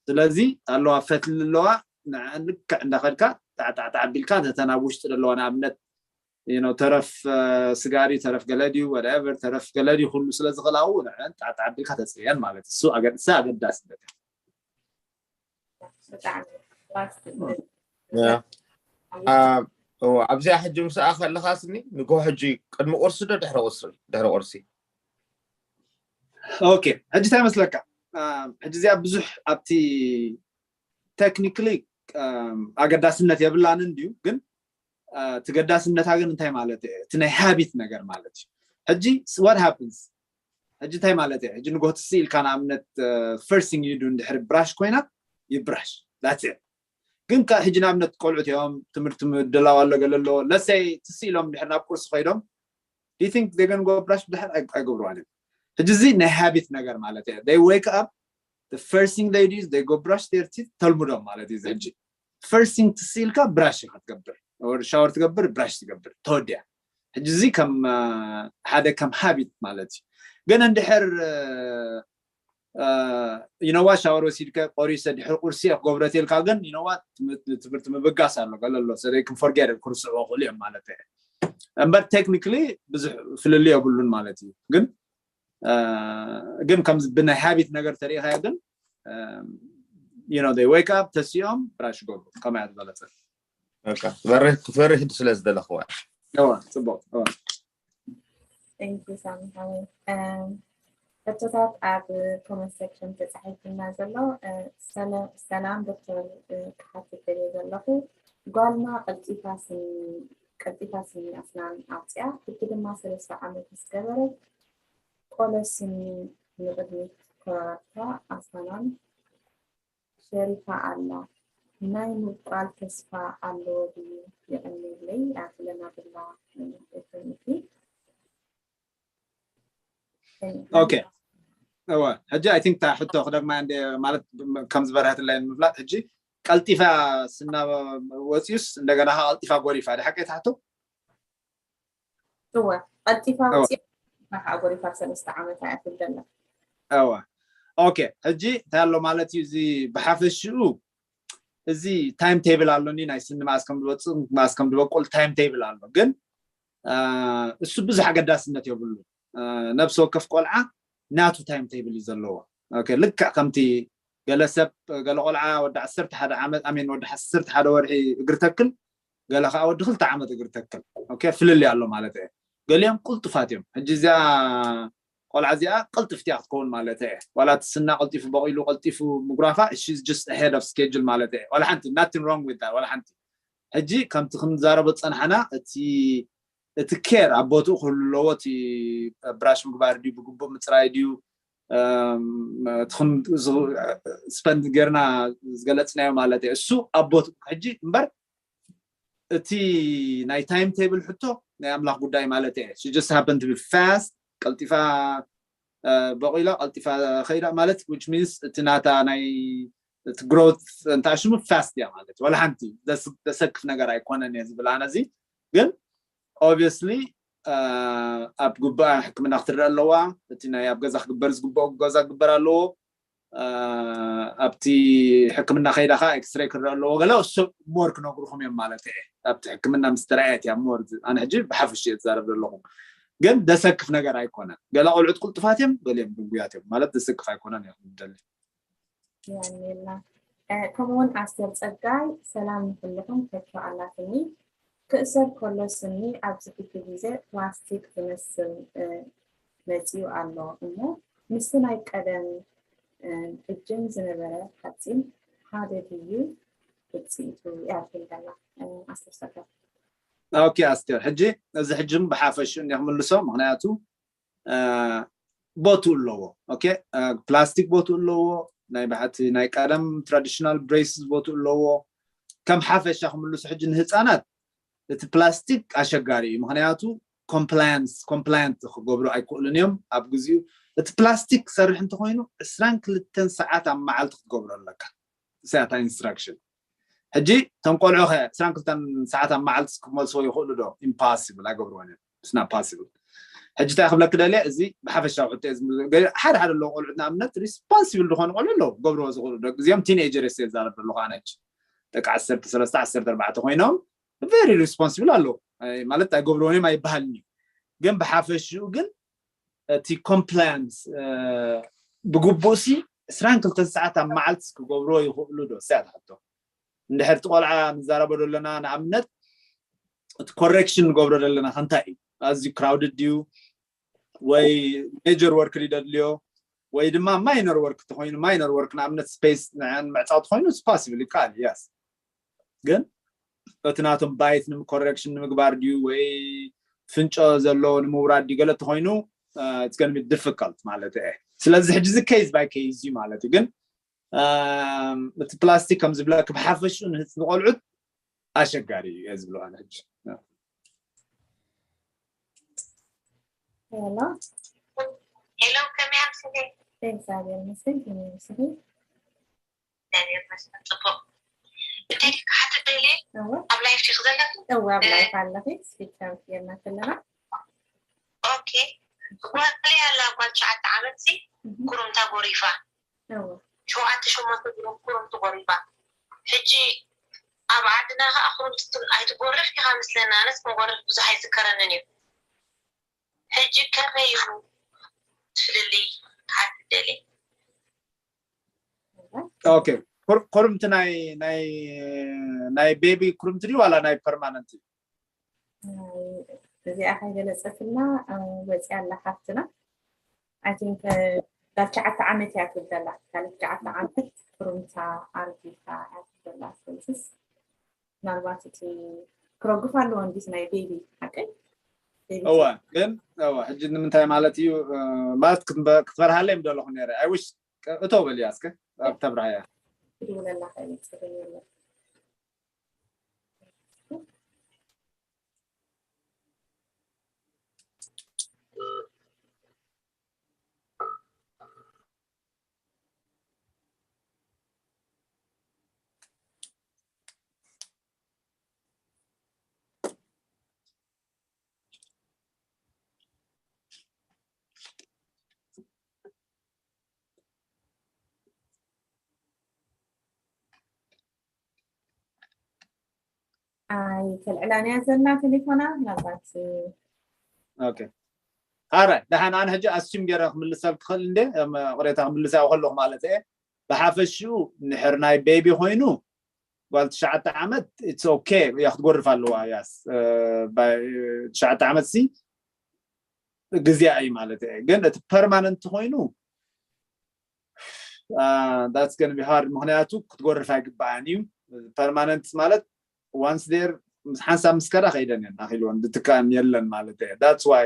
ስለዚ ኣለዋ ፈትሊ ኣለዋ ንዕን ልክዕ እንዳኸድካ ጣዕጣዕጣዕ ኣቢልካ ተተን ኣብ ውሽጢ ዘለዋ ንኣብነት you know ተረፍ ስጋሪ ተረፍ ገለድዩ whatever ተረፍ ገለድዩ ኩሉ ስለ ዝኽእል ኣብኡ ንዕን ጣዕጣዕ ኣቢልካ ተፅርየን ማለት እሱ ኣገድሳ ኣገዳሲ ኣብዚኣ ሕጂ ምስኣ ከለካ ስኒ ንጎ ሕጂ ቅድሚ ቁርሲ ዶ ድሕሪ ቁርሲ ድሕሪ ቁርሲ okay ሕጂ እንታይ መስለካ ሕጂ እዚኣ ብዙሕ ኣብቲ technically ኣገዳስነት የብላን እንድዩ ግን ትገዳስነታ ግን እንታይ ማለት እዩ እቲ ናይ habit ነገር ማለት እዩ ሕጂ what happens ሕጂ እንታይ ማለት እዩ ሕጂ ንጎ ትስኢልካ ንኣብነት first thing you do እንድሕሪ ብራሽ ኮይና ይብራሽ that's it ግን ሕጂ ንኣብነት ቆልዑት እዮም ትምህርቲ ምድላው ኣሎ ገለ ኣለዎ ለሰይ ትስኢሎም እንድሕር ናብ ቁርሲ ከይዶም do you think they gonna go brush ብድሕር ኣይገብርዋን እዮም ሕጂ እዚ ናይ habit ነገር ማለት እዩ they wake up the first thing they do is they go brush their teeth ተልምዶም ማለት እዩ ሕጂ first thing ትስኢልካ ብራሽ ኢካ ትገብር or shower ትገብር ብራሽ ትገብር ተወዲያ ሕጂ እዚ ከም ሓደ ከም habit ማለት እዩ ግን እንድሕር you know what shower ወሲድካ ቆሪሰ ድሕሪ ቁርሲ ክገብረ ተልካ ግን you know what ትምህርቲ ምብጋስ ኣሎ ገለ ኣሎ so they can forget it ክርስዕዎ ክእሉ እዮም ማለት እዩ እምበር technically ብዙሕ ፍልልይ የብሉን ማለት እዩ ግን ግን ከም ብናይ habit ነገር ተሪኢኻዮ ግን you know they wake up ተሲኦም ብራሽ ይገብሩ ከማያ ዝበለፀ ክትፈርህ ስለ ዝደለኽዋ ፅቡቅ ሕቶታት ኣብ comment section ተፃሒፍና ዘሎ ሰላም ዶክተር ክሓትት ደልየ ዘለኹ ጓልና ቀልጢፋ ስኒ ቀልጢፋ ስኒ ኣስናን ኣውፅያ ሕጂ ድማ ሰለስተ ዓመት ምስ ገበረት ቆሎ ስኒ ንቕድሚት ኮራርታ ኣስናናን ሸሪፋ ኣላ ናይ ምብቋል ተስፋ ኣለዎ ድዩ የቐንየለይ ኣትለና ብላ እትምቲ okay እወ ሕጂ I think ታ ሕቶ ክደግማ እንደ ማለት ከም ዝበርሀትለይ ንምፍላጥ ሕጂ ቀልጢፋ ስና ወፂዩስ እንደገና ቀልጢፋ ጎሪፋ ድሓቀ ታሕቶ እወ ቀልጢፋ ወፂያ ከዓ ጎሪፋ ሰለስተ ዓመት ኣያ ትብለና እወ okay ሕጂ እንታይ ኣሎ ማለት እዩ እዚ ብሓፈሽኡ እዚ time table ኣሎኒ ናይ ስኒ መኣስ ከም ዝወፅእ መኣስ ከም ዝበቁል time table ኣሎ ግን እሱ ብዙሕ ኣገዳስነት የብሉ ነብሲ ወከፍ ቆልዓ ናቱ time table እዩ ዘለዎ ልክዕ ከምቲ ገለ ሰብ ገለ ቆልዓ ወዲ ዓሰርተ ሓደ ዓመት ኣሜን ወዲ ዓሰርተ ሓደ ወርሒ እግሪ ተክል ገለ ከዓ ወዲ ክልተ ዓመት እግሪ ተክል ፍልልይ ኣሎ ማለት እየ ገሊኦም ቅልጡፋት እዮም ሕጂ እዚኣ ቆልዓ እዚኣ ቅልጥፍቲ እያ ክትከውን ማለት እየ ዋላ እቲ ስና ቀልጢፉ በቂሉ ቀልጢፉ ምጉራፋ she's just ahead of schedule ማለት እየ ዋላ ሓንቲ nothing wrong with that ዋላ ሓንቲ ሕጂ ከምቲ ክንዛረቦ ዝፀናሕና እቲ እቲ care ኣብ ቦትኡ ክህሉ ኣለዎ እቲ ብራሽ ምግባር ድዩ ብግቡእ ምፅራይ ድዩ spend ጌርና ዝገለፅናዮ ማለት እዩ እሱ ኣብ ቦትኡ ሕጂ እምበር እቲ ናይ time table ሕቶ ናይ ኣምላኽ ጉዳይ ማለት እየ she just happen to be fast ቀልጢፋ በቂላ ቀልጢፋ ከይዳ ማለት which means እቲ ናታ ናይ እቲ growth እንታ ሽሙ fast እያ ማለት ዋላ ሓንቲ ዘሰክፍ ነገር ኣይኮነን እየ ዝብል ኣነ እዚ ግን obviously ኣብ ግቡኣ ሕክምና ክትረአ ኣለዋ። እቲ ናይ ኣብ ገዛ ክግበር ዝግብኦ ገዛ ክግበር ኣለዎ። ኣብቲ ሕክምና ከይዳ ከዓ ኤክስሬይ ክረአ ኣለዎ። ገለ እሱ ሞር ክነግርኹም እዮም ማለት እየ። ኣብቲ ሕክምና ምስ ተረኣየት እያ ሞር። ኣነ ሕጂ ብሓፈሽ እየ ዝዛረብ ዘለኹ፣ ግን ደሰክፍ ነገር ኣይኮነን። ገለ ቆልዑት ቅልጡፋት እዮም፣ ገሊኦም ድንጉያት እዮም ማለት ደሰክፍ ኣይኮነን እዮም ደሊ። ከምኡውን ኣስተር ፀጋይ ሰላም ንኩልኹም። ሕቶ ኣላትኒ። ክእሰር ከሎ ስኒ ኣብዚ ሕጂ ግዜ ፕላስቲክ ዝመስል መፂኡ ኣሎ እሞ ምስቲ ናይ ቀደም ሕጅን ዝነበረ ሓፂን ሓደ ድዩ ውፅኢቱ? እያ ትብል ዘላ ኣስተር ፀጋይ። ኦኬ ኣስቴር፣ ሕጂ እዚ ሕጂ ብሓፈሽኡ እንዲ ክምልሶ፣ ምክንያቱ ቦትኡ ኣለዎ። ኦኬ፣ ፕላስቲክ ቦትኡ ኣለዎ። ናይ ብሓቲ ናይ ቀደም ትራዲሽናል ብሬስስ ቦትኡ ኣለዎ። ከም ሓፈሻ ክምልሱ ሕጂ ንህፃናት እቲ ፕላስቲክ ኣሸጋሪ እዩ። ምክንያቱ ኮምፕላያንስ ኮምፕላያንት ክገብሩ ኣይክእሉን እዮም ኣብ ግዜኡ። እቲ ፕላስቲክ ክሰርሕ እንተኮይኑ ዕስራን ክልተን ሰዓት ኣብ መዓልቲ ክትገብሮ ኣለካ። እሳታ ኢንስትራክሽን። ሕጂ እቶም ቆልዑ ከ ዕስራን ክልተን ሰዓት ኣብ መዓልቲ ክመልስዎ ይኽእሉ ዶ? ኢምፓስብል፣ ኣይገብርዎን እዮም። ስና ፓስብል። ሕጂ እንታይ ክብለክ ደልየ፣ እዚ ብሓፈሻዊ ሕቶ እየ ዝምልሶ። ገለ ሓደ ሓደ ኣለዉ ቆልዑት ንኣብነት ሪስፖንሲብል ዝኾኑ ቆልዑ ኣለዉ፣ ገብርዎ ዝኽእሉ። ደቂ እዚኦም ቲኔጀርስ እየ ዝዛረብ ዘለኹ ኣነ ሕጂ። ደቂ ዓሰርተ ሰለስተ ዓሰርተ ኣርባዕተ ኮይኖም ቨሪ ሪስፖንሲብል ኣለዉ። ኣይ፣ ማለት ኣይገብርዎን እዮም ኣይበሃልን እዩ። ግን ብሓፈሽኡ ግን እቲ ኮምፕላያንስ ብግቡእሲ ዕስራን ክልተን ሰዓት ኣብ መዓልቲ ክገብርዎ ይኽእሉ ዶ? እዚኣ እያ ሕቶ። እንድሕር እቲ ቆልዓ ንዛረቦ ዘለና ንኣብነት እቲ ኮሬክሽን ንገብሮ ዘለና ከንታይ እዩ? ኣዝዩ ክራውድድ ድዩ ወይ ሜጀር ወርክ ድዩ ደድልዮ ወይ ድማ ማይነር ወርክ ተኮይኑ፣ ማይነር ወርክ ንኣብነት ስፔስ ንዕን ምዕፃው ተኮይኑ ፓስብል ይከኣል። የስ፣ ግን እቲ ናቶም ባይት ኮሬክሽን ንምግባር ድዩ ወይ ፍንጮ ዘሎ ንምውራድ ድዩ ገለ ተኮይኑ it's gonna be difficult ማለት እየ። ስለዚ ሕጂ እዚ ኬዝ ባይ ኬዝ እዩ ማለት እዩ። ግን እቲ ፕላስቲክ ከም ዝብለክ ብሓፈሽኡ ንህፅ ንቆልዑት ኣሸጋሪ እዩ እየ ዝብሎ ኣነ ሕጂ። ሄሎ ሄሎ፣ ከመይ ኣምስኺ? እግዚኣብሔር ይመስገን። ከመይ ኣምስኺ? እግዚኣብሔር ይመስገን፣ ጽቡቕ። እንታይ ድዩ ክሓትት ደልየ? እወ ኣብ ላይፍ ዲኺ ዘለኺ? እወ ኣብ እ- ላይፍ ኣለኺ። ስፒከር ጌርና ከለና። ኦኬ። ጓለይ ኣላ፣ ጓል ትሽዓተ ዓመት ሲ እህ፣ ኩሩምታ ጎሪፋ። እወ ሸውዓተ ሸሞንተ ግሩም ኩሩምቲ ጎሪፋ። ሕጂ ኣብ ዓድና ከኣ ኩሩምቲ ት- ኣይትጎርፍ ኢኻ ምስለና። ኣነስ መጎርፍ ብዙሕ ኣይዝከረንን እዩ። ሕጂ ከመይ ኢኹ ትፍልልይ ክሓትት ደልየ? ኦኬ። ኩር- ኩርምቲ ናይ ናይ ናይ ቤቢ ኩርምቲ ድዩ ዋላ ናይ ፐርማነንት እዩ? እዚኣ ከይገለፀትና ወፂኣ ኣላ ሓፍትና። ኣይ ቲንክ ዳብ ትሽዓተ ዓመት እያ ትብል ዘላ። ካልእ ትሽዓተ ዓመት ኩርምታ ኣርጊታ እያ ትብል ዘላ። ስለዚስ ምናልባት እቲ ክረጉፍ ኣለዎ እንዲስ ናይ ቤቢ ሓቀይ? ቤቢ እወ፣ ግን እወ፣ ሕጂ ንምንታይ ማለት እዩ እ፣ ማለት ክትበ- ክትፈርሃለይ ምደለኹ ነረ። ኣይ ዊሽ እቶ በልያ እስከ ኣብ ተብራህያ። ክድውለላ ከይበፅርን የለን። ኣይ ተልዕላንያ ዘላ ቴሌፎና ምናልባት ኦኬ። ኣረ ደሓን ኣነ ሕጂ ኣስም ገይረ ክምልሰል ክኽእል እንደ ቅሬታ ክምልስ ያው ከለኹ ማለት እየ። ብሓፈሽኡ ንሕር ናይ ቤቢ ኮይኑ ጓል ትሽዓተ ዓመት it's okay እያ ክትጎርፍ ኣለዋ። ያስ ትሽዓተ ዓመት ሲ ግዜኣ እዩ ማለት እየ። ግን እቲ ፐርማነንት ኮይኑ that's gonna be hard ምክንያቱ ክትጎርፍ ኣይግባኣን እዩ። ፐርማነንት ማለት ዋንስ ዴር ሓንሳብ ምስ ከዳ ከይደን እየን ኣኺልወን ዝትካኣን የለን ማለት እየ። That's why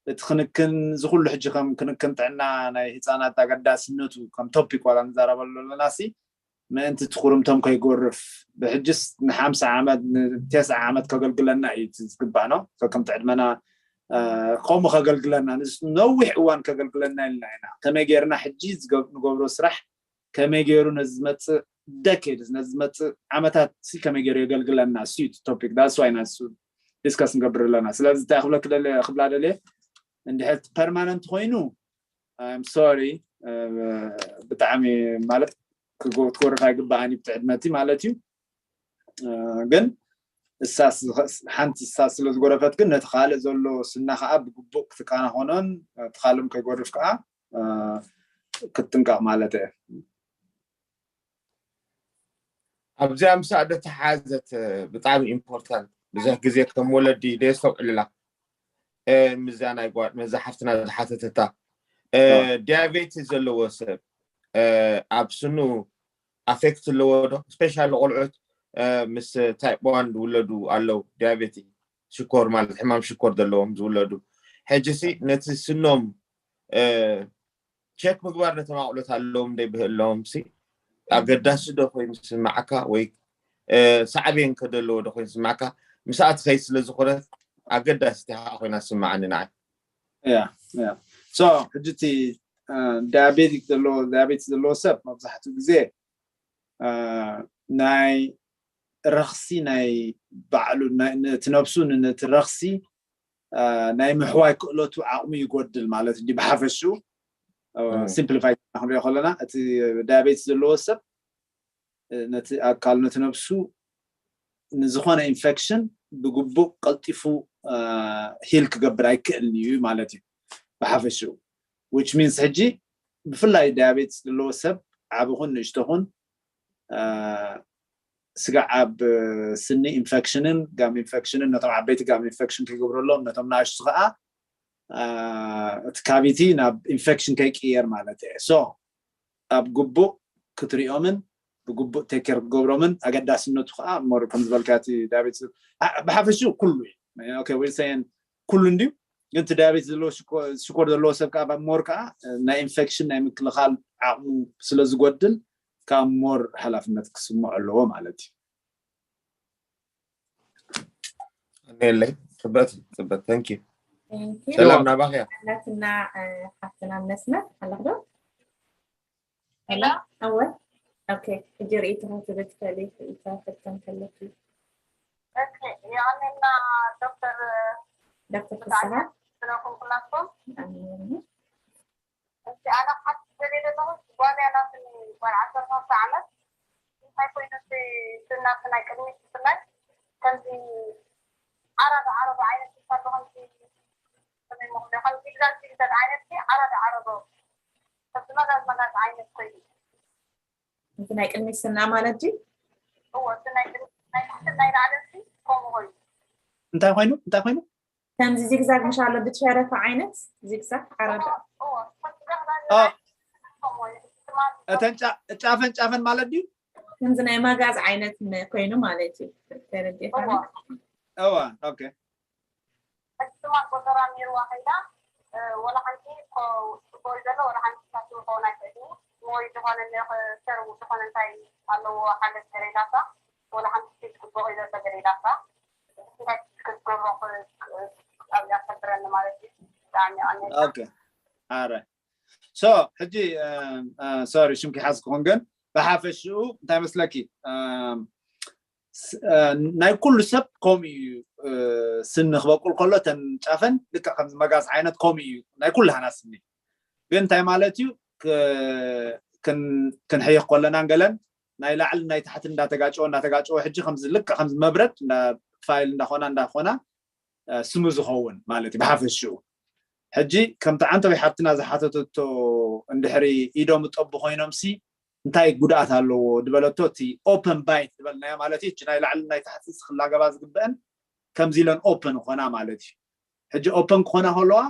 እቲ ክንክን ዝኩሉ ሕጂ ከም ክንክን ጥዕና ናይ ህፃናት ኣገዳስነቱ ከም ቶፒክ ዋላ ንዛረበሉ ኣለና ሲ ምእንቲ ትኩርምቶም ከይጎርፍ ብሕጅስ ንሓምሳ ዓመት ንቴስዓ ዓመት ከገልግለና እዩ እቲ ዝግባእ ነው ከከምቲ ዕድመና ከምኡ ከገልግለና ንስ- ነዊሕ እዋን ከገልግለና ኢልና ኢና ከመይ ገይርና ሕጂ ዝገብ- ንገብሮ ስራሕ ከመይ ገይሩ ነዚ ዝመፅእ ደኬድስ ነዚ ዝመፅእ ዓመታት ሲ ከመይ ገይሩ የገልግለና እሱ እዩ ቶፒክ ዳስ ዋይ ናሱ ዲስከስ ንገብር ኣለና። ስለዚ እንታይ ክብለክ ደልየ ክብላ ደልየ፣ እንድሕር ፐርማነንት ኮይኑ I'm sorry፣ ብጣዕሚ ማለት ክትጎርፍ ኣይግባኣን እዩ ብትዕድመቲ ማለት እዩ። ግን እሳ ሓንቲ እሳ ስለ ዝጎረፈት ግን ነቲ ካልእ ዘሎ ስና ከዓ ብግቡእ ክትከናኸኖን እቲ ካልእም ከይጎርፍ ከዓ ክትጥንቀቕ ማለት እየ። ኣብዚኣ ምሳእ ደተሓዘት ብጣዕሚ ኢምፖርታንት። ብዙሕ ግዜ ከም ወለዲ ደየስተውዕልላ። ምዛ ናይ ጓል መዛ ሓፍትና ዝሓተተታ ዲያቤቲ ዘለዎ ሰብ ኣብ ስኑ ኣፌክት ኣለዎ ዶ? ስፔሻሊ ቆልዑት ምስ ታይፕ ዋን ዝውለዱ ኣለዉ፣ ዲያቤቲ ሽኮር ማለት ሕማም ሽኮር ዘለዎም ዝውለዱ። ሕጂ ሲ ነቲ ስኖም ቸክ ምግባር ነቶም ኣቑሎት ኣለዎም ደይብህለዎም ሲ ኣገዳሲ ዶ ኮይኑ ዝስማዓካ ወይ ሳዕቤን ከደለዎ ዶ ኮይኑ ዝስማዓካ? ምስኣ ትኸይድ ስለ ዝኾነት ኣገዳሲት እያ ኮይና ዝስማዓኒ ንዓይ። ያ ያ ሶ ሕጂ እቲ ዳያቤቲክ ዘለዎ ዳያቤቲክ ዘለዎ ሰብ መብዛሕትኡ ግዜ ናይ ረኽሲ ናይ ባዕሉ ነቲ ነብሱ ነቲ ረኽሲ ናይ ምሕዋይ ክእለቱ ዓቕሙ ይጎድል ማለት እንዲ ብሓፈሽኡ። ሲምፕሊፋይ ክንሪኦ ከለና እቲ ዳያቤትስ ዘለዎ ሰብ ነቲ ኣካል ነቲ ነብሱ ንዝኾነ ኢንፌክሽን ብግቡእ ቀልጢፉ ሂል ክገብር ኣይክእልን እዩ ማለት እዩ ብሓፈሽኡ። ዊች ሚንስ ሕጂ ብፍላይ ዳያቤትስ ዘለዎ ሰብ ዓብኹን ንእሽተኹን ስጋዕ ኣብ ስኒ ኢንፌክሽንን ጋም ኢንፌክሽንን ነቶም ዓበይቲ ጋም ኢንፌክሽን ከይገብረሎም ነቶም ናእሽቱ ከዓ እቲ ካቪቲ ናብ ኢንፌክሽን ከይቅየር ማለት እየ። ሶ ኣብ ግቡእ ክትሪኦምን ብግቡእ ቴክ ኬር ክትገብሮምን ኣገዳስነቱ ከዓ ሞር ከም ዝበልካ እቲ ዳያቤትስ ብሓፈሽኡ ኩሉ እዩ። ኦኬ ወይ ሰየን ኩሉ እንድዩ ግን እቲ ዳያቤትስ ዘለዎ ሽኮር ዘለዎ ሰብ ከዓ ሞር ከዓ ናይ ኢንፌክሽን ናይ ምክልኻል ዓቕሙ ስለ ዝጎድል ካብ ሞር ሓላፍነት ክስምዖ ኣለዎ ማለት እዩ። ኣነየለይ ጽበት ጽበት ተንኪ ሰላም ናባኽያ ናትና ሓፍትና መስመር ኣለኽዶ? ሄሎ ኣወ ኦኬ ሕጂ ርእይትኻ ትብል ትኽእሊ ርእይታ ፈተን ከለኪ የቐኔልና ዶክተር ዶክተር ፍስሓ ስለኩም ኩላትኩም ኣሜን እቲ ኣነ ክሓትት ዝደልየ ዘለኹ ጓል እያ ናትኒ ጓል ዓሰርተ ክልተ ዓመት እንታይ ኮይኑ እቲ ስናት ናይ ቅድሚት ብፍላይ ከምዚ ዓረብ ዓረብ ዓይነት ይፋሉ ከምዚ ከመይ መኽዶ ከም ዚግዛግ ዚግዛግ ዓይነት ዓረብ ዓረብ ከምዚ መጋዝ መጋዝ ዓይነት ኮይኑ እቲ ናይ ቅድሚት ስና ማለት ድዩ እዎ እቲ ናይ ቅድሚት ናይ ታሕትን ናይ ላዕልን ከምኡ ኮይኑ እንታይ ኮይኑ እንታይ ኮይኑ ከምዚ ዚግዛግ ምሻሎ ብትሸረፈ ዓይነት ዚግዛግ ዓረብ እዎ ኦ፣ እተን ጫ- ጫፈን ጫፈን ማለት ድዩ ከምዚ ናይ መጋዝ ዓይነት ን- ኮይኑ ማለት እዩ ተረዲእካ እዎ እዋ ኦኬ ሕክማ ቆጠራ ነይርዋ ከይዳ ወላ ሓንቲ ጽቡቅ ዘሎ ወላ ሓንቲ ሳት ክኸውን ኣይክእል እዩ ወይ ዝኾነ ሰር ዝኾነ እንታይ ኣለዎ ሓገዝ ገለ ኢላታ ወላ ሓንቲ ሴት ጽቡቅ እዩ ዘሎ ገለ ኢላታ እንታይ ክትገብሮ ኣብያ ከብረኒ ማለት እዩ ብጣዕሚ ኣነ ኦኬ ኣረ ሶ ሕጂ ሶሪ ሽምኪ ሓዝ ክኾን ግን ብሓፈሽኡ እንታይ መስለኪ ናይ ኩሉ ሰብ ከምኡ እዩ ስኒ ክበቁል ከሎ ተን ጫፈን ልክዕ ከምዚ መጋዝ ዓይነት ከምኡ እዩ ናይ ኩላህና ስኒ ግን እንታይ ማለት እዩ ክንሕይኽ ከለናን ገለን ናይ ላዕሊ ናይ ታሕቲ እንዳተጋጨወ እንዳተጋጨወ ሕጂ ከምዚ ልክዕ ከምዚ መብረድ ፋይል እንዳኾና እንዳኾና ስሙ ዝኸውን ማለት እዩ ብሓፈሽኡ ሕጂ ከምቲ ዓንተወይ ሓብትና ዝሓተተቶ እንድሕሪ ኢዶም እጠቡ ኮይኖም ሲ እንታይ ጉድኣት ኣለዎ ዝበለቶ እቲ ኦፐን ባይት ዝበልናዮ ማለት እዩ ናይ ላዕሊ ናይ ታሕቲ ዝክላገባ ዝግበአን ከምዚ ኢለን ኦፐን ኾና ማለት እዩ ሕጂ ኦፐን ክኾና ከለዋ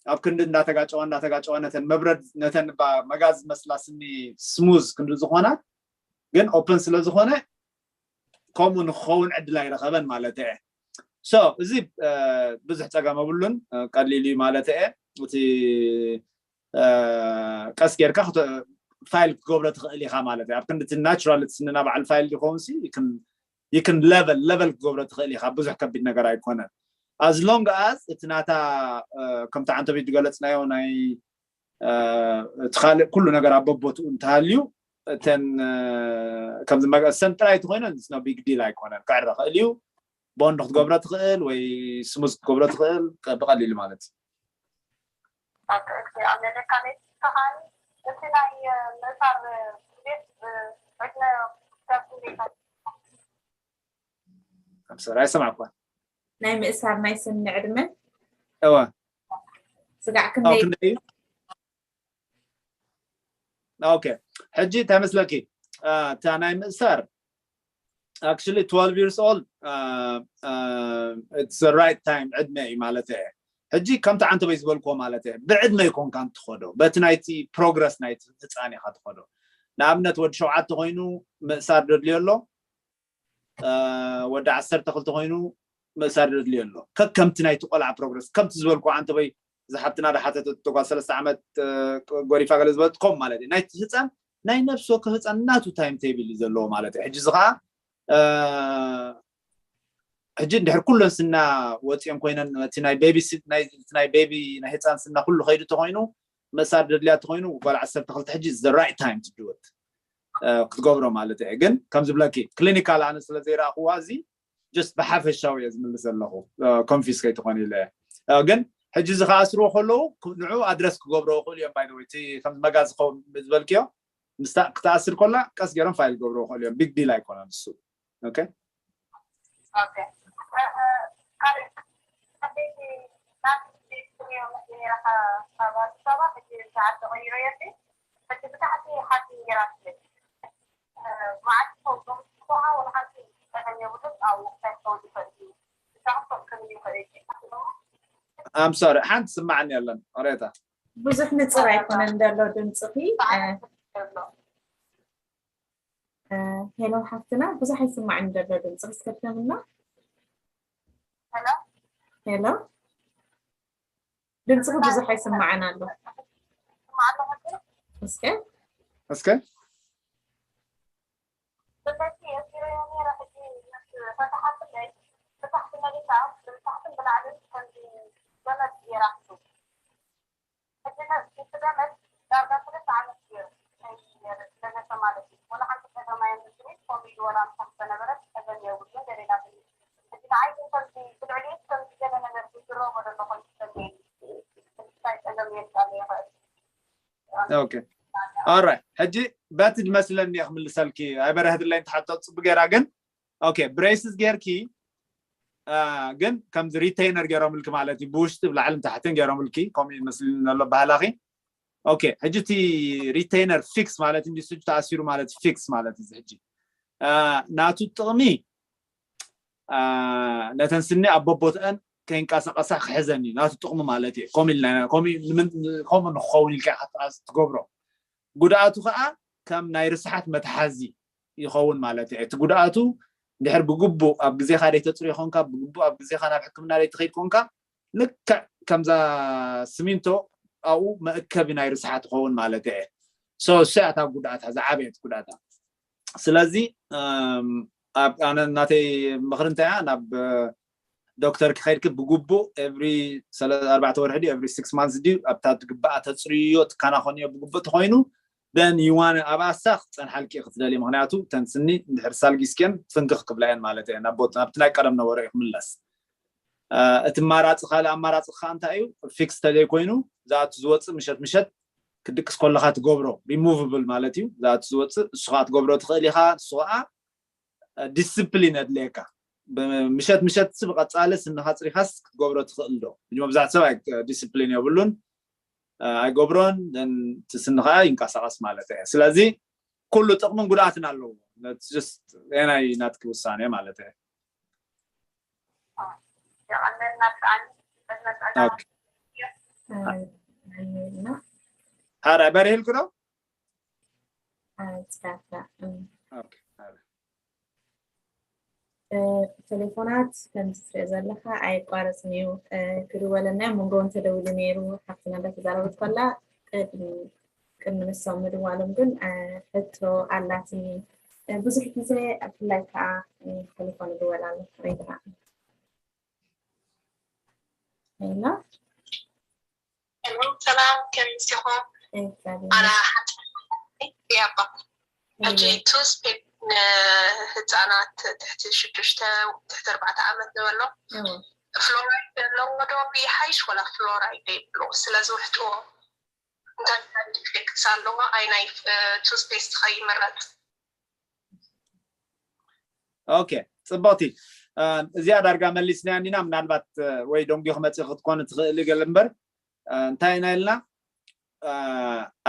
ኣብ ክንዲ እንዳተጋጨዋ እንዳተጋጨዋ ነተን መብረድ ነተን መጋዝ ዝመስላ ስኒ ስሙዝ ክንዲ ዝኾና ግን ኦፐን ስለ ዝኾነ ከምኡ ንክኸውን ዕድል ኣይረኸበን ማለት እየ ሶ እዚ ብዙሕ ፀገም የብሉን ቀሊል እዩ ማለት እየ እቲ ቀስ ጌርካ ፋይል ክትገብሮ ትኽእል ኢኻ ማለት እዩ ኣብ ክንዲ ናቹራል እቲ ስንና በዓል ፋይል ዝኸውን ይክን ለቨል ለቨል ክትገብሮ ትኽእል ኢኻ ብዙሕ ከቢድ ነገር ኣይኮነን as long as እቲ ናታ ከምቲ ዓንተቢት ዝገለፅናዮ ናይ እቲ ካልእ ኩሉ ነገር ኣብ በቦትኡ እንተሃልዩ እተን ከምዚ መግሰን ጥራይ ተኮይነን no big deal ኣይኮነን ክዕረ ክእል እዩ ቦንድ ክትገብሮ ትኽእል ወይ ስሙዝ ክትገብሮ ትኽእል፣ ብቐሊሉ ማለት እዩ። እቲ ናይ ምእሳር ቤት ዕድመ I'm sorry ኣይሰማዕኳ። ናይ ምእሳር ናይ ስኒ ዕድመ እወ ስጋዕ ክንደይ ክንደይ ኦኬ ሕጂ እንታይ መስለኪ እታ ናይ ምእሳር actually twelve years old it's the right time ዕድመ እዩ ማለት እየ ሕጂ ከምቲ ዓንተበይ ዝበልክዎ ማለት እየ ብዕድመ ይኮንካ እንትኸዶ በቲ ናይቲ ፕሮግረስ ናይቲ ህፃን ኢኻ ትኸዶ ንኣብነት ወዲ ሸውዓተ ኮይኑ ምእሳር ደድልዮ ኣሎ ወዲ ዓሰርተ ክልተ ኮይኑ ምእሳር ደድልዮ ኣሎ ከከምቲ ናይቲ ቆልዓ ፕሮግረስ ከምቲ ዝበልክዎ ዓንተበይ ዝሓብትና ዝሓተተቶ ጓል ሰለስተ ዓመት ጎሪፋ ገለ ዝበለት ከም ማለት እዩ ናይቲ ህፃን ናይ ነፍሲ ወከፍ ህፃን ናቱ ታይም ቴብል እዩ ዘለዎ ማለት እዩ ሕጂ እዚ ከዓ ሕጂ እንድሕር ኩለን ስና ወፂኦም ኮይነን እቲ ናይ ቤቢ ናይ ቤቢ ናይ ህፃን ስና ኩሉ ከይዱ ተኮይኑ መሳድ ደድልያ ተኮይኑ ጓል ዓሰርተ ክልተ ሕጂ the right time to do it ክትገብሮ ማለት እየ ግን ከም ዝብለኪ ክሊኒካል ኣነ ስለ ዘይረእክዋ እዚ just ብሓፈሻዊ እየ ዝምልስ ዘለኹ ኮንፊስ ከይትኾን ኢለ ግን ሕጂ እዚ ከኣስርዎ ከለዉ ንዑ ኣድረስ ክገብሮ ይኽእሉ እዮም ባይ ወይ ከም መጋዝ ዝኸውን ዝበልክዮ ምስ ክትኣስር ከላ ቀስ ገይሮም ፋይል ክገብሮ ይኽእሉ እዮም ቢግ ዲል ኣይኮነን እሱ okay I'm sorry ሓንቲ ስማዓኒ የለን ቅሬታ ብዙሕ ንፅር ኣይኮነን ዘሎ ድምፅኺ ሄሎ ሓፍትና ብዙሕ ኣይስማዕን ዘሎ ድምፅኺ እስከ ድገምልና ሄሎ ድምፅኺ ብዙሕ ኣይስማዕን ኣሎ እስከ እስከ okay alright ሕጂ በቲ ዝመስለኒ ክምልሰልኪ ኣይበረህትለይ ተሓቶ ፅቡ ገይራ ግን okay braces ጌርኪ ግን ከምዚ ሪቴይነር ገይሮምልኪ ማለት እዩ ብውሽጢ ብላዕልን ታሕትን ገይሮምልኪ ከምኡ ይመስልኒ ዘሎ ባህላኺ okay ሕጂ እቲ ሪቴይነር ፊክስ ማለት እንዲ ስጁ ተኣሲሩ ማለት ፊክስ ማለት እዚ ሕጂ ናቱ ጥቕሚ ነተን ስኒ ኣብ በቦትአን ከይንቀሳቐሳ ክሕዘን እዩ ናቱ ጥቕሚ ማለት እዩ ከምኡ ንክኸውን ኢልካ ትገብሮ ጉድኣቱ ከዓ ከም ናይ ርስሓት መትሓዚ ይኸውን ማለት እዩ እቲ ጉድኣቱ ድሕር ብግቡእ ኣብ ግዜኻ ደይተፅርዮ ኮንካ ብግቡእ ኣብ ግዜኻ ናብ ሕክምና ደይትኸይድ ኮንካ ልክዕ ከምዛ ስሚንቶ ኣብኡ መእከቢ ናይ ርስሓት ትኸውን ማለት እየ so እሱ እታ ጉድኣታ ዝዓበየት ጉድኣታ ስለዚ ኣብ ኣነ እናተይ ምኽሪ እንታይ እያ ናብ ዶክተር ክኸድኪ ብግቡእ every ኣርባዕተ ወርሒ ድዩ every six months ድዩ ኣብታ ትግባኣ ተፅርዮ ትከናኸንዮ ብግቡእ ተኮይኑ then you want ኣብኣሳ ክፀንሓልኪ ክትደሊ ምክንያቱ ተን ስኒ እንድሕር ሳልጊስክን ፍንክኽ ክብላ እየን ማለት እየን ናቦት ናብቲ ናይ ቀደም ነበረ እዩ ክምለስ እቲ ማራፂ ካልእ ኣማራፂ ከዓ እንታይ እዩ ፊክስ ተዘይኮይኑ ዝኣቱ ዝወፅእ ምሸት ምሸት ክድቅስ ከለካ ትገብሮ ሪሙቭብል ማለት እዩ ዝኣቱ ዝወፅእ እሱ ከዓ ትገብሮ ትኽእል ኢካ እሱ ከዓ ዲስፕሊን ኣድልየካ ምሸት ምሸት ብቀፃሊ ስንኻ ፅሪኻስ ክትገብሮ ትኽእል ዶ መብዛሕቲ ሰብ ዲስፕሊን የብሉን ኣይገብሮን ስንኻ ይንቀሳቀስ ማለት እየ ስለዚ ኩሉ ጥቕምን ጉድኣትን ኣለዎ ናይ ናትኪ ውሳኔ ማለት እየ ሓራይ በሪህልኪ ዶ ቴሌፎናት ከምዚ ትሪኦ ዘለካ ኣየቋረፅን እዩ ክድወለና መንጎ እውን ተደዊሉ ነይሩ ሓፍትና እንዳተዛረበት ከላ ቅድሚ ንሶም ምድዋሎም ግን ሕቶ ኣላትኒ ብዙሕ ግዜ ብፍላይ ከዓ ቴሌፎን ይድወል ኣሎ ሬድና ሄሎ ሰላም ከመይ ኢኹም ኣነ ሓንቲ ያባ ሕጂ ቱ ስፔስ ንህፃናት ትሕቲ ሽዱሽተ ትሕቲ ኣርባዕተ ዓመት ንበሎ እዎ። ፍሎራይድ ዘለዎ ዶ ይሓይሽ ወላ ፍሎራይድ ዘይብሉ? ስለዚ ውሕጥዎ እንታይ ሳይድ ኢፌክትስ ኣለዎ? ኣይ ናይ ቱስፔስት ከይምረጥ ኦኬ፣ ፅብቕቲ። እዚኣ ዳርጋ መሊስናያ እንዲና። ምናልባት ወይ ደንጉ ክመፅእ ክትኮን ትኽእል ገለ እምበር እንታይ ኢና ኢልና?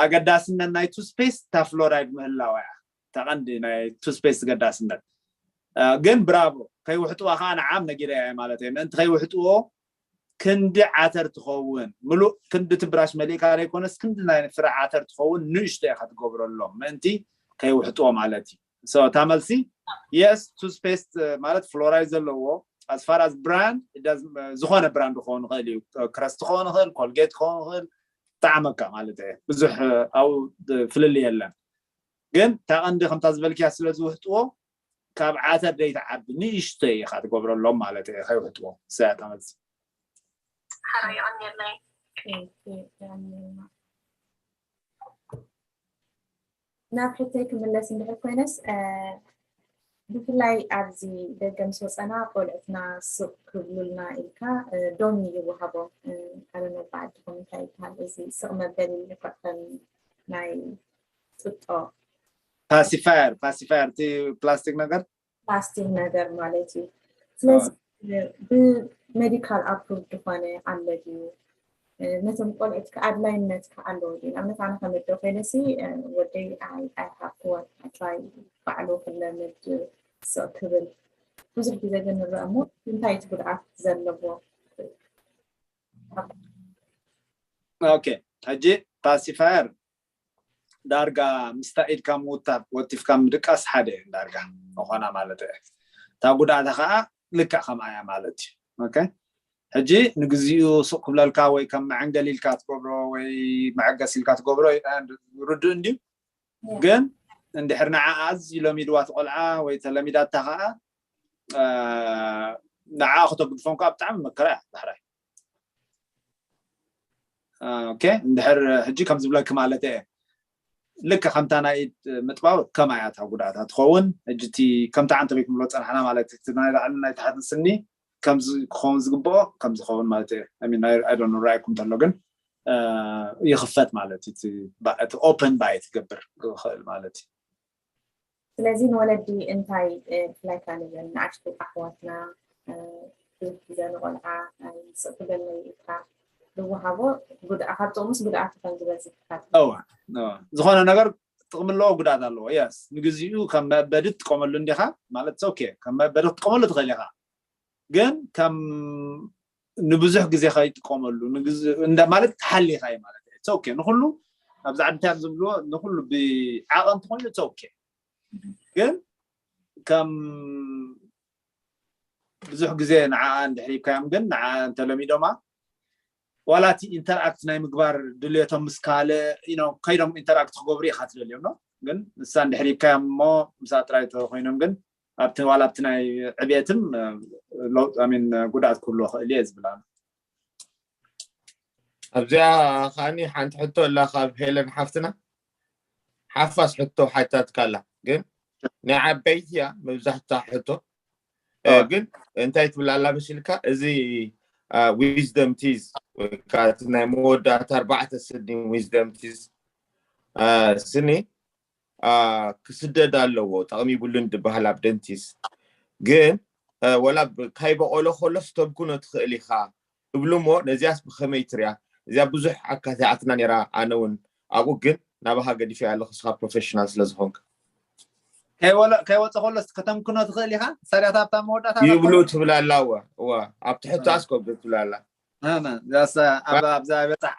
ኣገዳስነት ናይ ቱስፔስት እታ ፍሎራይድ ምህላዋ እያ። እታ ቀንዲ ናይ ቱስፔስት ገዳስነት። ግን ብራቮ፣ ከይውሕጥዋ ከዓ ንዓም ነጊረ እያ ማለት እየ። ምእንቲ ከይውሕጥዎ ክንዲ ዓተር ትኸውን፣ ምሉእ ክንዲ እቲ ብራሽ መሊእካ ዘይኮነስ ክንዲ ናይ ፍረ ዓተር ትኸውን ንእሽቶ ኢኻ ትገብረሎም ምእንቲ ከይውሕጥዎ ማለት እዩ። እታ መልሲ የስ፣ ቱስፔስት ማለት ፍሎራይድ ዘለዎ፣ as far as brand፣ ዝኾነ ብራንድ ክኸውን ይኽእል እዩ። ክረስት ክኸውን ይኽእል፣ ኮልጌት ክኸውን ይኽእል፣ ጣዕመካ ማለት እየ። ብዙሕ ኣብኡ ፍልልይ የለን። ግን እታ ቀንዲ ከምታ ዝበልክያ ስለ ዝውሕጥዎ ካብ ዓተር ደይትዓቢ ንእሽቶ ኢኻ ትገብረሎም ማለት እየ። ከይውሕጥዎ ሰያታ መልሲ። ሓራይ ይቐንየለይ። ናብ ሕቶይ ክምለስ እንድሕር ኮይነስ ብፍላይ ኣብዚ ደገ ምስ ወፀና ቆልዑትና ስቕ ክብሉልና ኢልካ ዶሚ ይወሃቦም። ኣነ መባዓድኩም እንታይ ይበሃል እዚ ስቕ መበል ኢልካ ከም ናይ ጥጦ ፓሲፋየር ፓሲፋየር እቲ ፕላስቲክ ነገር ፕላስቲክ ነገር ማለት እዩ። ስለዚ ብሜዲካል ኣፕሩቭ ዝኾነ ኣለ ድዩ? ነቶም ቆልዑት ኣድላይነት ከ ኣለዎ ድዩ? ንኣብነት ኣነ ከም ኣደ ኮይነ ሲ ወደይ ኣይሃብክዎን ኣትራይ ባዕሉ ክለምድ ስቕ ክብል ብዙሕ ግዜ ግን ንረአ እሞ እንታይ እቲ ጉድኣት ዘለዎ? ኦኬ፣ ሕጂ ፓሲፋየር ዳርጋ ምስታ ኢድካ ምውታፍ ወቲፍካ ምድቃስ ሓደ እዩ ዳርጋ ምኾና ማለት እየ። እታ ጉዳእታ ከዓ ልክዕ ከምኣ እያ ማለት እዩ። ኦኬ፣ ሕጂ ንግዚኡ ሱቕ ክብለልካ ወይ ከም መዐንገሊ ኢልካ ትገብሮ ወይ መዐገሲ ኢልካ ትገብሮ ርዱእ እንድዩ። ግን እንድሕር ንዓ ኣዝዩ ለሚድዋ ትቆልዓ ወይ ተለሚዳታ ከዓ ንዓ ክተግድፎም ከዓ ብጣዕሚ መከራ እያ ዳሕራይ። ኦኬ፣ እንድሕር ሕጂ ከም ዝብለኪ ማለት እየ። ልክ ከምታ ናይ ኢድ ምጥባው ከማይ እያ እታ ጉድኣታ ትኸውን። ሕጂ እቲ ከምቲ ዓንተ ቤት ንብሎ ፀናሕና ማለት እቲ ናይ ላዕልን ናይ ታሕትን ስኒ ከምዚ ክኸውን ዝግብኦ ከም ዝኸውን ማለት እየ። I mean, I don't know፣ ረኣይኩም እንተሎ ግን ይኽፈት ማለት እዩ። እቲ ኦፕን ባይ ትገብር ክኽእል ማለት እዩ። ስለዚ ንወለዲ እንታይ ብፍላይ ካለዘን ንኣሽቱ ኣሕዋትና ብዙሕ ግዜ ንቆልዓ ስቕ ክበለይ ኢልካ ዝወሃቦ ጉድኣ ካብ ጥቕሙስ ጉድኣቱ ከም ዝበዝሕ ትካት እዋ ዝኾነ ነገር ጥቕሚ ኣለዎ፣ ጉድኣት ኣለዎ። የስ፣ ንግዚኡ ከም መበዲ ትጥቀመሉ እንዲኻ ማለት ኦኬ፣ ከም መበዲ ክትጥቀመሉ ትኽእል ኢኻ። ግን ከም ንብዙሕ ግዜ ከይጥቀመሉ ማለት ሓሊኻ እዩ ማለት እዩ። ኦኬ፣ ንኩሉ ኣብዚ ዓድታት ዝብልዎ ንኩሉ ብዓቐን ተኮይኑ ኦኬ። ግን ከም ብዙሕ ግዜ ንዓኣ እንድሕር ሂብካዮም ግን ንዓኣ እንተለሚዶማ ዋላ እቲ ኢንተርኣክት ናይ ምግባር ድልየቶም ምስ ካልእ ከይዶም ኢንተርኣክት ክገብሩ ኢኻ ትደልዮም ነው። ግን ንሳ እንድሕር ሂብካዮም እሞ ምስኣ ጥራይ ተኮይኖም ግን ኣብቲ ዋላ ኣብቲ ናይ ዕብየትም ለውጥ ሚን ጉድኣት ክህልዎ ክእል እየ ዝብል ኣሎ። ኣብዚኣ ከዓኒ ሓንቲ ሕቶ ኣላ ካብ ሄለን ሓፍትና። ሓፋስ ሕቶ ሓታትካ ኣላ ግን ናይ ዓበይቲ እያ መብዛሕታ ሕቶ። ግን እንታይ ትብል ኣላ መሲልካ እዚ wisdom teeth ወይ ከዓ ናይ መወዳእታ ኣርባዕተ ስኒ wisdom teeth ስኒ ክስደድ ኣለዎ፣ ጠቕሚ ይብሉን ዝበሃል ኣብ ደንቲስ። ግን ወላ ካይበቆሎ ከሎስ ተምክኖ ትኽእል ኢኻ እብሉ እሞ ነዚያስ ብኸመይ ትሪያ? እዚኣ ብዙሕ ኣካቲዓትና ነራ። ኣነ እውን ኣብኡ ግን ናባኻ ገዲፈ ኣለኹ፣ እስኻ ፕሮፌሽናል ስለ ዝኾንክ። ከይወፀ ከሎስ ከተምክኖ ትኽእል ኢኻ። ሳዳት ኣብታ መወዳእታ ይብሉ ትብል ኣላ። እወ፣ እወ፣ ኣብቲ ሕቶ ኣስከብ ትብል ኣላ። ኣብዛ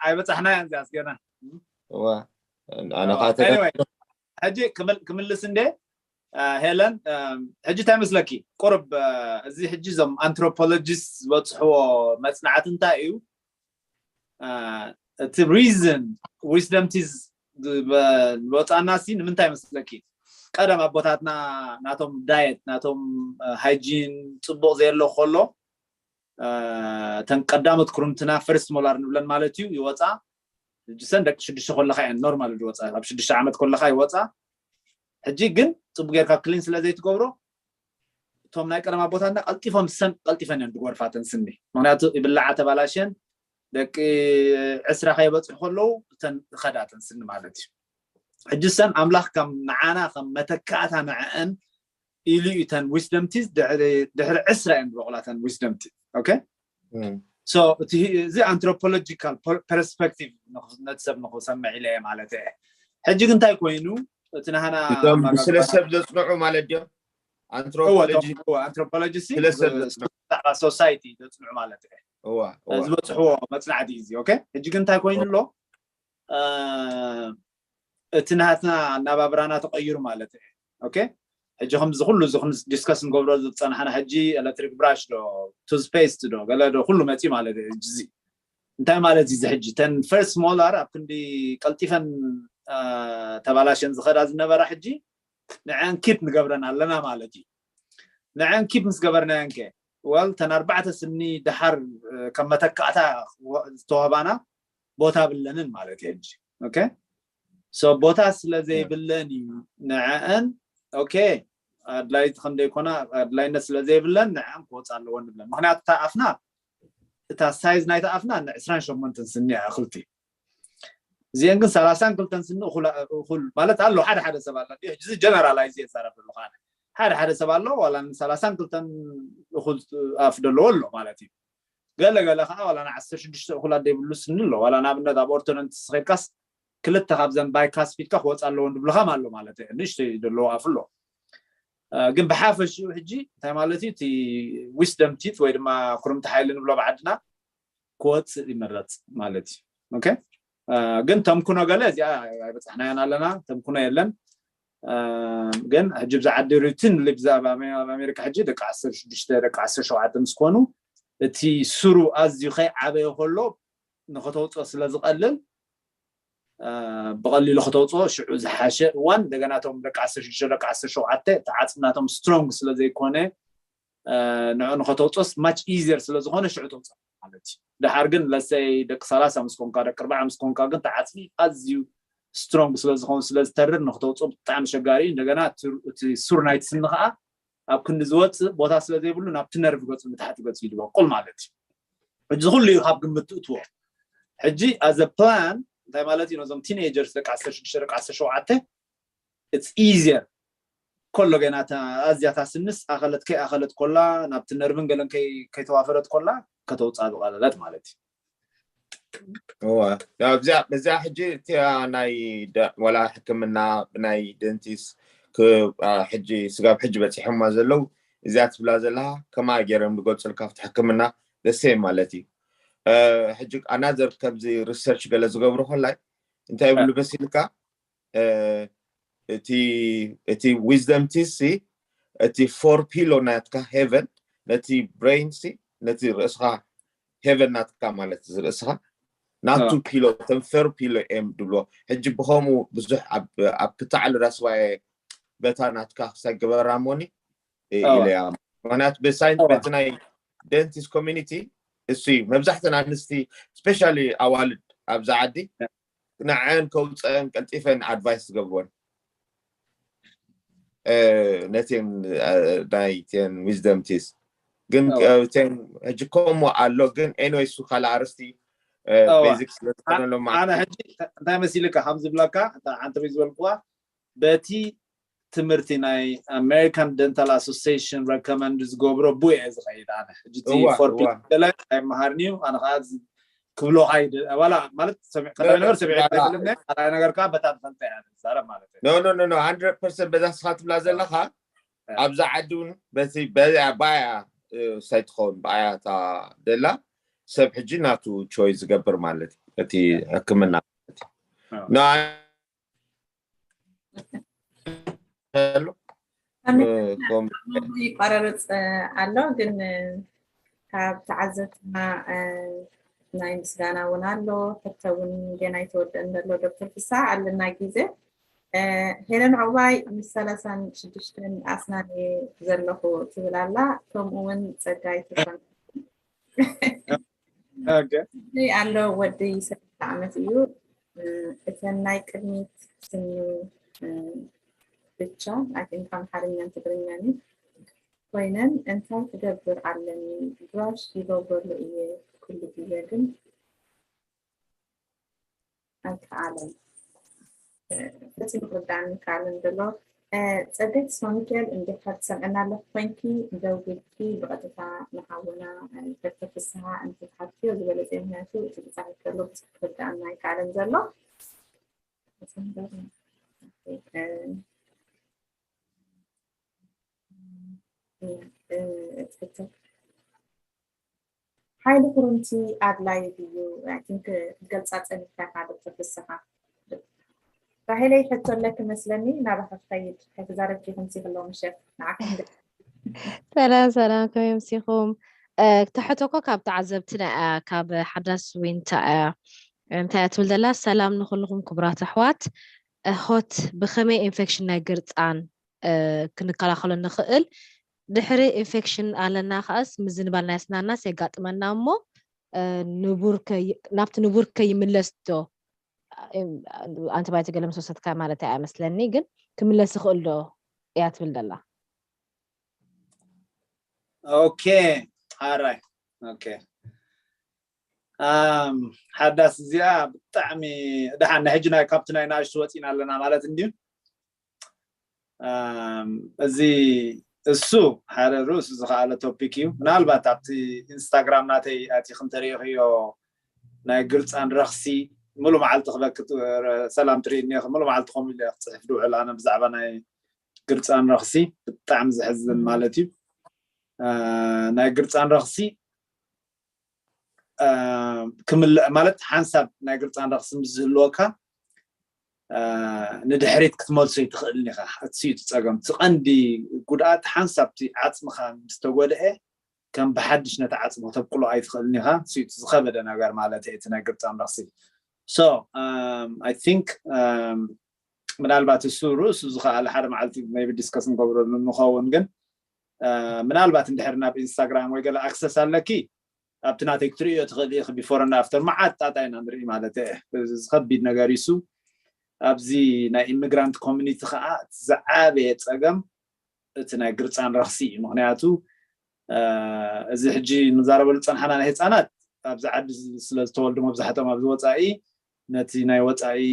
ኣይበፃሕናያን እዚኣስ ገና። እወ፣ ኣነ ሕጂ ክምልስ እንደ ሄለን፣ ሕጂ እንታይ መስለኪ? ቁርብ እዚ ሕጂ እዞም ኣንትሮፖሎጂስት ዝበፅሕዎ መፅናዕቲ እንታይ እዩ? እቲ ሪዝን ዊዝደም ቲዝ ዝወፃና ሲ ንምንታይ መስለኪ? ቀደም ኣቦታትና ናቶም ዳየት ናቶም ሃይጂን ፅቡቕ ዘየሎ ከሎ እተን ቀዳሞት ክሩምትና ፈርስት ሞላር ንብለን ማለት እዩ ይወፃ። ሕጂ ሰን ደቂ ሽዱሽተ ከለካ እየን ኖርማል ዝወፃ። ኣብ ሽዱሽተ ዓመት ከለካ ይወፃ። ሕጂ ግን ጽቡቅ ጌርካ ክሊን ስለ ዘይትገብሮ እቶም ናይ ቀደም ኣቦታትና ቀልጢፎም ሰን ቀልጢፈን እየን ዝጎርፋተን ስኒ። ምክንያቱ ይብላዓ ተባላሸን ደቂ ዕስራ ከይበፅሑ ከለዉ እተን ዝኸዳተን ስኒ ማለት እዩ። ሕጂ ሰን ኣምላኽ ከም ንዓና ከም መተካእታ ንዕአን ኢሉ እዩ እተን wisdom teeth ድሕሪ ዕስራ እየን ዝበቑላተን wisdom teeth። ኦኬ፣ so እቲ እዚ ኣንትሮፖሎጂካል ፐርስፐክቲቭ ነቲ ሰብ ንክሰምዕ ኢለ እየ ማለት እየ። ሕጂ ግን እንታይ ኮይኑ እቲ ናህና ስለ ሰብ ዘፅንዑ ማለት ድዮም? ኣንትሮፖሎጂ ኣንትሮፖሎጂ ብዛዕባ ሶሳይቲ ዘፅንዑ ማለት እየ ዝበፅሕዎ መፅናዕቲ እዚ። ኦኬ፣ ሕጂ ግን እንታይ ኮይኑ ኣሎ? እቲ ናትና ኣናባብራና ተቐይሩ ማለት እየ። ኦኬ፣ ሕጂ ከምዚ ኩሉ እዚ ዲስከስ ንገብሮ ዝፀናሕና ሕጂ ኤሌክትሪክ ብራሽ ዶ ቱዝፔስት ዶ ገለ ዶ ኩሉ መፂ ማለት እዩ። ሕጂ እዚ እንታይ ማለት እዩ? እዚ ሕጂ ተን ፈርስት ሞላር ኣብ ክንዲ ቀልጢፈን ተባላሸን ዝኸዳ ዝነበራ ሕጂ ንዐን ኪፕ ንገብረን ኣለና ማለት እዩ። ንዐን ኪፕ ምስ ገበርናየን ከ ወል ተን ኣርባዕተ ስኒ ድሓር ከም መተካእታ ዝተዋህባና ቦታ ብለንን ማለት እዩ። ሕጂ ኦኬ፣ ሶ ቦታ ስለ ዘይብለን እዩ ንዐን ኦኬ ኣድላይቲ ከም ዘይኮና ኣድላይነት ስለ ዘይብለን ንዐን ክወፃ ኣለዎ ንብለን። ምክንያቱ እታ ኣፍና እታ ሳይዝ ናይታ ኣፍና ን ዕስራን ሸሞንተን ስኒ ኣኽልቲ እዚአን ግን ሰላሳን ክልተን ስኒ እኹል ማለት ኣሎ። ሓደ ሓደ ሰብ ኣሎ እዚ ጀነራላይዝ የዛረብ ዘለኹ ኣነ። ሓደ ሓደ ሰብ ኣሎ ዋላ ን ሰላሳን ክልተን እኹል ኣፍ ዘለዎ ኣሎ ማለት እዩ። ገለ ገለ ከዓ ዋላ ን ዓሰርተ ሽዱሽተ እኹላት ዘይብሉ ስኒ ኣሎ። ዋላ ንኣብነት ኣብ ኦርቶዶንቲስት ከድካስ ክልተ ካብዘን ባይካስፒድካ ክወፃ ኣለዎ ንብልኻም ኣሎ ማለት እዩ። ንእሽተይ ዘለዎ ኣፍ ኣሎ። ግን ብሓፈሽኡ ሕጂ እንታይ ማለት እዩ? እቲ ዊስደም ቲት ወይ ድማ ኩርምቲ ሓይሊ ንብሎ ብዓድና ክወፅእ ይምረፅ ማለት እዩ። ኦኬ፣ ግን ተምኩኖ ገለ እዚኣ ኣይበፃሕናያን ኣለና፣ ተምኩኖ የለን። ግን ሕጂ ብዛ ዓዲ ሩቲን ብዛ ኣብ ኣሜሪካ ሕጂ ደቂ ዓሰርተ ሽዱሽተ ደቂ ዓሰርተ ሸውዓተ ምስ ኮኑ እቲ ስሩ ኣዝዩ ከይዓበየ ከሎ ንክተውፅኦ ስለ ዝቐልል ብቐሊሉ ክተውፅኦ ሽዑ ዝሓሸ እዋን እንደገና እቶም ደቂ ዓሰርተ ሽዱሽተ ደቂ ዓሰርተ ሸውዓተ ተዓፅምናቶም ስትሮንግ ስለ ዘይኮነ ንዑ ንኸተውፅኦስ ማች ኢዚየር ስለ ዝኾነ ሽዑ ተውፅኦ ማለት እዩ። ድሓር ግን ለሰይ ደቂ ሰላሳ ምስ ኮንካ ደቂ ኣርባዓ ምስ ኮንካ ግን ተዓፅሚ ኣዝዩ ስትሮንግ ስለ ዝኾን ስለ ዝተርር ንክተውፅኦ ብጣዕሚ ሸጋሪ እዩ። እንደገና እቲ ሱር ናይቲ ስኒ ከዓ ኣብ ክንዲ ዝወፅእ ቦታ ስለ ዘይብሉ ናብቲ ነርቭ ገፁ ንታሕቲ ገፁ ይድበቁል ማለት እዩ። እዚ ኩሉ እዩ ካብ ግምት ትእትዎ። ሕጂ ኣዘ ፕላን እንታይ ማለት እዩ? ነዞም ቲኔጀርስ ደቂ ዓሰርተ ሽዱሽተ ደቂ ዓሰርተ ሸውዓተ it's easier ኮሎ ገና ኣዝያታ ስንስ ኣኸለት ከይ ኣኸለት ኮላ ናብቲ ነርቭን ገለን ከይተዋፈረት ኮላ ከተውፃ ዝቐለለት ማለት እዩ። እዚኣ ሕጂ እቲያ ናይ ወላ ሕክምና ብናይ ደንቲስ ሕጂ ስጋብ ሕጂ በፂሖማ ዘለው እዚኣ ትብላ ዘለካ ከማ ገይሮም ዝገልፁልካ ኣብቲ ሕክምና ደሴ ማለት እዩ። ሕጂ ኣናዘር ከምዚ ሪሰርች ገለ ዝገብሩ ከላይ እንታይ ይብሉ መሲልካ እቲ እቲ ዊዝደም ቲስ እቲ ፎር ፒሎ ናትካ ሄቨን ነቲ ብሬን ሲ ነቲ ርእስኻ ሄቨን ናትካ ማለት እዚ ርእስኻ ናቱ ፒሎ ተን ፈር ፒሎ እዮም ድብሎ። ሕጂ ብኸምኡ ብዙሕ ኣብ ክታዕሊ ራስዋየ በታ ናትካ ክሳይ ግበራ ሞኒ ኢለያ። ምክንያቱ ብሳይንስ በቲ ናይ ደንቲስ ኮሚኒቲ እሱ እዩ መብዛሕተን ኣንስቲ ስፔሻሊ ኣዋልድ ኣብዚ ዓዲ ንዐን ከውፀአን ቀልጢፈን ኣድቫይስ ዝገብርወን ነቴን ናይ ቴን ዊዝደም ቲስ ግን ቴን ሕጂ ከምኡ ኣሎ ግን ኤንወይ እሱ ካልእ ኣርስቲ ቤዚክ ስለዝኮነሎም ኣነ ሕጂ እንታይ መሲልካ ከም ዝብለካ ሓንቲ ዝበልክዋ በቲ ትምህርቲ ናይ ኣሜሪካን ደንታል ኣሶሲሽን ረከመንድ ዝገብሮ ቡ እየ ዝኸይድ ኣነ ሕጂ ፎር ፒ ገለ ኣይመሃርን እዩ ኣነ ከዓ ክብሎ ካይድ ዋላ ማለት ቀዳሚ ነገር ሰሚዐ ኣይፈልጥን ካልኣይ ነገር ከዓ በታ ዝፈልጠ እያ ዝዛረብ ማለት እዩ ኖ ኖ ኖ ኖ ሃንድረድ ፐርሰንት በዛ ስኻ ትብላ ዘለኻ ኣብዛ ዓዲ እውን በቲ በያ ባያ ሳይትኸውን ብኣያታ ደላ ሰብ ሕጂ ናቱ ቾይ ዝገብር ማለት እዩ እቲ ሕክምና ማለት እዩ ይቋረርፅ ኣሎ ግን ካብ ተዓዘብትና ናይ ምስጋና እውን ኣሎ ሕቶ እውን ገና ኣይተወደእን ዘሎ ዶክተር ፍሳ ኣለና ግዜ ሄለን ዕቑባይ ምስ ሰላሳን ሽዱሽተን ኣስናን ዘለኹ ትብል ኣላ ከምኡ እውን ፀጋይ ተኾነ ኣሎ ወዲ ሰለስተ ዓመት እዩ እተን ናይ ቅድሚት ስኒ ብቻ፣ I think ኣምሓርኛን ትግርኛን እዩ። ኮይነን እንታይ ክገብር ኣለኒ? ብራሽ ይገብረሉ እየ ኩሉ ግዜ፣ ግን ኣይከኣለን። ፈጺሙ ክርዳእኒ ይከኣልን ዘሎ። ጸገት ስማሚክኤል እንዲኻ ትሰምዕና ኣለኹ ኮይንኪ፣ ደውልኪ ብቐጥታ ንሓውና ዶክተር ፍስሃ እንተትሓትዮ ዝበለጸ፣ ምክንያቱ እቲ ዝጻሕፍ ዘሎ ብዙሕ ክርዳእና ኣይከኣለን ዘሎ። ሓይሊ ክሩምቲ ኣድላይ ድዩ? I think ክትገልጻ ጸኒሕካ ኢኻ ዶክተር ፍስሃ። ራሄለይ ሕቶ ኣለኪ መስለኒ፣ ናባኻ ክኸይድ። ከይተዛረብኪ ከምሲ ከለዉ ምሸት ንዓኹም ደ- ሰላም ሰላም፣ ከመይ ኣምሲኹም? እ፣ እታ ሕቶ እኮ ካብ ተዓዘብቲ ናይ፣ እ፣ ካብ ሓዳስ ዊንታ እያ። እንታይ እያ ትብል ዘላ? ሰላም ንኹልኹም ክቡራት ኣሕዋት። እ፣ ሆት ብኸመይ ኢንፌክሽን ናይ ግርጻን እ፣ ክንከላኸሎ ንኽእል? ድሕሪ ኢንፌክሽን ኣለና ከኣስ ምዝንባል ናይ ኣስናናስ የጋጥመና እሞ፣ እ፣ ንቡር ከይ-፣ ናብቲ ንቡር ከይምለስ ዶ? እም፣ ኣንቲባዮቲክ ገለ ምስ ወሰድካ ማለት እያ መስለኒ፣ ግን ክምለስ ይኽእል ዶ እያ ትብል ዘላ። ኦኬ፣ ኣራይ፣ ኦኬ። ኣም፣ ሓዳስ እዚኣ ብጣዕሚ ደሓን፣ ናይ ሕጂ ናይ ካብቲ ናይ ንኣሽቱ ወፂና ኣለና ማለት እንድዩ። ኣም፣ እዚ እሱ ሓደ ርእሱ ዝኸኣለ ቶፒክ እዩ። ምናልባት ኣብቲ ኢንስታግራም ናተይ ኣቲ ክንተሪእኽዮ ናይ ግርፃን ረኽሲ ሙሉ መዓልቲ ክበክት ሰላም ትርእኒ ኢኺ። ሙሉ መዓልቲ ከምኡ ኢለ ክፅሕፍ ድውዕል ኣነ ብዛዕባ ናይ ግርፃን ረኽሲ። ብጣዕሚ ዘሕዝን ማለት እዩ። አ፣ ናይ ግርፃን ረኽሲ አ፣ ክምልእ ማለት ሓንሳብ ናይ ግርፃን ረኽሲ ምስ ዝህልወካ አ፣ ንድሕሪት ክትመልሶ ይትኽእልን ኢኻ። እሱ እዩ እቲ ፀገም። እቲ ቀንዲ ጉድኣት ሓንሳብ እቲ ዓፅምኻ ምስ ተጎድአ ከም ብሓድሽ ነቲ ዓፅሚ ክተብቅሎ ኣይትኽእልን ኢኻ። እሱ እዩ እቲ ዝኸበደ ነገር ማለት እዩ፣ እቲ ናይ ግርፃን ረኽሲ። So um, I think um, ምናልባት እሱ ርእሱ ዝኸኣለ ሓደ መዓልቲ maybe ዲስከስ ንገብረሉ ንኸውን፣ ግን አ፣ ምናልባት እንድሕር ናብ ኢንስታግራም ወይ ገለ ኣክሰስ ኣለኪ ኣብቲ ናተይ ክትርእዮ ትኽእሊ ኢኺ። ቢፎር እና ኣፍተር መዓት ጣጣ ኢና ንርኢ ማለት እየ። እዚ ከቢድ ነገር እዩ እሱ። ኣብዚ ናይ ኢሚግራንት ኮሚኒቲ ከዓ እቲ ዝዓበየ ፀገም እቲ ናይ ግርፃን ረኽሲ እዩ። ምክንያቱ አ፣ እዚ ሕጂ ንዛረበሉ ፀንሓና ናይ ህፃናት ኣብዚ ዓዲ ስለ ዝተወልዱ መብዛሕትኦም ኣብዚ ወፃኢ ነቲ ናይ ወፃኢ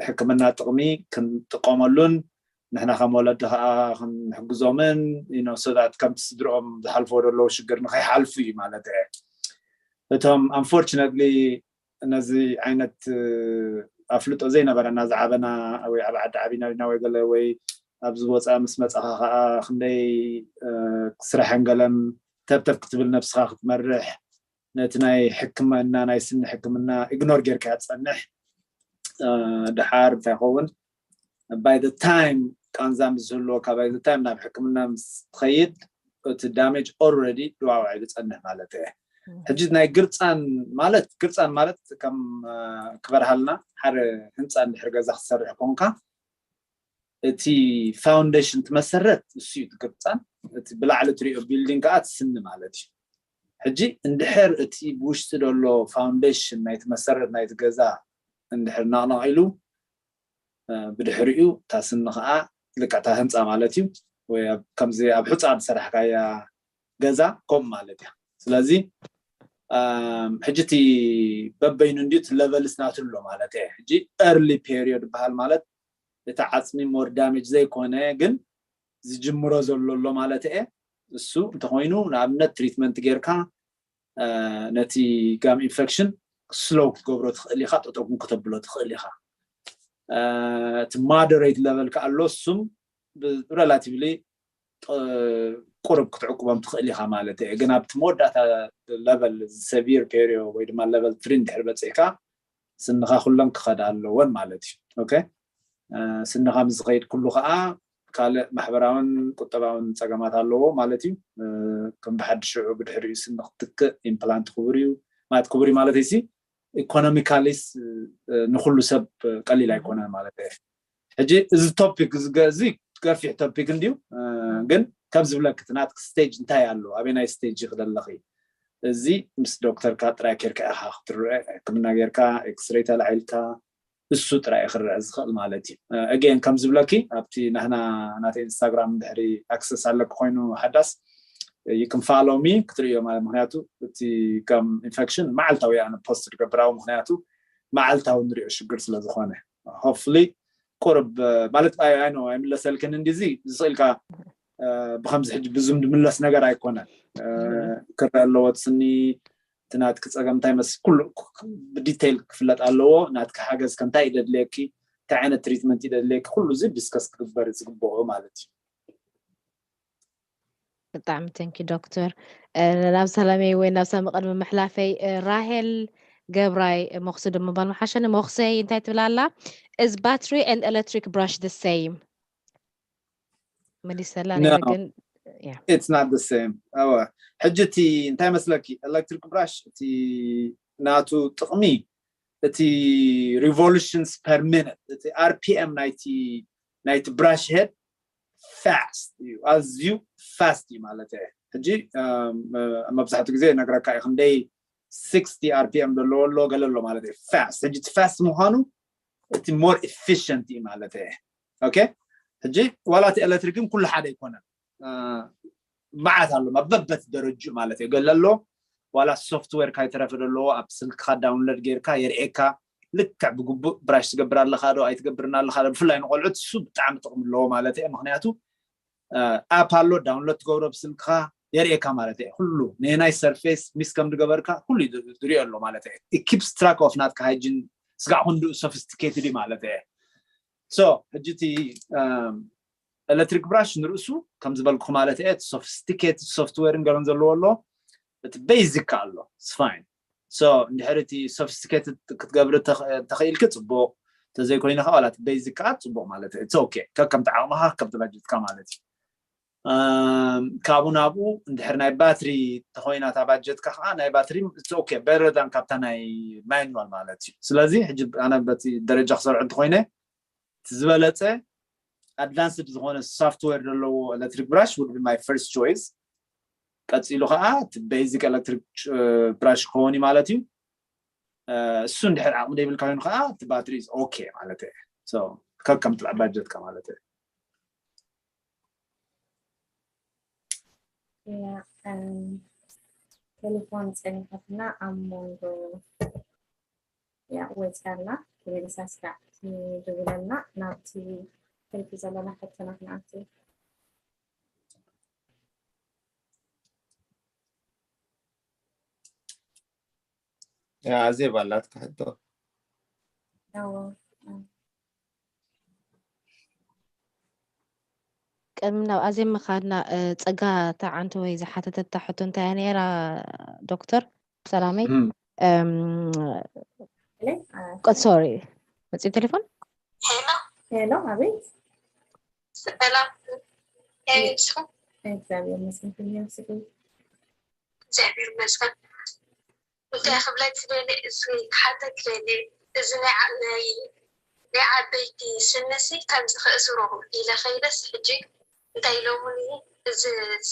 ሕክምና ጥቕሚ ክንጥቀመሉን ንሕና ከም ወለዲ ከዓ ክንሕግዞምን፣ you know, so that ከምቲ ስድርኦም ዝሓልፍዎ ዘለዉ ሽግር ንኸይሓልፉ እዩ ማለት እየ። እቶም unfortunately ነዚ ዓይነት እ፣ ኣፍልጦ ዘይነበረና ዝዓበና ወይ ኣብ ዓዲ ዓቢና ዲና ወይ ገለ ወይ ኣብዚ ወፃኢ ምስ መፃኻ ከዓ ክንደይ እ፣ ስራሕን ገለን ተብተብ ክትብል ነብስኻ ክትመርሕ ነቲ ናይ ሕክምና ናይ ስኒ ሕክምና ኢግኖር ጌርካ ትፀንሕ። እ፣ ድሓር እንታይ ይኸውን by the time ቃንዛ ምስ ዝህልወካ by the time ናብ ሕክምና ምስ ትኸይድ እቲ ዳሜጅ already ድዋዋዒ ዝፀንሕ ማለት እየ። ሕጂ ናይ ግርፃን ማለት ግርፃን ማለት ከም እ፣ ክበርሃልና ሓደ ህንፃ እንድሕር ገዛ ክትሰርሕ ኮንካ እቲ ፋውንዴሽን ትመሰረት እሱ እዩ እቲ ግርፃን። እቲ ብላዕሊ ትሪኦ ቢልዲንግ ከዓ እቲ ስኒ ማለት እዩ። ሕጂ እንድሕር እቲ ብውሽጢ ዘሎ ፋውንዴሽን ናይቲ መሰረት ናይቲ ገዛ እንድሕር ናቕናቕ ኢሉ እ፣ ብድሕሪኡ እታ ስኒ ከዓ ልክዕ እታ ህንፃ ማለት እዩ ወይ ኣብ- ከምዚ ኣብ ሑፃ ዝሰራሕካያ ገዛ ከምኡ ማለት እያ። ስለዚ ኣም፣ ሕጂ እቲ በበይኑ እንድዩ እቲ ለቨልስ ናቱ ኣሎ ማለት እየ። ሕጂ ኤርሊ ፔሪዮድ ይበሃል ማለት እቲ ዓፅሚ ሞር ዳሜጅ ዘይኮነ ግን ዝጅምሮ ዘሎ ኣሎ ማለት እየ። እሱ እንተኮይኑ ንኣብነት ትሪትመንት ጌርካ እ፣ ነቲ ጋም ኢንፌክሽን ስሎው ክትገብሮ ትኽእል ኢኻ፣ ጠጠው እውን ከተብሎ ትኽእል ኢኻ። እ፣ እቲ ማደሬት ለቨል ከኣ ኣሎ፣ እሱም ብ- ሬላቲቭሊ ጥ- ቁሩብ ክትዕቅቦም ትኽእል ኢኻ ማለት እየ። ግን ኣብቲ መወዳእታ ለቨል ሰቪር ፔሪዮ ወይ ድማ ለቨል ትሪ እንድሕር በፂሕካ ስንኻ ኩለን ክኸዳ ኣለወን ማለት እዩ። ኦኬ፣ እ፣ ስንኻ ምስ ዝኸይድ ኩሉ ከዓ ካልእ ማሕበራውን ቁጠባውን ፀገማት ኣለዎ ማለት እዩ። እ፣ ከም ብሓድሽ ሽዑ ብድሕሪኡ ስኒ ክትክእ ኢምፕላንት ክቡር እዩ ማለት ክቡር እዩ ማለት ሲ ኢኮኖሚካሊስ እ፣ ንኩሉ ሰብ ቀሊል ኣይኮነን ማለት እዩ። ሕጂ እዚ ቶፒክ እዚ ገ- እዚ ገፊሕ ቶፒክ እንድዩ እ፣ ግን ከም ዝብለክ እቲ ናትክ ስቴጅ እንታይ ኣሎ ኣበናይ ስቴጅ ክደለኺ እዚ ምስ ዶክተርካ ጥራይ ኬርካ ኢኻ ክትረአ ሕክምና ጌርካ ኤክስሬይ ተላዒልካ እሱ ጥራይ ክረአ ዝኽእል ማለት እዩ። ኣገን ከም ዝብለኪ ኣብቲ ናህና ናተ ኢንስታግራም ድሕሪ ኣክሰስ ኣለኪ ኮይኑ ሓዳስ ይክንፋሎሚ ክትርእዮ ማለት ምክንያቱ እቲ ከም ኢንፌክሽን መዓልታዊ ኣነ ፖስት ትገብራዊ ምክንያቱ መዓልታዊ ንሪኦ ሽግር ስለ ዝኾነ ሆፍሊ ቁርብ ማለት ኣይኖ ኣይምለሰልክን እንዲዚ ዝኽእልካ ብከምዚ ሕጂ ብዙም ድምለስ ነገር ኣይኮነን ክረአ ኣለዎ ስኒ እቲ ናትኪ ፀገም እንታይ መስ ኩሉ ብዲቴይል ክፍለጥ ኣለዎ ናትኪ ሓገዝ ከ እንታይ ይደድልየኪ እንታይ ዓይነት ትሪትመንት ይደድልየኪ ኩሉ እዚ ዲስከስ ክግበር ዝግብኦ ማለት እዩ ብጣዕሚ thank you ዶክተር ናብ ሰላመይ ወይ ናብ ሳሚ ቅድሚ ምሕላፈይ ራሄል ገብራይ መክሱ ድማ ባል መሓሸኒ መክሰይ እንታይ ትብላላ is battery and electric brush the same መሊሰላ ነይረ ግን it's not the same ኣወ ሕጂ እቲ እንታይ መስለኪ electric brush እቲ ናቱ ጥቕሚ እቲ revolutions per minute እቲ rpm ናይቲ ናይቲ brush head fast እዩ ኣዝዩ fast እዩ ማለት እየ ሕጂ መብዛሕትኡ ግዜ ነግረካ እዩ ክንደይ sixty rpm ዘለዎ ኣሎ ገለ ኣሎ ማለት እዩ fast ሕጂ እቲ fast ምዃኑ እቲ more efficient እዩ ማለት እየ okay ሕጂ ዋላ እቲ ኤሌክትሪክ ግን ኩሉ ሓደ ኣይኮነን መዓት ኣሎ በበት ደረጅኡ ማለት እዩ ገለ ኣሎ ዋላ ሶፍትዌር ካይተረፈ ዘለዎ ኣብ ስልክካ download ጌርካ የርእየካ ልክዕ ብግቡእ brush ትገብር ኣለካ ዶ ኣይትገብርን ኣለካ ዶ ብፍላይ ንቆልዑት እሱ ብጣዕሚ ጥቕሚ ኣለዎ ማለት እየ ምክንያቱ app ኣሎ download ትገብሮ ብስልክካ የርእየካ ማለት እየ ኩሉ ነናይ surface miss ከም ዝገበርካ ኩሉ ዝሪኦ ኣሎ ማለት እየ it keeps track of ናትካ hygiene ስጋዕ ክንድኡ sophisticated እዩ ማለት እየ so ሕጂ እቲ electric brush ንርእሱ ከም ዝበልኩ ማለት እየ sophisticated software ገለን ዘለዎ ኣሎ እቲ basic ኣሎ it's fine so እንድሕር እቲ sophisticated ክትገብሪ ተኽኢልኪ ፅቡቕ ተዘይኮይኑ ከዓ ዋላ basic ከዓ ፅቡቕ ማለት እዩ okay ከከምቲ ዓቕምኻ ከምቲ ባጀትካ ማለት እዩ ካብኡ ናብኡ እንድሕር ናይ ባትሪ ተኮይና እታ ባጀትካ ከዓ ናይ ባትሪ okay better than ካብታ ናይ manual ማለት እዩ ስለዚ ሕጂ ኣነ በቲ ደረጃ ክሰርዖ እንተኮይነ ዝበለፀ advanced ዝኾነ software ዘለዎ electric brush would be my first choice ቀፂሉ ከዓ እቲ basic electric brush ክኸውን እዩ ማለት እዩ እሱ እንድሕር ዓቕሚ ዘይብልካ ኮይኑ ከዓ እቲ battery okay ማለት እዩ ከከም ትብዓ ባጀትካ ማለት እዩ ቴሌፎን ፀኒሓትና ኣብ መንጎ ያ ወፂኣላ ተመሊሳ ስጋዕ ትድውለልና ናብቲ ክልቲ ዘለና ሕቶና ክንኣቱ ኣዜብ ኣላትካ ሕቶ ቅድሚ ናብ ኣዜብ ምኻድና ፀጋ ተዓንተ ወይ ዝሓተተታ ሕቶ እንታይ እያ ነይራ ዶክተር ሰላመይ ሶሪ መፅኡ ቴሌፎን ሄሎ ኣቤት ሰላም እግዚኣብሔር ይመስገን እግዚኣብሔር ይመስገን እንታይ ክብለኪ ደሊ እዚ ክሓተኪ ደሊ እዚ ናይ ናይ ናይ ዓበይቲ ስንሲ ከምዚ ክእስሮ ኢለ ከይደስ ሕጂ እንታይ ኢሎሙኒ እዚ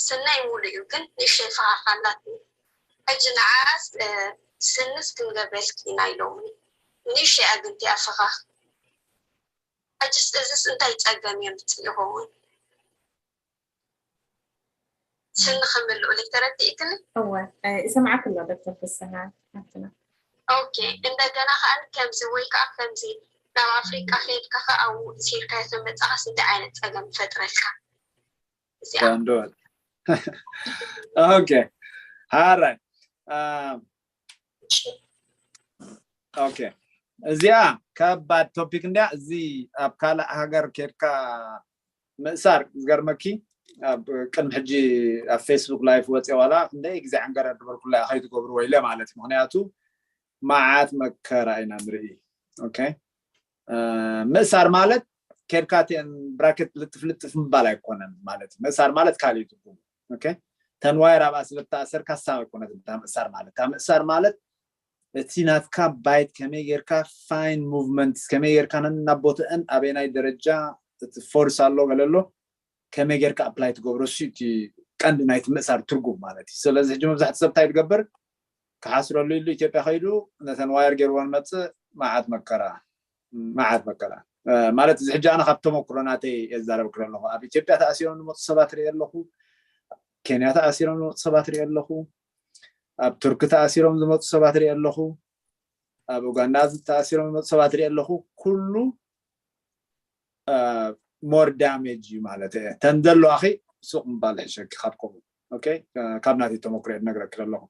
ስነይ ሙሉ እዩ ግን ንእሽተይ ፈኻኽ ኣላትኒ ሕጂ ንዓስ ስንስ ክንገብረልኪ ኢና ኢሎሙኒ ንእሽተይ ኣግንቲ ኣፈኻኽ ሕጅስ እዝስ እንታይ ጸገም የምጽእ ይኸውን? ስኒ ክምልኡለይ ተረዲእክኒ? እወ፣ ይሰምዓኪ ኣሎ ዶክተር ፍስሃ ሓፍትና። ኦኬ፣ እንደገና ከኣ ከምዚ ወይ ከኣ ከምዚ ናብ ኣፍሪቃ ከይድካ ከኣ ኣብኡ እሲርካዮ ተመጻኻስ እንታይ ዓይነት ጸገም ይፈጥረልካ? እዚኣ ዳንዶል ኦኬ፣ ሓራይ ኦኬ እዚኣ ከባድ ቶፒክ እንድያ። እዚ ኣብ ካልእ ሃገር ኬድካ ምእሳር ዝገርመኪ ኣብ ቅድሚ ሕጂ ኣብ ፌስቡክ ላይፍ ወፅየ ዋላ ክንደይ ግዜ ዓንገረር ዝበልኩላ ከይትገብርዎ ኢለ ማለት እዩ። ምክንያቱ መዓት መከራ ኢና ንርኢ። ኦኬ ምእሳር ማለት ኬድካ እቲአን ብራኬት ልጥፍ ልጥፍ ምባል ኣይኮነን ማለት እዩ። ምእሳር ማለት ካሊእ ትርጉም ኦኬ ተን ዋየር ኣብኣ ስለ እተኣሰርካ ሳብ ኣይኮነትን እታ ምእሳር ማለት እታ ምእሳር ማለት እቲ ናትካ ባይት ከመይ ጌርካ ፋይን ሙቭመንት ከመይ ጌርካ ነናብ ቦትአን ኣበየናይ ደረጃ እቲ ፎርስ ኣሎ ገለ ኣሎ ከመይ ጌርካ ኣፕላይ ትገብሮ እሱ እቲ ቀንዲ ናይቲ ምእሳር ትርጉም ማለት እዩ። ስለዚ ሕጂ መብዛሕትኡ ሰብ እንታይ ዝገብር ክሓስረሉ ኢሉ ኢትዮጵያ ከይዱ ነተን ዋየር ገይርወን መፅእ መዓት መከራ መዓት በቀላ ማለት እዚ ሕጂ ኣነ ካብ ተመክሮ ናተይ የዛረብክ ኣለኹ። ኣብ ኢትዮጵያ ተኣሲሮም ዝመፁ ሰባት ርኢ ኣለኹ። ኬንያ ተኣሲሮም ዝመፁ ሰባት ርኢ ኣለኹ። ኣብ ቱርኪ ተኣሲሮም ዝመፁ ሰባት ርኢ ኣለኹ። ኣብ ኡጋንዳ ተኣሲሮም ዝመፁ ሰባት ርኢ ኣለኹ። ኩሉ more damage እዩ ማለት እየ። ተን ዘለዋኺ ሱቕ ምባል ሕሸኪ ካብ ከምኡ። ኦኬ፣ ካብ ናተይ ተመክሮ እየ ዝነግረኪ ዘለኹ።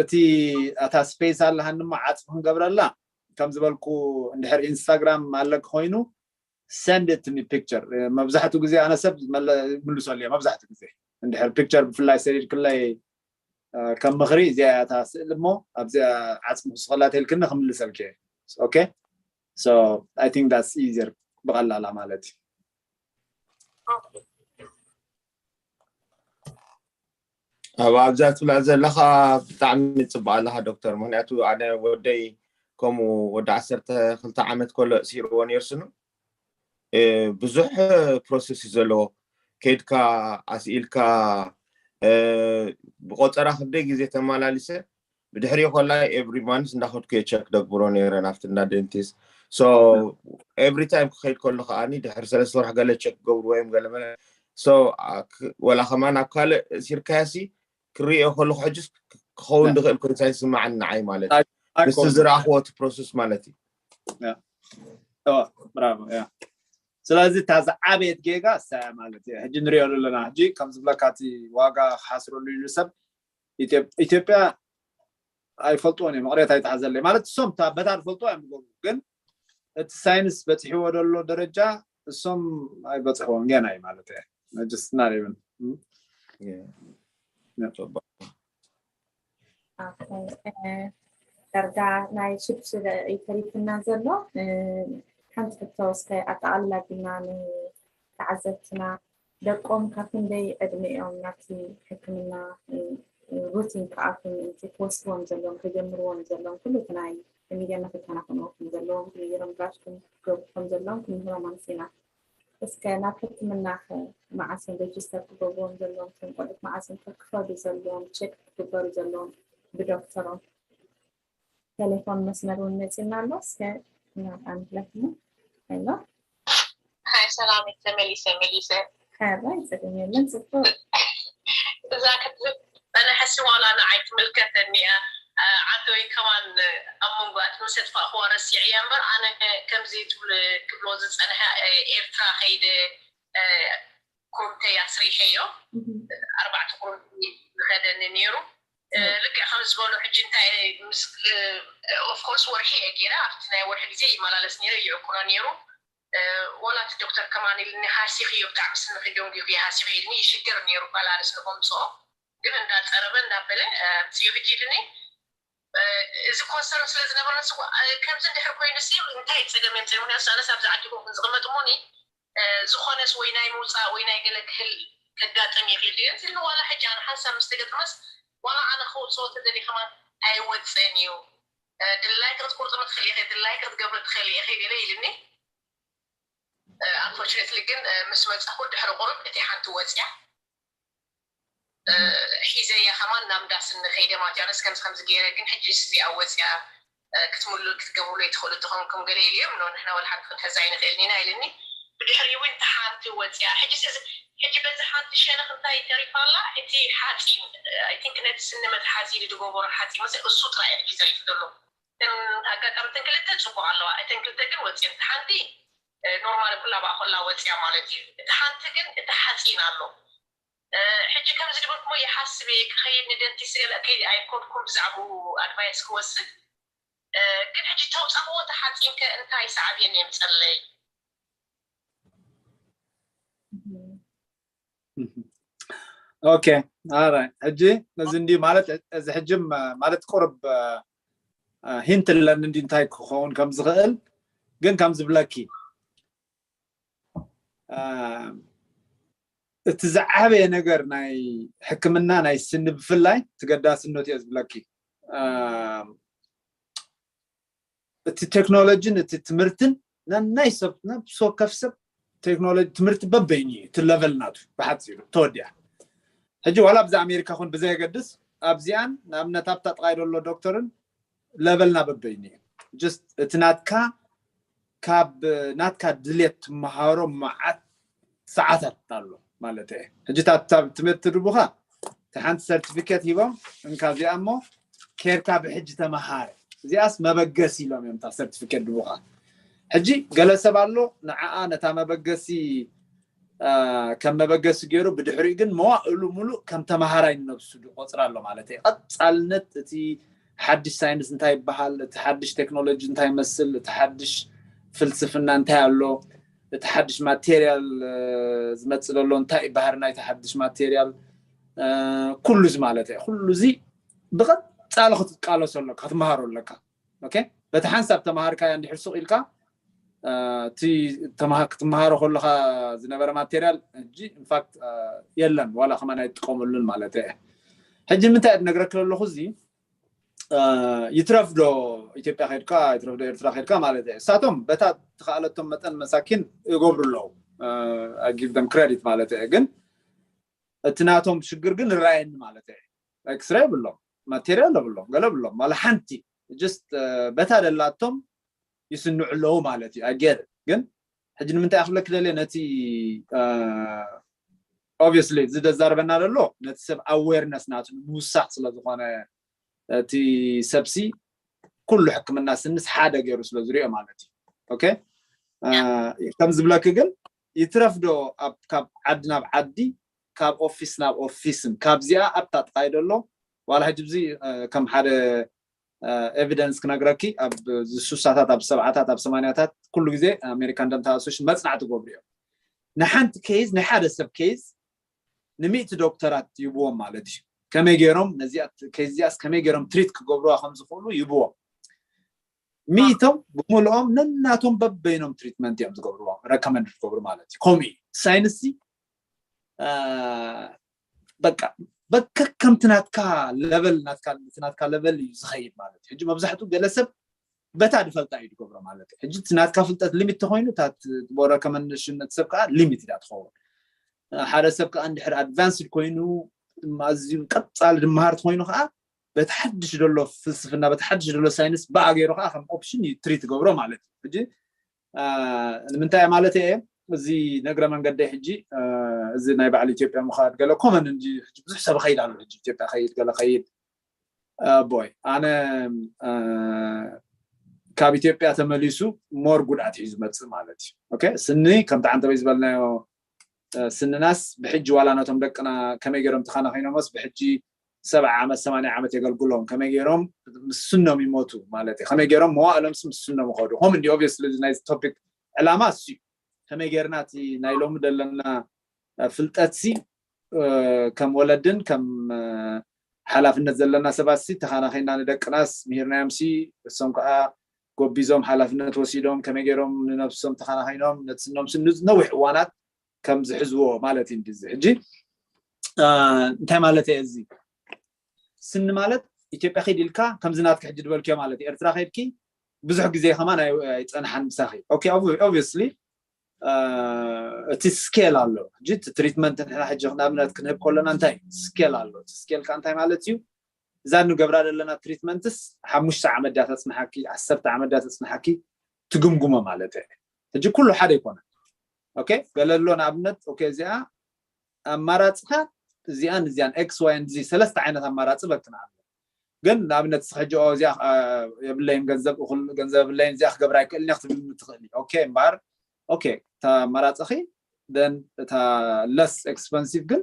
እቲ ኣታ ስፔስ ኣለሃኒ እሞ ዓፅሚ ክንገብረላ ከም ዝበልኩ እንድሕር ኢንስታግራም ኣለኪ ኮይኑ send it to me picture። መብዛሕትኡ ግዜ ኣነ ሰብ ምልሰሉ እየ። መብዛሕትኡ ግዜ እንድሕር ፒክቸር ብፍላይ ሰዲድክለይ ከም ምኽሪ እዚኣ እያ እታ ስእሊ እሞ ኣብዚኣ ዓፅሚ ክስኸላ ተልክኒ ክምልሰልኪ እየ። Okay, so I think that's easier ብቐላላ ማለት እዩ። ኣብ ኣብዛ ትብላ ዘለኻ ብጣዕሚ ፅቡቅ ኣለኻ ዶክተር። ምክንያቱ ኣነ ወደይ ከምኡ ወዲ ዓሰርተ ክልተ ዓመት ከሎ እሲርዎ ነይሩ ስኑ። ብዙሕ ፕሮሰስ እዩ ዘለዎ። ከይድካ ኣስኢልካ ብቆፀራ ክብደይ ግዜ ተመላሊሰ ብድሕሪኡ ኮላይ every month እንዳኸድኩ እየ ቸክ ደግብሮ ነይረ ናብቲ እንዳ ደንቲስት። So every time ክኸይድ ከሎ ከዓኒ ድሕሪ ሰለስተ ወርሒ ገለ ቸክ ክገብርዎ እዮም ገለ መለ። So ወላ ከማን ኣብ ካልእ እሲርካያሲ ክርእዮ ከለኩ ሕጅስ ክኸውን ዝኽእል ኮይኑ ይስማዓኒ ንዓይ ማለት እዩ። ምስቲ ዝረኣኽዎ እቲ ፕሮሰስ ማለት እዩ። ብራቮ። ስለዚ እታ ዝዓበየት ጌጋ እሳ ማለት እዩ። ሕጂ ንሪኦ ኣለና። ሕጂ ከም ዝብለካ እቲ ዋጋ ክሓስረሉ ኢሉ ሰብ ኢትዮጵያ ኣይፈልጥዎን እዮም። መቕሬት ኣይተሓዘለይ ማለት እሶም በታ ዝፈልጥዎ እዮም ዝገብሩ፣ ግን እቲ ሳይንስ በፂሕዎ ዘሎ ደረጃ እሶም ኣይበፅሕዎን ገና እዩ ማለት እየ። Just not even. ዳርጋ ናይ ሽዱሽተ ደቂቕ ተሪፍና ዘሎ። ሓንቲ ሕቶ እስከ ኣጠቓልላ ቢልና ንተዓዘብትና፣ ደቆም ካብ ክንደይ ዕድመኦም ናብቲ ሕክምና ሩቲን ክኣትዉ ምእንቲ ክወስድዎም ዘለዎም፣ ክጀምርዎም ዘለዎም ኩሉ እቲ ናይ ሚድያ እናፈተናኹንዎ ከም ዘለዎም፣ ክንይሮም ብራሽ ክገብሩ ከም ዘለዎም ክንምህሮም ኣምሲና። እስከ ናብ ሕክምና ከ መዓስ እዮም ሬጅስተር ክገብርዎም ዘለዎም? እቶም ቆልዑት መዓስ እዮም ከክፈዱ ዘለዎም? ቼክ ክግበሩ ዘለዎም ብዶክተሮም? ቴሌፎን መስመር እውን መፂና ኣሎ። እስከ ናብ ኣንድለት ሞ ሎ ሃይ ሰላም ተመሊሰ መሊሰ ሕራይ ፀገም የለን። ፅቡቅ እዛ ክትብል ኣነ ሕሲ ዋላ ንዓይ ትምልከተኒ እያ። ዓዶይ ከማን ኣብ መንጎ ኣቲ ምስ ኣጥፋእክዋ ረሲዐያ እምበር ኣነ ከምዚ ትብል ክብሎ ዝፀንሐ ኤርትራ ከይደ ኩሩምተይ ኣስሪሐዮ። ኣርባዕተ ኩሩምቲ ዝኸደኒ ነይሩ። ልክዕ ከም ዝበሉ ሕጂ እንታይ ምስ ኦፍኮርስ ወርሒ እየ ገይረ ኣብቲ ናይ ወርሒ ግዜ ይመላለስ ነይረ ይዕቁኖ ነይሩ። ወላ እቲ ዶክተር ከማን ኢልኒ ሃሲኽዮ ብጣዕሚ ስንኺ ደንጉዩ ሃሲኽ ኢልኒ ይሽገር ነይሩ ባላርስ ንኸምፅኦ ግን እንዳፀረበ እንዳበለ ምፅኡ ሕጂ ኢልኒ። እዚ ኮንሰርን ስለ ዝነበረ ንሱ ከምዚ እንድሕር ኮይኑ ሲ እንታይ ፀገም የምፅእ? ምክንያቱ ኣነስ ኣብዚ ዓዲ ኮንኩን ዝቕመጥ እሞኒ ዝኾነስ ወይ ናይ ምውፃእ ወይ ናይ ገለ ክህል ከጋጥም ይኽእል ድዩ? እዚ ዋላ ሕጂ ኣነ ሓንሳብ ምስ ተገጥመስ ዋላ ኣነ ክውፅኦ ተደልየ ከማን ኣይወፅእን እዩ። ድላይክ ክትቁርጥሚ ትኽእል ኢኺ፣ ድላይክ ክትገብሪ ትኽእል ኢኺ ገለ ኢልኒ። ኣንፎርቹኔትሊ ግን ምስ መፃኹ ድሕሪ ቁሩብ እቲ ሓንቲ ወፅያ ሒዘያ ከማን ናብ ዳስኒ ከይደ ማለት እዩ። ኣነስ ከምዚ ከምዚ ገይረ ግን ሕጂ እዚኣ ወፅያ ክትምሉ ክትገብርሉ ይትኽእሉ እንተኾንኩም ገለ ኢልዮም ኖ ንሕና ወላ ሓንቲ ክንሕዛ ኣይንኽእልን ኢና ኢልኒ። ብድሕሪኡ እውን ተሓንቲ ወፅያ ሕጂ ሕጂ በዚ ሓንቲ ሸነኽ እንታይ ተሪፋ ኣላ? እቲ ሓፂን ኣይ ቲንክ ነቲ ስኒ መትሓዚ ኢሉ ዝገበሮ ሓፂን መሰል እሱ ጥራይ እዩ ሕጂ ዘሪፉ ዘሎ። ኣጋጣሚ እተን ክልተ ፅቡቅ ኣለዋ። እተን ክልተ ግን ወፅየን። እቲ ሓንቲ ኖርማል ኩላ ብኣ ኮላ ወፅያ ማለት እዩ። እቲ ሓንቲ ግን እቲ ሓፂን ኣሎ። ሕጂ ከምዚ ዝበልኩሞ ይሓስብ እየ ክኸይድ ንደንቲስት ገለ ከይድ ኣይኮንኩም ብዛዕባኡ ኣድቫይስ ክወስድ። ግን ሕጂ ተውፃእዎ ተሓፂንከ እንታይ ሳዕቤን የምፀለይ? ኦኬ ኣራይ ሕጂ እዚ እንዲ ማለት እዚ ሕጂ ማለት ቁርብ ሂንት ኣለኒ እንዲ እንታይ ክኸውን ከም ዝኽእል ግን ከም ዝብለኪ እቲ ዝዓበየ ነገር ናይ ሕክምና ናይ ስኒ ብፍላይ ትገዳስነቱ እየ ዝብለኪ። እቲ ቴክኖሎጂን እቲ ትምህርትን ነናይ ሰብ ነብሲ ወከፍ ሰብ ቴክኖሎጂ ትምህርቲ በበይኑ እዩ እቲ ለቨል ናቱ ብሓፂሩ ተወዲኣ። ሕጂ ዋላ ብዛ ኣሜሪካ ኹን ብዘየገድስ ኣብዚኣን ንኣብነት ኣብታ ጥቃይ ዘሎ ዶክተርን ለቨልና በበይኑ እዩ። just እቲ ናትካ ካብ ናትካ ድሌት ትመሃሮ መዓት ሰዓታት ኣሎ ማለት እየ። ሕጂ እታ ትምህርቲ ድቡኻ እቲ ሓንቲ ሰርቲፊኬት ሂቦም እንካ እዚኣ እሞ ኬርካ ብሕጂ ተመሃረ። እዚኣስ መበገሲ ኢሎም እዮም እታ ሰርቲፊኬት ድቡኻ። ሕጂ ገለ ሰብ ኣሎ ንዓኣ ነታ መበገሲ ከም መበገሲ ገይሩ ብድሕሪኡ ግን መዋእሉ ሙሉእ ከም ተመሃራይ ነብሱ ዝቆፅር ኣሎ ማለት እዩ። ቀፃልነት እቲ ሓድሽ ሳይንስ እንታይ ይበሃል፣ እቲ ሓድሽ ቴክኖሎጂ እንታይ ይመስል፣ እቲ ሓድሽ ፍልስፍና እንታይ ኣሎ፣ እቲ ሓድሽ ማቴሪያል ዝመፅእ ዘሎ እንታይ ይበሃል፣ ናይቲ ሓድሽ ማቴሪያል ኩሉ እዚ ማለት እዩ። ኩሉ እዚ ብቐፃሊ ክትቃለሶ ኣለካ፣ ክትመሃሮ ኣለካ። ኦኬ፣ በቲ ሓንሳብ ተመሃርካያ እንድሕር ሱቕ ኢልካ እቲ ክትመሃሮ ከለካ ዝነበረ ማቴሪያል ሕጂ ኢንፋክት የለን፣ ዋላ ከማን ኣይጥቀመሉን ማለት እየ። ሕጂ ንምንታይ እየ ዝነግረክ ዘለኹ እዚ ይትረፍ ዶ ኢትዮጵያ ከድካ ይትረፍ ዶ ኤርትራ ከድካ ማለት እየ። እሳቶም በታ ተኻእለቶም መጠን መሳኪን ይገብሩ ኣለዉ፣ give them credit ማለት እየ። ግን እቲ ናቶም ሽግር ግን ራየኒ ማለት እየ። ኤክስሬ ብሎም ማቴሪያል ብሎም ገለ ብሎም ዋላ ሓንቲ just በታ ደላቶም ይስንዑ ኣለዉ ማለት እዩ። ኣጌር ግን ሕጂ ንምንታይ ኣክብለክ ደልየ ነቲ obviously እዚ ደዛርበና ዘሎ ነቲ ሰብ ኣዌርነስ ናቱ ንምውሳኽ ስለዝኾነ እቲ ሰብሲ ኩሉ ሕክምና ስንስ ሓደ ገይሩ ስለ ዝሪኦ ማለት እዩ። ኦኬ ከም ዝብለክ ግን ይትረፍ ዶ ካብ ዓዲ ናብ ዓዲ ካብ ኦፊስ ናብ ኦፊስን ካብዚኣ ኣብታ ጥራይ ደሎ ዋላ ሕጂ ብዚ ከም ሓደ ኤቪደንስ ክነግረኪ ኣብ ሱሳታት ኣብ ሰብዓታት ኣብ ሰማንያታት ኩሉ ግዜ ኣሜሪካን ደንታል ኣሶሽን መፅናዕቲ ገብሩ እዮም። ንሓንቲ ኬዝ ናይ ሓደ ሰብ ኬዝ ንሚእቲ ዶክተራት ይብዎም ማለት እዩ። ከመይ ገይሮም ነዚኣ ኬዝ እዚኣስ ከመይ ገይሮም ትሪት ክገብሩዋ ከም ዝኽእሉ ይብዎም። ሚእቶም ብምልኦም ነናቶም በበይኖም ትሪትመንት እዮም ዝገብርዎም ረከመንድ ዝገብሩ ማለት እዩ። ከምኡ እዩ ሳይንስ በቃ በከከምቲ ናትካ ለቨል ናትካ ለቨል እዩ ዝኸይድ ማለት እዩ። ሕጂ መብዛሕትኡ ገለ ሰብ በታ ድፈልጣ እዩ ዝገብሮ ማለት እዩ። ሕጂ እቲ ናትካ ፍልጠት ሊሚት ተኮይኑ እታ ትቦ ረከመንዴሽን ነቲ ሰብ ከዓ ሊሚት እያ ትኸውን። ሓደ ሰብ ከዓ እንድሕር ኣድቫንስድ ኮይኑ ኣዝዩ ቀፃሊ ድመሃር ተኮይኑ ከዓ በቲ ሓድሽ ዘሎ ፍልስፍና በቲ ሓድሽ ዘሎ ሳይንስ ብኣ ገይሩ ከዓ ከም ኦፕሽን እዩ ትሪት ገብሮ ማለት እዩ። ሕጂ ንምንታይ ማለት እየ እዚ ነግረ መንገደይ ሕጂ እዚ ናይ በዓል ኢትዮጵያ ምኻድ ገለ ኮመን እንጂ ብዙሕ ሰብ ኸይድ ኣሎ ሕጂ ኢትዮጵያ ኸይድ ገለ ኸይድ ቦይ ኣነ ካብ ኢትዮጵያ ተመሊሱ ሞር ጉድኣት እዩ ዝመፅእ ማለት እዩ። ስኒ ከምቲ ዓንተበይ ዝበልናዮ ስንናስ ብሕጂ ዋላ ነቶም ደቅና ከመይ ገይሮም ተኻናኺኖሞስ ብሕጂ ሰብዓ ዓመት ሰማንያ ዓመት የገልግሎም ከመይ ገይሮም ምስ ስኖም ይሞቱ ማለት እዩ። ከመይ ገይሮም መዋእሎምስ ምስ ስኖም ይኸዱ። ከምኡ እንዲ ኦብቪየስሊ ናይዚ ቶፒክ ዕላማ እሱ እዩ። ከመይ ገይርና እቲ ናይ ሎሚ ዘለና ፍልጠትሲ ከም ወለድን ከም ሓላፍነት ዘለና ሰባትሲ ተኻናኺና ንደቅናስ ምሂርናዮምሲ እሶም ከዓ ጎቢዞም ሓላፍነት ወሲዶም ከመይ ገይሮም ንነብሶም ተኻናኺኖም ነቲ ስኖምሲ ነዊሕ እዋናት ከም ዝሕዝዎ ማለት እዩ። እዚ ሕጂ እንታይ ማለት እየ እዚ ስኒ ማለት ኢትዮጵያ ከይድ ኢልካ ከምዚ ናትካ ሕጂ ዝበልክዮ ማለት እዩ። ኤርትራ ከይድኪ ብዙሕ ግዜ ከማን ኣይፀንሓን ምሳኺ። ኦብቪየስሊ እቲ ስኬል ኣሎ። ሕጂ እቲ ትሪትመንት ንሕና ሕጂ ንኣብነት ክንህብ ከለና እንታይ ስኬል ኣሎ። እቲ ስኬል ከዓ እንታይ ማለት እዩ? እዛ ንገብራ ዘለና ትሪትመንትስ ሓሙሽተ ዓመት ድያ ተፅንሓኪ፣ ዓሰርተ ዓመት ድያ ተፅንሓኪ ትግምግሞ ማለት እየ። ሕጂ ኩሉ ሓደ ይኮነ። ኦኬ ገለ ኣሎ ንኣብነት ኦኬ እዚኣ ኣማራፅኻ እዚኣን እዚኣን ኤክስ ዋይን ዚ ሰለስተ ዓይነት ኣማራፂ በክና ኣሎ። ግን ንኣብነት ስኸ ሕጂ እዚኣ የብለይን ገንዘብ እኹል ገንዘብ የብለይን እዚኣ ክገብር ኣይክእልን ክትብል ትኽእል። ኦኬ እምበኣር ኦኬ እታ ኣማራፅኺ ን እታ ለስ ኤክስፐንሲቭ ግን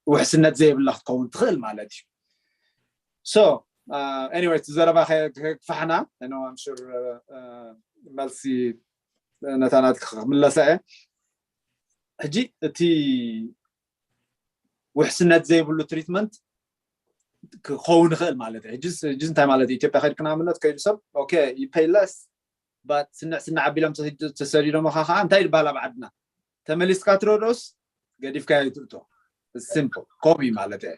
ውሕስነት ዘይብላ ክትከውን ትኽእል ማለት እዩ። So anyway እቲ ዘረባ ክፋሕና ሹር መልሲ ነታ ናትካ ክምለሳ እየ። ሕጂ እቲ ውሕስነት ዘይብሉ ትሪትመንት ክኸውን ይኽእል ማለት እዩ። ሕጂ እንታይ ማለት እዩ? ኢትዮጵያ ከይድክና ኣብነት ከይዱ ሰብ ኦኬ ይፔይ ለስ ባት ስንዕ ስንዕ ኣቢሎም ተሰዲዶምኻ ከዓ እንታይ ይባሃል ኣብ ዓድና? ተመሊስካ ትረድኦስ ገዲፍካ ይትእቶ። ሲምፕል ኮም እዩ ማለት እየ።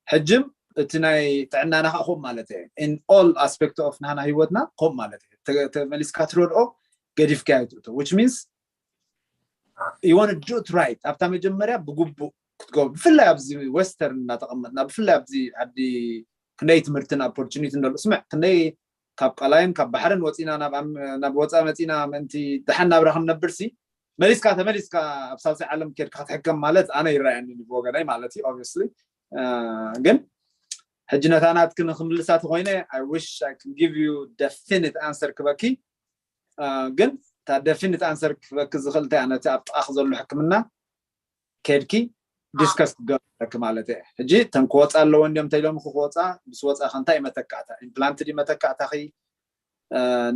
ሕጅም እቲ ናይ ጥዕናና ከዓ ኮም ማለት እየ። In all aspect of ናና ህይወትና ኮም ማለት እየ። ተመሊስካ ትረድኦ ገዲፍካ ይትእቶ which means you want to do it right ኣብታ መጀመርያ ብግቡእ ክትገብር ብፍላይ ኣብዚ ወስተርን እናተቐመጥና ብፍላይ ኣብዚ ዓዲ ክንደይ ትምህርትን ኦፖርቹኒቲ እንደሎ ስምዕ ክንደይ ካብ ቀላይን ካብ ባሕርን ወፂና ናብ ወፃ መፂና ምእንቲ ደሓን ናብራ ክንነብር ሲ መሊስካ ተመሊስካ ኣብ ሳልሳይ ዓለም ኬድካ ክትሕከም ማለት ኣነ ይረኣየኒ ብወገናይ ማለት እዩ obviously። ግን ሕጂ ነታ ናትኪ ንክምልሳ ተኮይነ I wish I can give you definite answer ክበኪ። ግን እታ definite answer ክበኪ ዝኽእል እንታይ ነቲ ኣብ ጥቓክ ዘሎ ሕክምና ኬድኪ discuss ክገብረኪ ማለት እየ። ሕጂ ተን ክወፃ ኣለዎ እንዲም ተኢሎም ክወፃ ምስ ወፃ ከንታይ መተካእታ implant ዲ መተካእታኺ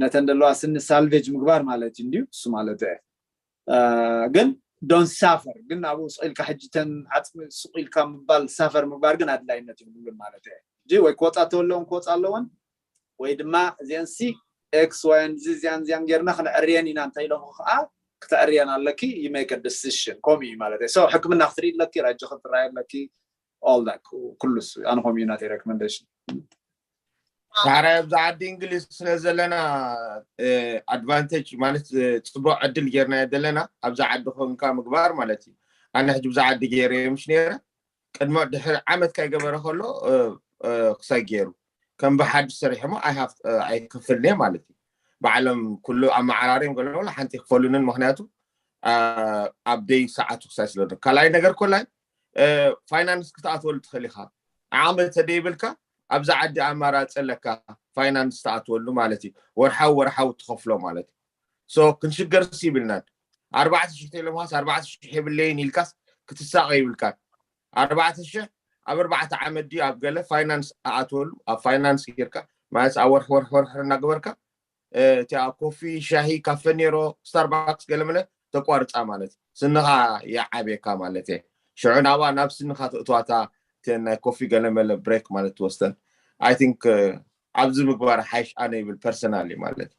ነተን ዘለዋ ስኒ salvage ምግባር ማለት እዩ እንዲዩ እሱ ማለት እየ። ግን don't suffer ግን ኣብኡ ስቕ ኢልካ ሕጂ ተን ዓፅሚ ስቕ ኢልካ ምባል suffer ምግባር ግን ኣድላይነት የብሉን ማለት እየ። ሕጂ ወይ ክወፃ ተለውን ክወፃ ኣለዎን ወይ ድማ እዚአን ሲ X Y and Z እዚያን እዚያን ጌርና ክንዕርየን ኢና እንታይ ኢሎም ከዓ ክትዕርየን ኣለኪ you make a decision ከምኡ እዩ ማለት እዩ። So ሕክምና ክትርኢ ኣለኪ ራጀ ክትራይ ኣለኪ all that ኩሉ እሱ ኣነ ከምኡ እዩ ናተይ recommendation። ዳሕራይ ኣብዚ ዓዲ እንግሊዝ ስለ ዘለና advantage ማለት ፅቡቅ ዕድል ጌርናዮ ዘለና ኣብዚ ዓዲ ኮንካ ምግባር ማለት እዩ። ኣነ ሕጂ ብዛ ዓዲ ገይረ ምሽ ነይረ ቅድሚ ድሕሪ ዓመት ካይገበረ ከሎ ክሳይ ገይሩ ከም ብሓድሽ ሰሪሖሞ ኣይከፍልን እየ ማለት እዩ። ባዕሎም ኩሉ ኣመዓራርዮም ገለ ሓንቲ ክፈሉንን ምክንያቱ ኣብ ደይ ሰዓቱ ክሳይ ስለ ካልኣይ ነገር ኮላይ finance ክትኣትወሉ ትኽእል ኢኻ። ዓቕሚ ተደይብልካ ኣብዚ ዓዲ ኣማራፂ ኣለካ finance ትኣትወሉ ማለት እዩ። ወርሓዊ ወርሓዊ ትኸፍሎ ማለት እዩ። So ክንሽገርስ ይብልናን ኣርባዕተ ሽሕ ተይለምኻስ ኣርባዕተ ሽሕ የብለይን ኢልካስ ክትሳቐ ይብልካን ኣርባዕተ ሽሕ ኣብ ኣርባዕተ ዓመት ድዩ ኣብ ገለ finance ኣኣትወሉ ኣብ finance ጌርካ ማለት ኣብ ወርሒ ወርሒ ወርሒ እናገበርካ እቲኣ ኮፊ ሻሂ ካፈ ኔሮ ስታርባክስ ገለመለ ተቋርፃ ማለት ስንኻ ይዓብየካ ማለት እየ። ሽዑ ናብኣ ናብ ስንኻ ተእትዋታ ናይ ኮፊ ገለመለ break ማለት ትወስደን I think ኣብዚ ምግባር ሓይሽ ኣነ ይብል personally ማለት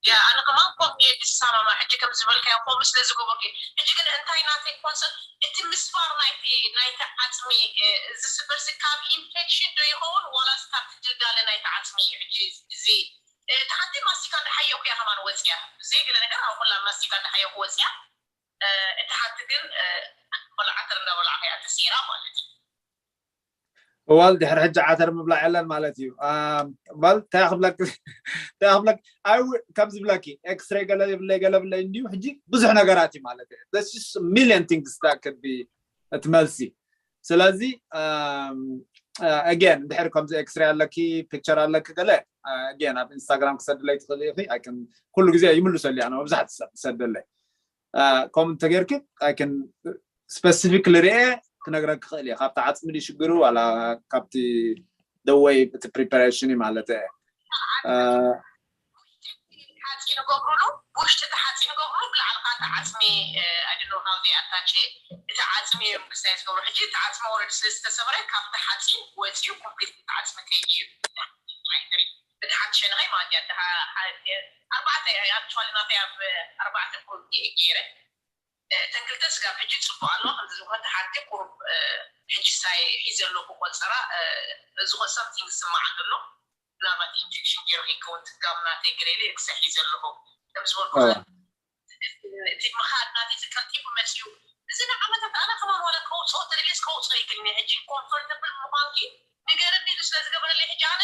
ያ ኣነ ከማን ኮም እየ ዝሰማማ ሕጂ ከም ዝበልካዮ ኮም ስለ ዝገበርኩ ሕጂ ግን እንታይ ናተይ ኮንሰል እቲ ምስባር ናይቲ ናይቲ ዓፅሚ ዝስበር ሲ ካብ infection ዶ ይኸውን ዋላስ ካብ ትድልዳለ ናይቲ ዓፅሚ እዩ ሕጂ እዚ እቲ ሓንቲ ማስቲካ እንዳሓየኹ እያ ከማን ወፅያ ብዘይ ገለ ነገር ኣብ ኩላ ማስቲካ እንዳሓየኹ ወፅያ እቲ ሓንቲ ግን በላ ዓተር እንዳበላዕካ እያ ተሰይራ ማለት እዩ እዋል ድሕሪ ሕጂ ዓተር ምብላዕ የለን ማለት እዩ። እዋል እንታይ ክብለክ እንታይ ክብለክ ኣይ ከም ዝብለኪ ኤክስሬ ገለ የብለይ ገለ ብለይ እንዲዩ ሕጂ ብዙሕ ነገራት እዩ ማለት እዩ። There's just million things that could be እቲ መልሲ። ስለዚ again ድሕሪ ከምዚ ኤክስሬ ኣለኪ ፒክቸር ኣለኪ ገለ again ኣብ ኢንስታግራም ክሰድለይ ትኽእል ኢኺ። ኩሉ ግዜ ይምልሰሉ እያ መብዛሕቲ ሰብ ትሰደለይ ከም እንተጌርኪ specifically ርኤ ክነግረክ ክኽእል እየ ካብቲ ዓፅሚ ድዩ ሽግሩ ዋላ ካብቲ ደወይ እቲ preparation እዩ ማለት እየ ሓፂን ገብሩሉ ብውሽጢ እቲ ሓፂን ገብሩሉ ብላዕልካ እቲ ዓፅሚ ኣድሎ ሃውዚ ኣታቸ እቲ ዓፅሚ እዮም ክሳይ ዝገብሩ ሕጂ እቲ ዓፅሚ ወረድ ስለ ዝተሰብረ ካብቲ ሓፂን ወፂኡ ኮምፕሊት እቲ ዓፅሚ ከይድ እዩ እቲ ሓንቲ ሸነኸይ ማለት እያ ኣርባዕተ actually ናተይ ኣብ ኣርባዕተ ኮሚቴ ገይረ እተን ክልተ ስጋብ ሕጂ ፅቡቅ ኣሎ ከምዚ ዝኾነ ሓንቲ ቁሩብ ሕጂ ሳይ ሒዘ ኣለኩ ቆፀራ ዝኾነ something ዝስማዓኒ ኣሎ ምናልባት infection ገይሩ ከይከውን ትጋም ናተይ ገለ ኢለ ክሳይ ሒዘ ኣለኩ ከም ዝበልኩ እቲ ምኻድ ናተይ ዝቀልጢፉ መፅዩ እዚ ንዓመታት ኣነ ከማን ዋላ ከውፅኦ ተደልየስ ከውፅኦ ይክልኒ ሕጂ comfortable ምኳንኪ ንገርኒ ኢሉ ስለ ዝገበረለይ ሕጂ ኣነ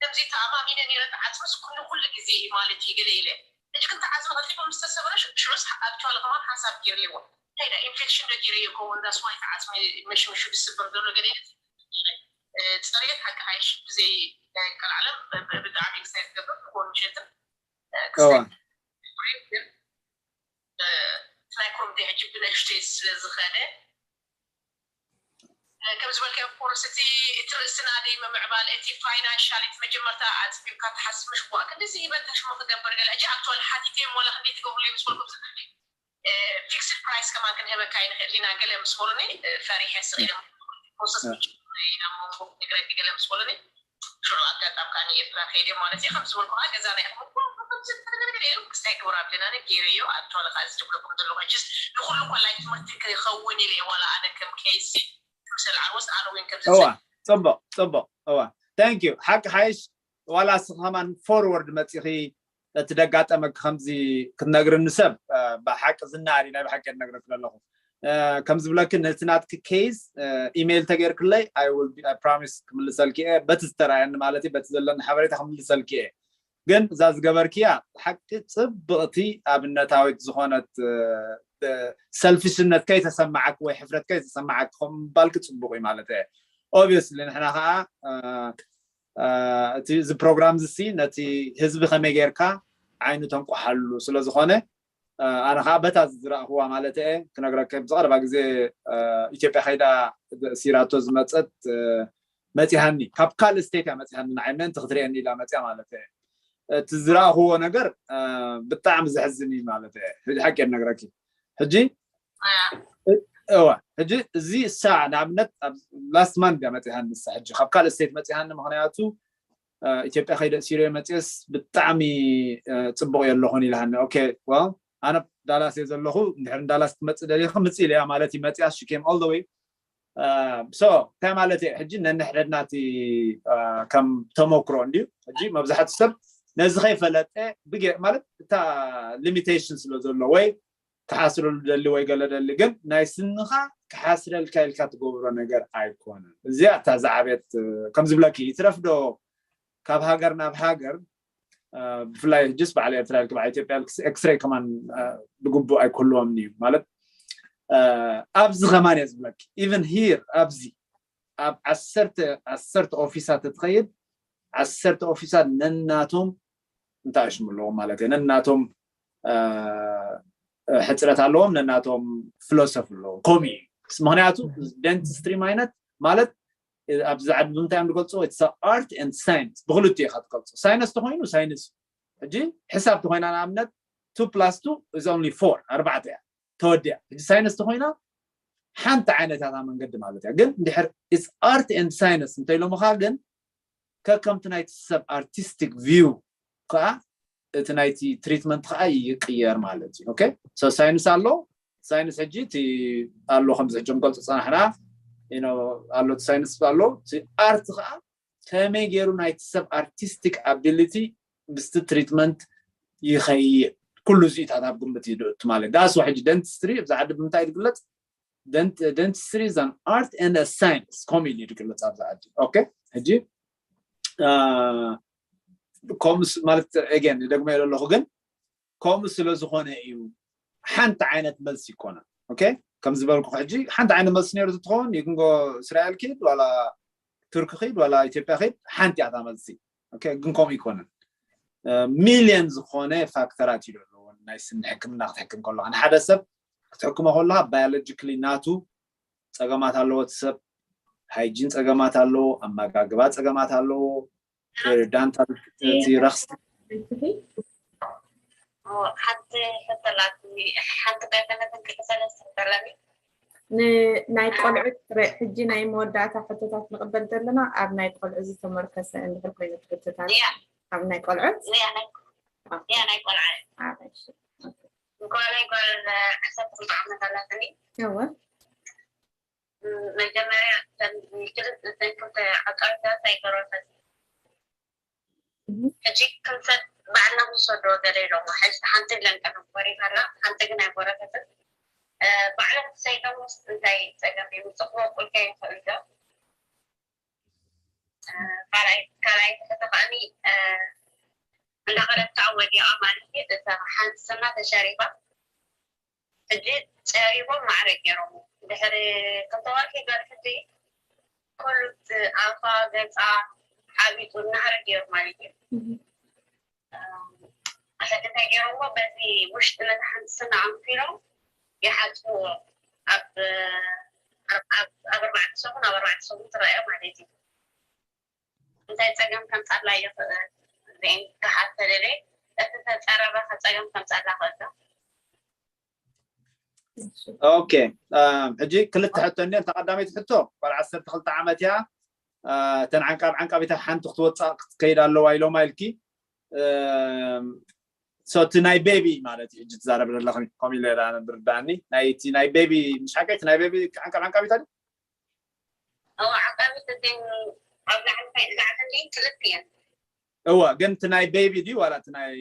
ከምዚ ተኣማሚነ ነይረ ተዓፅምስ ኩሉ ኩሉ ግዜ እዩ ማለት እዩ ገለ ኢለ ሕጂ ግን ተዓፅሚ ቀልጢፉ ምስ ተሰብረ ሽዑስ actually ከማን ሓሳብ ገይርለዎ እንታይ ዳ infection ዶ ገይረ ይኸውን that's why ተዓፅሚ መሽመሹ ዝስበር ዘሎ ገለ ኢለ ፅሬት ሓቂ ሓይሽ ብዘይ ናይ ቀልዓለም ብጣዕሚ ክሳይ ዝገብር ዝኾኑ ሸትን ክሳይ ናይ ኮሚቴ ሕጂ ብንእሽተይ ስለ ዝኸደ ከም ዝበልካዮ ኮርስ እቲ እቲ ርእስና ደይ ምምዕባል እቲ ፋይናንሻል እቲ መጀመርታ ኣፅቢብካ ትሓስብ ምሽ ዋ ክንዲዚ ይበልካ ሽሙ ክገብር ገለ ሕጂ ኣክቹዋል ሓቲተዮም ዋላ ክንደይ ትገብርሉ ምስ በልኩም ዝኽእል ፊክስድ ፕራይስ ከማን ክንህበካ ይንኽእል ኢና ገለ ምስ በሉኒ ፈሪሐ ስቕ ኢለ ፕሮሰስ ኢና መንጎ ንግረኪ ገለ ምስ በሉኒ ሽዑ ኣጋጣም ከዓ ንኤርትራ ከይደ ማለት እዩ ከም ዝበልኩ ከዓ ገዛ ናይ ክስታይ ክብር ኣብለና ነ ገይረዮ ኣቶለ ከዓ ዝድብለኩም ዘለኹ ሕጅስ ንኩሉ ኮላይ ትምህርቲ ክኸውን ኢለ ዋላ ኣነ ከም ኬሲ ክምሰል ዓወስ ኣነ ወይን ከም እዋ ፅቡቅ ፅቡቅ እዋ thank you ሓቂ ሓይሽ ዋላ እስኺ ከማን ፎርወርድ መፂኺ እቲ ደጋጠመ ከምዚ ክትነግርኒ ሰብ ብሓቂ ዝናሪ ናይ ብሓቂ ነግረክ ዘለኹ ከም ዝብለኪ ነቲ ናትኪ case ኢሜይል ተገይርክለይ I will be I promise ክምልሰልኪ እየ። በቲ ዝተራየኒ ማለት እዩ፣ በቲ ዘለኒ ሓበሬታ ክምልሰልኪ እየ። ግን እዛ ዝገበርክያ ሓቂ ጽብቕቲ ኣብነታዊት ዝኾነት ሰልፊሽነት ከይተሰማዓክ ወይ ሕፍረት ከይተሰማዓክ ከም ምባልኪ ጽቡቕ እዩ ማለት እየ። Obviously ንሕና ከዓ እቲ እዚ ፕሮግራም እዚ ነቲ ህዝቢ ከመይ ጌርካ ዓይኑ ተንቆሓሉ ስለ ዝኾነ ኣነ ከዓ በታ ዝረእኽዋ ማለት እየ ክነግረከ። ብዝቐረባ ግዜ ኢትዮጵያ ከይዳ ሲራቶ ዝመፀት መፂሃኒ ካብ ካልእ ስቴት እያ መፂሃኒ ንዓይ ምእንቲ ክትርእየኒ ኢላ መፅያ ማለት እየ። እቲ ዝረእኽዎ ነገር ብጣዕሚ ዘሕዝን እዩ ማለት እየ። ሕጂ ሓቂ እየ ዝነግረኪ። ሕጂ እዋ ሕጂ እዚ እሳ ንኣብነት last month እያ መፂሃኒ ንሳ ሕጂ ካብ ካልእ ስቴት መፂሃኒ ምክንያቱ ኢትዮጵያ ከይደ ሲሮ መፅስ ብጣዕሚ ፅቡቅ የለኹን ኢልሃኒ። Okay well ኣነ ዳላስ እየ ዘለኹ እንድሕር ዳላስ ትመፅእ ደሊኻ ምፅእ ኢለያ ማለት እዩ። መፅያ she came all the way so እንታይ ማለት እየ ሕጂ ነንሕደድና እቲ ከም ተመክሮ እንድዩ። ሕጂ መብዛሕትኡ ሰብ ነዚ ከይፈለጠ ብጌ ማለት እታ limitation ስለ ዘሎ ወይ ክሓስረሉ ደሊ ወይ ገለ ደሊ ግን ናይ ስንኻ ክሓስረልካ ኢልካ ትገብሮ ነገር ኣይኮነን። እዚኣ እታ ዝዓበየት ከም ዝብለኪ ይትረፍዶ ካብ ሃገር ናብ ሃገር ብፍላይ ሕጅስ በዓል ኤርትራ ኢልክ በዓል ኢትዮጵያ ኢልክ ኤክስሬይ ከማን ብግቡእ ኣይክህልዎም እዩ ማለት ኣብዚ ከማን እየ ዝብለኪ even here ኣብዚ ኣብ ዓሰርተ ዓሰርተ ኦፊሳት ትኸይድ ዓሰርተ ኦፊሳት ነናቶም እንታይ ኣሽሙ ኣለዎም ማለት እየ ነናቶም ሕፅረት ኣለዎም ነናቶም ፍሎሶፍ ኣለዎም ከምኡ እዩ። ምክንያቱ ደንትስትሪ ማለት ማለት ኣብዚ ዓዲ ብምንታይ እዮም ዝገልፅዎ it's art and science ብክልቲኡ ኢኻ ትገልፆ። ሳይነስ ተኮይኑ ሳይንስ ሕጂ ሕሳብ ተኮይና ንኣብነት two plus two is only four ኣርባዕተ እያ ተወዲያ። ሕጂ ሳይነስ ተኮይና ሓንቲ ዓይነት እያ መንገዲ ማለት እያ። ግን እንድሕር it's art and science እንተኢሎምኻ ግን ከከምቲ ናይቲ ሰብ artistic view ከዓ እቲ ናይቲ ትሪትመንት ከዓ ይቅየር ማለት እዩ። Okay so ሳይንስ ኣሎ ሳይንስ ሕጂ እቲ ኣሎ ከምዚ ሕጂ ንገልፆ ፀናሕና ኣሎ እቲ ሳይንስ ኣሎ እቲ ኣርት ከዓ ከመይ ገይሩ ናይቲ ሰብ artistic ability ምስቲ ትሪትመንት ይኸይድ ኩሉ እዚታት ኣብ ግምት ይድእቱ ማለት that's why ሕጂ ደንትስትሪ ኣብዚ ዓዲ ብምንታይ ዝግለፅ dentistry is an art and a science ከምኡ ኢሉ ይግለፅ ኣብዚ ዓዲ። Okay ሕጂ ከምስ ማለት again ደግመዮ ኣለኹ ግን ከምኡ ስለ ዝኾነ እዩ ሓንቲ ዓይነት መልሲ ይኮነ። Okay ከም ዝበልኩ ሕጂ ሓንቲ ዓይነት መልሲ ነይሩ ትኸውን you can go እስራኤል ኪድ ዋላ ቱርክ ኪድ ዋላ ኢትዮጵያ ኪድ ሓንቲ እያ እታ መልሲ። Okay ግን ከምኡ ይኮነን ሚልዮን ዝኾነ ፋክተራት እዩ ኣለዎ ናይ ስኒ ሕክምና ክትሕክም ከለካ ንሓደ ሰብ ክትሕክሞ ከለካ biologically ናቱ ፀገማት ኣለዎ እቲ ሰብ ሃይጂን ፀገማት ኣለዎ ኣመጋግባ ፀገማት ኣለዎ ፔሪዳንታል እቲ ረክሲ ሓንቲ ሕተላት ሓንቲ ቀደመትን ክልተ ሰለስተ ሕተላኒ ናይ ቆልዑት ሕጂ ናይ መወዳእታ ሕቶታት ንቕበል ዘለና ኣብ ናይ ቆልዑ ዝተመርከሰ እንድሕር ኮይኑ ሕቶታት ኣብ ናይ ቆልዑት ናይ ቆልዓ ጓለይ ጓል ዓሰርተ ክልተ ዓመት ኣላትኒ እወ መጀመርያ ክልተ ዓቃቢታት ኣይገረፈት ሕጂ ክንሰድ ባዕልና ክንሰዶ ገለ ኢሎሞ ሕጂ ሓንቲ ለንቀ መኮሪት ኣላ ሓንቲ ግን ኣይጎረፈትን ባዕሎም ክሰይዶምስ እንታይ ፀገም የምፅእ ክወቁልካ ይኽእሉ ዶ ካልኣይ ሕቶ ከዓኒ እንዳኸደት ከዓ ወዲቓ ማለት እዩ እታ ሓንቲ ስና ተሸሪፋ ሕጂ ፀሪቦም ማዕረ ገይሮም ድሕሪ ክልተ ወርሒ ገርፍቲ ኩሉት ኣፋ ገፃ ሓቢጡ እናሃረ ገይሩ ማለት እዩ ሕጂ እንታይ ገይሮምዎ በዚ ውሽጢ ነቲ ሓንቲ ስና ኣንኪሎም ይሓፅብዎ ኣብ ኣብ ኣርባዕተ ሰሙን ኣብ ኣርባዕተ ሰሙን ትረኣዮ ማለት እዩ እንታይ ፀገም ከምፃላ ይኽእል ዜን ክሓተልለ እቲ ተፀረበ ከፀገም ከምፃላ ክእል Okay ሕጂ ክልተ ሕቶ እኒአን ተቀዳመይቲ ሕቶ ጓል ዓሰርተ ክልተ ዓመት እያ እተን ዓንቃብ ዓንቃቢታት ሓንቲ ክትወፃእ ክትከይድ ኣለዋ ኢሎማ ኢልኪ so እቲ ናይ ቤቢ ማለት እዩ ሕጂ ትዛረብ ዘለኺ ከምኡ ኢለ ብርዳኒ ናይ እቲ ናይ ቤቢ ምሽ ሓቀይ እቲ ናይ ቤቢ ዓንቃብ ዓንቃቢታት ዓቃቢት እዚን ኣብ ላዕሊ ላዕሊ ክልተ እየን እወ ግን እቲ ናይ ቤቢ ድዩ ዋላ እቲ ናይ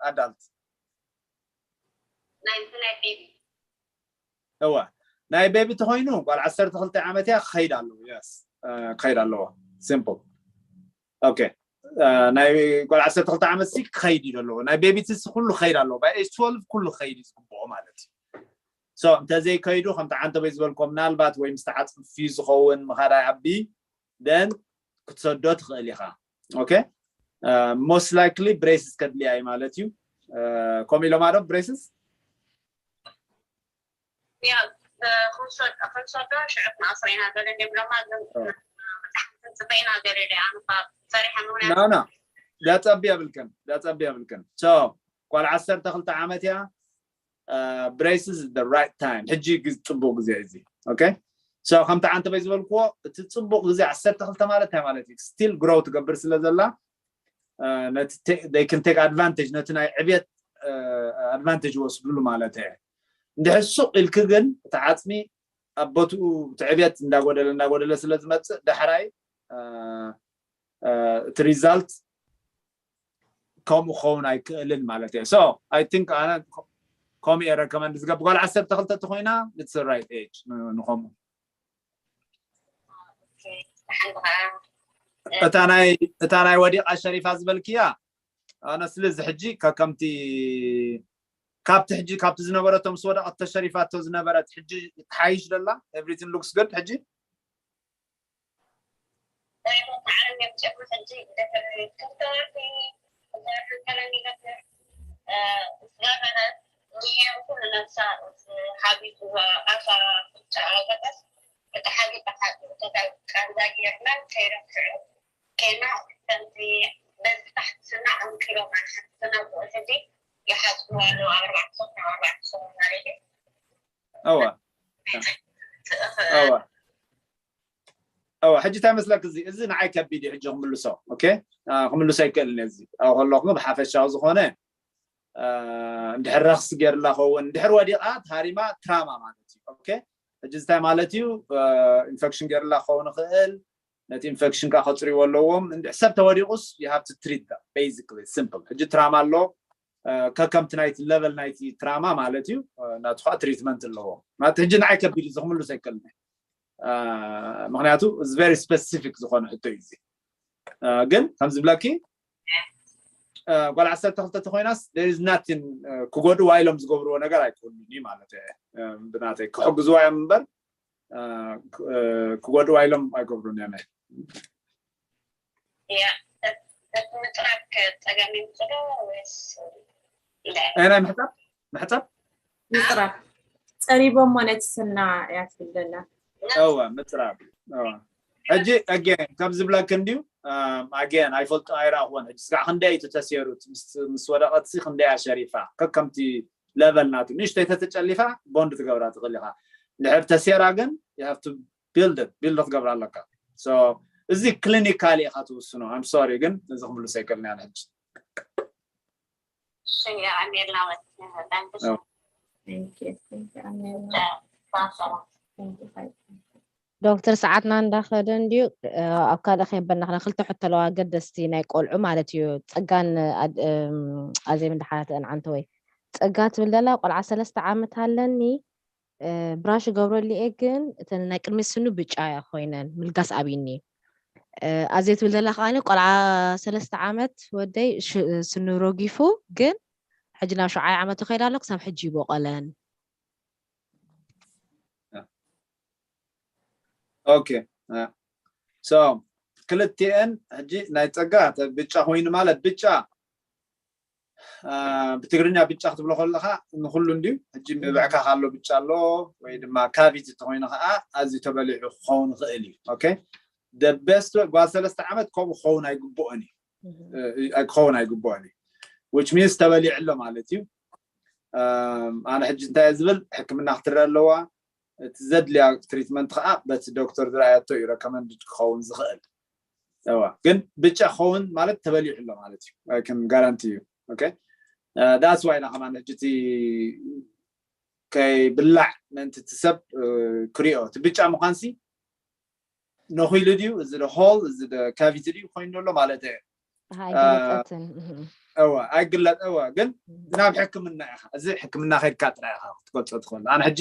ኣዳልት ናይ ናይ ቤቢ እወ ናይ ቤቢ ተኮይኑ ጓል ዓሰርተ ክልተ ዓመት እያ ክኸይድ ኣለዎ። Yes ክኸይድ ኣለዎ። Simple okay። ናይ ጓል ዓሰርተ ክልተ ዓመት ሲ ክኸይድ እዩ ዘለዎ። ናይ ቤቢ ሲ ኩሉ ክኸይድ ኣለዎ። By age twelve ኩሉ ክኸይድ እዩ ዝግብኦ ማለት እዩ። So እንተዘይከይዱ ከምቲ ዓንተበይ ዝበልኮ ምናልባት ወይ ምስ ተዓፅፊ ዝኸውን ምኻድ ኣይዓቢ then ክትሰዶ ትኽእል ኢኻ። Okay most likely braces ከድልያ እዩ ማለት እዩ። ከምኡ ኢሎም ኣዶ braces ያ ክንሰዶ ሽዑ ክንኣስሮ ኢና ገለ እንዲብሎማ ግን ብጣዕሚ ክንፅበ ኢና ገለ ኢለ ኣነ ፈሪሐ ምክንያቱ no no ዳፀቢ የብልክን ዳፀቢ የብልክን። So ጓል ዓሰርተ ክልተ ዓመት እያ። Braces the right time ሕጂ ፅቡቅ ግዜ እዚ። Okay so ከምቲ ዓንተበይ ዝበልክዎ እቲ ፅቡቅ ግዜ ዓሰርተ ክልተ ማለት እንታይ ማለት እዩ? Still grow ትገብር ስለ ዘላ ነቲ they can take advantage ነቲ ናይ ዕብየት advantage ይወስድሉ ማለት እየ። እንድሕር ሱቅ ኢልክ ግን እቲ ዓፅሚ ኣብ ቦትኡ እቲ ዕብየት እንዳጎደለ እንዳጎደለ ስለ ዝመፅእ ዳሕራይ እቲ result ከምኡ ክኸውን ኣይክእልን ማለት እየ። So I think ኣነ ከምኡ እየ recommend ዝገብር። ጓል ዓሰርተ ክልተ ተኮይና it's the right age ንከምኡ። እታ ናይ ወዲቃ ሸሪፋ ዝበልክያ ኣነ ስለ እዚ ሕጂ ከከምቲ ካብቲ ሕጂ ካብቲ ዝነበረቶ ምስ ወደቀት ተሸሪፋቶ ዝነበረት ሕጂ ትሓይሽ ደላ? Everything looks good ሕጂ እቲ ሓቂ ብሓቂ እተታ ቃንዛ ጌርና ከይረክዑ ከይና ከምቲ በዚ ታሕቲ ስና ኣንኪሮም ኣንሓፍትና ብኡ ሕጂ ይሓስቡ ኣለዉ ኣብ ኣርባዕተ ሰሙን ኣብ ኣርባዕተ ሰሙን ማለት እዩ እወ እወ እወ ሕጂ እንታይ መስለክ እዚ እዚ ንዓይ ከቢድ እዩ ሕጂ ክምልሶ ኦኬ ክምልሶ ኣይክእልን እዚ ኣብ ከለኹ ብሓፈሻዊ ዝኾነ እንድሕር ረክስ ገይርላ ከውን እንድሕር ወዲቃ ተሃሪማ ትራማ ማለት እዩ ኦኬ ሕጂ እንታይ ማለት እዩ ኢንፌክሽን ገይርላ ክኸውን ይኽእል ነቲ ኢንፌክሽን ካ ከፅርይዎ ኣለዎም እንድሕ ሰብ ተወዲቁስ you have to treat them basically simple ሕጂ ትራማ ኣሎ ከከምቲ ናይቲ ለቨል ናይቲ ትራማ ማለት እዩ ናቱ ከዓ ትሪትመንት ኣለዎ ማለት ሕጂ ንዓይ ከቢድ እዚ ክምልሶ ኣይክእልን ምክንያቱ very specific ዝኾነ ሕቶ እዩ እዚ ግን ከም ዝብለኪ ጓል ዓሰርተ ክልተ ተኮይናስ there is nothing ክጎድዋ ኢሎም ዝገብርዎ ነገር ኣይክህሉን እዩ ማለት ብናተይ ክሕግዝዋ እዮም እምበር ክጎድዋ ኢሎም ኣይገብሩን እዮም ምጥራብ ከፀገም ይምፅዶ ወይስ ናይ ምሕፃብ ምሕፃብ ምፅራብ ፀሪቦሞ ነቲ ስና እያ ትብል ዘላ እወ ምፅራብ ሕጂ ኣጌን ከም ዝብለክ እንድዩ ኣጌን ኣይፈልጦ ኣይረኣኽዎን ሕጂ ስጋዕ ክንደይ እዩ ተሰሩት ምስ ወደቐትሲ ክንደይ ኣሸሪፋ ከከምቲ ለቨል ናቱ ንእሽተይ ተተጨሊፋ ቦንድ ትገብራ ትኽእል ኢኻ ድሕር ተሴራ ግን you have to build it build ክትገብራ ኣለካ እዚ clinically ኢኻ ትውስኖ I'm sorry ግን እዚ ክምልሶ ኣይክእልን እያ ሕጂ ዶክተር ሰዓትና እንዳኸደ እንድዩ ኣብ ካልእ ከየበልና ክና ክልተ ሕቶ ኣለዋ ኣገደስቲ ናይ ቆልዑ ማለት እዩ ፀጋን ኣዜብ እንዳሓተተን ዓንተ ወይ ፀጋ ትብል ዘላ ቆልዓ ሰለስተ ዓመት ኣለኒ ብራሽ ገብረሉ እየ ግን እተን ናይ ቅድሚ ስኑ ብጫ እያ ኮይነን ምልጋስ ኣብይኒ ኣዜ ትብል ዘላ ከዓኒ ቆልዓ ሰለስተ ዓመት ወደይ ስኑ ረጊፉ ግን ሕጂ ናብ ሸውዓይ ዓመቱ ከይዳ ኣሎ ክሳብ ሕጂ ይቦቀለን ኦኬ so ክልቲኤን ሕጂ ናይ ፀጋ ብጫ ኮይኑ ማለት ብጫ ብትግርኛ ብጫ ክትብሎ ከለካ ንኩሉ እንድዩ ሕጂ ምብዕካ ካሎ ብጫ ኣሎ ወይ ድማ ካቪቲ ተኮይኑ ከዓ ኣዝዩ ተበሊዑ ክኸውን ይኽእል እዩ okay the best ጓል ሰለስተ ዓመት ከምኡ ክኸውን ኣይግብኦን እዩ ክኸውን ኣይግብኦን እዩ which means ተበሊዑ ኣሎ ማለት እዩ ኣነ ሕጂ እንታይ ዝብል ሕክምና ክትረአ ኣለዋ እቲ ዘድልያ ትሪትመንት ከዓ በቲ ዶክተር ዝረኣየቶ እዩ ረከመንድድ ክኸውን ዝኽእል እዋ ግን ብጫ ክኸውን ማለት ተበሊዑ ኣሎ ማለት እዩ ከም ጋራንቲ እዩ okay that's why ና ከማን ሕጂ እቲ ከይብላዕ ምእንቲ እቲ ሰብ ክሪኦ እቲ ብጫ ምዃንሲ ነኺሉ ድዩ እዚ ሆል እዚ ካቪቲ ድዩ ኮይኑ ኣሎ ማለት እየ ኣይገለፀትን እወ ኣይግለፅ እወ ግን ናብ ሕክምና ኢኻ እዚ ሕክምና ከድካ ጥራይ ኢኻ ክትገልፆ ትኽእል ኣነ ሕጂ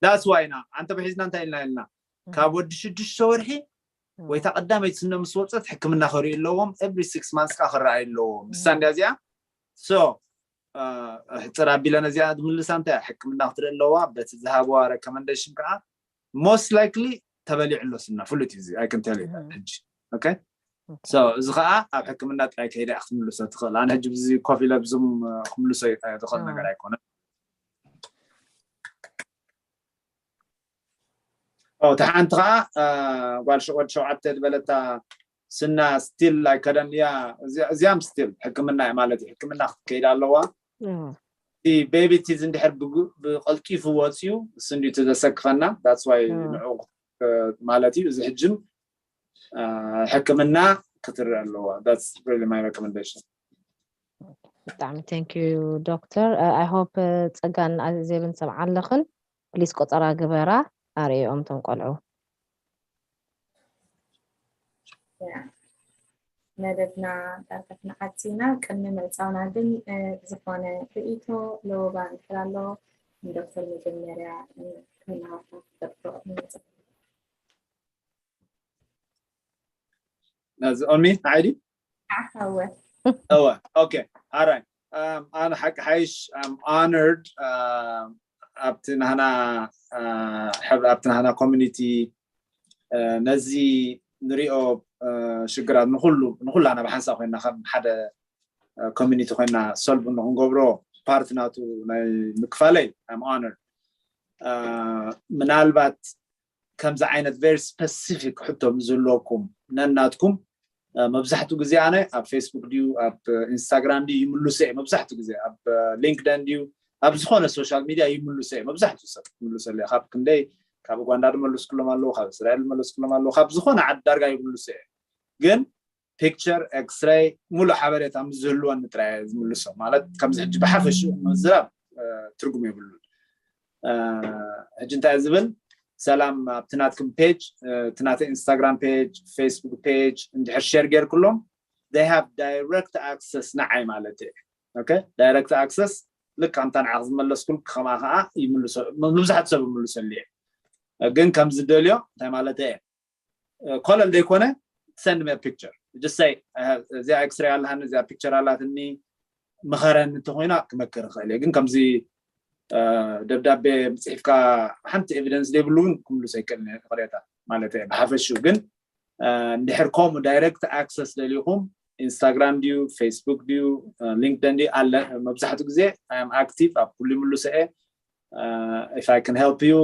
that's why ኢና ኣንተ ብሒዝና እንታይ ኢልና ኢልና ካብ ወዲ ሽዱሽተ ወርሒ ወይታ ቀዳመይቲ ስነ ምስ ወፀት ሕክምና ክርኢ ኣለዎም every six months ከዓ ክረኣዩ ኣለዎም ምሳ እንዲያ እዚኣ so ሕፅር ኣቢለ ነዚኣ ዝምልሳ እንታይ ሕክምና ክትርኢ ኣለዋ በቲ ዝሃብዋ recommendation ከዓ most likely ተበሊዑ ኣሎ ስና ፍሉጥ እዩ I can tell you ሕጂ okay so እዚ ከዓ ኣብ ሕክምና ጥራይ ከይዳ ክትምልሶ ትኽእል ኣነ ሕጂ ብዚ ኮፍ ኢለ ብዙም ክምልሶ ዝኽእል ነገር ኣይኮነን እቲ ሓንቲ ከዓ ጓል ወዲ ሸውዓተ ዝበለታ ስና still ኣይከደን እያ እዚኣም still ሕክምና ማለት እዩ ሕክምና ክትከይድ ኣለዋ እቲ baby teeth እንድሕር ብቀልጢፉ ወፅዩ እሱ እንዲ ዘሰክፈና that's why ንዑ ማለት እዩ እዚ ሕጅም ሕክምና ክትርኢ ኣለዋ that's really my recommendation ብጣዕሚ thank you doctor I hope ፀጋን ኣዜብን ሰምዓ ኣለኽን please ቆፀራ ግበራ ኣርእዮም ቶም ቆልዑ መደብና ዳርጋ ክንዓፂ ኢና ቅድሚ ምዕፃውና ግን ዝኾነ ርእይቶ ለወባ እንድሕር ኣሎ ንዶክተር መጀመርያ ከናወካ ክጠርቶ ንመፅእ ነዚ ኦሚ ንዓይዲ ዓሓወ እወ okay all right ኣነ ሓቂ ሓይሽ I'm honored ኣብቲ ናህና ኣብቲ ናህና community ነዚ ንሪኦ ሽግራት ንኩሉ ንኩላና ብሓንሳብ ኮይና ከም ሓደ community ኮይና solve ንክንገብሮ part ናቱ ናይ ምክፋለይ I'm honored ምናልባት ከምዚ ዓይነት very specific ሕቶ ዝህልወኩም ነናትኩም መብዛሕትኡ ግዜ ኣነ ኣብ Facebook ድዩ ኣብ Instagram ድዩ ይምልሶ እየ መብዛሕትኡ ግዜ ኣብ LinkedIn ድዩ ኣብ ዝኾነ social media ይምልሶ እየ መብዛሕትኡ ሰብ ይምልሶ እየ ካብ ክንደይ ካብ ኡጋንዳ ዝመለስኩሎም ኣለዉ ካብ እስራኤል ዝመለስኩሎም ኣለዉ ካብ ዝኾነ ዓዲ ዳርጋ ይምልሶ እየ ግን picture x-ray ሙሉእ ሓበሬታ ምስ ዝህልወኒ ጥራይ ዝምልሶ ማለት ከምዚ ሕጂ ብሓፈሽኡ ምዝራብ ትርጉም የብሉን ሕጂ እንታይ ዝብል ሰላም ኣብቲ ናትኩም page እቲ ናተ Instagram page Facebook page እንድሕር share ጌርኩሎም they have direct access ንዓይ ማለት እየ okay direct access ልክ ኣምታ ንዓኽ ዝመለስኩል ከማ ከዓ ይምልሶ መብዛሕትኡ ሰብ ይምልሰሉ እየ ግን ከም ዝደልዮ እንታይ ማለት እየ ኮለል ዘይኮነ send me picture just say እዚኣ x-ray ኣለሃኒ እዚኣ picture ኣላትኒ ምኸረኒ እንተኮይና ክመክር ይኽእል እየ ግን ከምዚ ደብዳቤ ምፅሒፍካ ሓንቲ evidence ዘይብሉ እውን ክምልሶ ኣይክእልን እየ ይቕሬታ ማለት እየ ብሓፈሽኡ ግን እንድሕር ከምኡ direct access ደሊኹም Instagram ድዩ Facebook ድዩ LinkedIn ድዩ ኣለ መብዛሕትኡ ግዜ I am active ኣብ ኩሉ ይምልሶ እየ if I can help you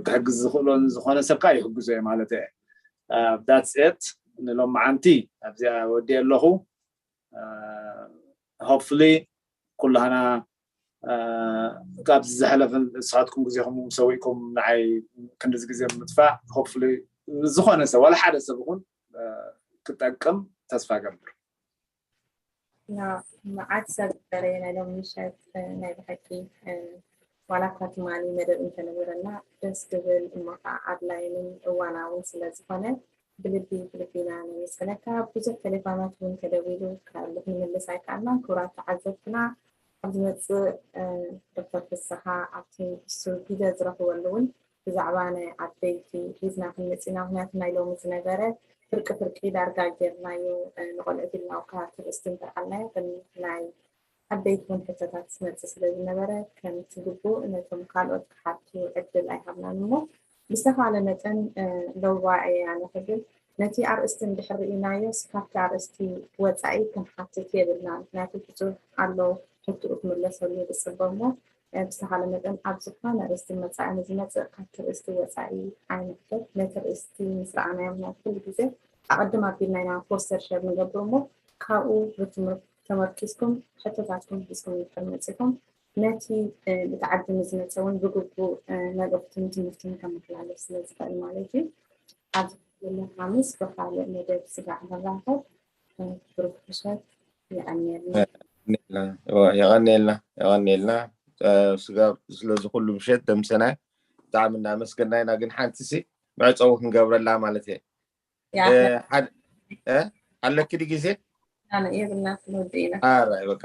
ክሕግዝ ዝኽእሎን ዝኾነ ሰብ ከዓ ይሕግዞ እየ ማለት እየ that's it ንሎም መዓንቲ ኣብዚኣ ወዲ ኣለኹ hopefully ኩላህና ካብዚ ዝሓለፈ ንስኻትኩም ግዜኹም ሰዊእኩም ንዓይ ክንድዚ ግዜ ምጥፋእ hopefully ዝኾነ ሰብ ዋላ ሓደ ሰብ ይኹን ክጠቅም ተስፋ ገብር መዓት ሰብ በረ ናይ ሎም ምሸት ናይ ብሓቂ ዋላ እኳ ትማሊ መደብ እንተነበረና ደስ ዝብል እሞ ከዓ ኣድላይንን እዋናውን ስለ ዝኾነ ብልቢ ብልቢና ነመስግነካ ብዙሕ ቴሌፎናት እውን ተደዊሉ ካልእ ንምልስ ኣይከኣልናን ክቡራት ተዓዘብትና ኣብ ዝመፅእ ዶክተር ፍስሓ ኣብቲ እሱ ግደ ዝረኽበሉ እውን ብዛዕባ ናይ ዓበይቲ ሒዝና ክንመፅና ምክንያቱ ናይ ሎሚ ዝነበረ ፍርቂ ፍርቂ ዳርጋ ጌርናዮ ንቆልዑት ኢልና ካብ ትርእስቲ እንተልዓልናዮ ከም ናይ ዓበይቲ እውን ሕቶታት ዝመፅእ ስለ ዝነበረ ከምቲ ግቡእ ነቶም ካልኦት ክሓቱ ዕድል ኣይሃብናን እሞ ብዝተኻለ መጠን ለዋዕ እየ ኣነ ክብል ነቲ ኣርእስቲ እንድሕር ርኢናዮስ ካብቲ ኣርእስቲ ወፃኢ ክንሓትት የብልና ምክንያቱ ብዙሕ ኣሎ ሕትኡ ክምለሰሉ ዝፅበ እሞ ብዝተኻለ መጠን ኣብ ዝኾነ ርእስቲ መፃኢ ንዝመፅእ ካብቲ ርእስቲ ወፃኢ ኣይንሕተት ነቲ ርእስቲ ምስ ረኣናዮ ምክንያቱ ኩሉ ግዜ ኣቐድም ኣቢልና ኢና poster share ንገብር እሞ ካብኡ ብትምህርቲ ተመርኪዝኩም ሕቶታትኩም ሒዝኩም እንድሕር መፂኹም ነቲ ብቲ ዓዲ ንዝመፀ እውን ብግቡእ መልእኽትን ትምህርትን ከመሓላልፍ ስለ ዝኽእል ማለት እዩ። ኣብዚ ዘሎ ሓሙስ ብካልእ መደብ ስጋዕ ንራኸብ። ብሩክ ምሸት። የቐንየልና። የቐንየልና የቐንየልና ስጋብ ስለዚ ኩሉ ምሸት ደምሰናይ ብጣዕሚ እናመስገና ኢና። ግን ሓንቲ ሲ መዕፀዊ ክንገብረላ ማለት እየ ኣለኪ ዲ ግዜ የብልና ክንወድ ኢና። ኣራይ በቃ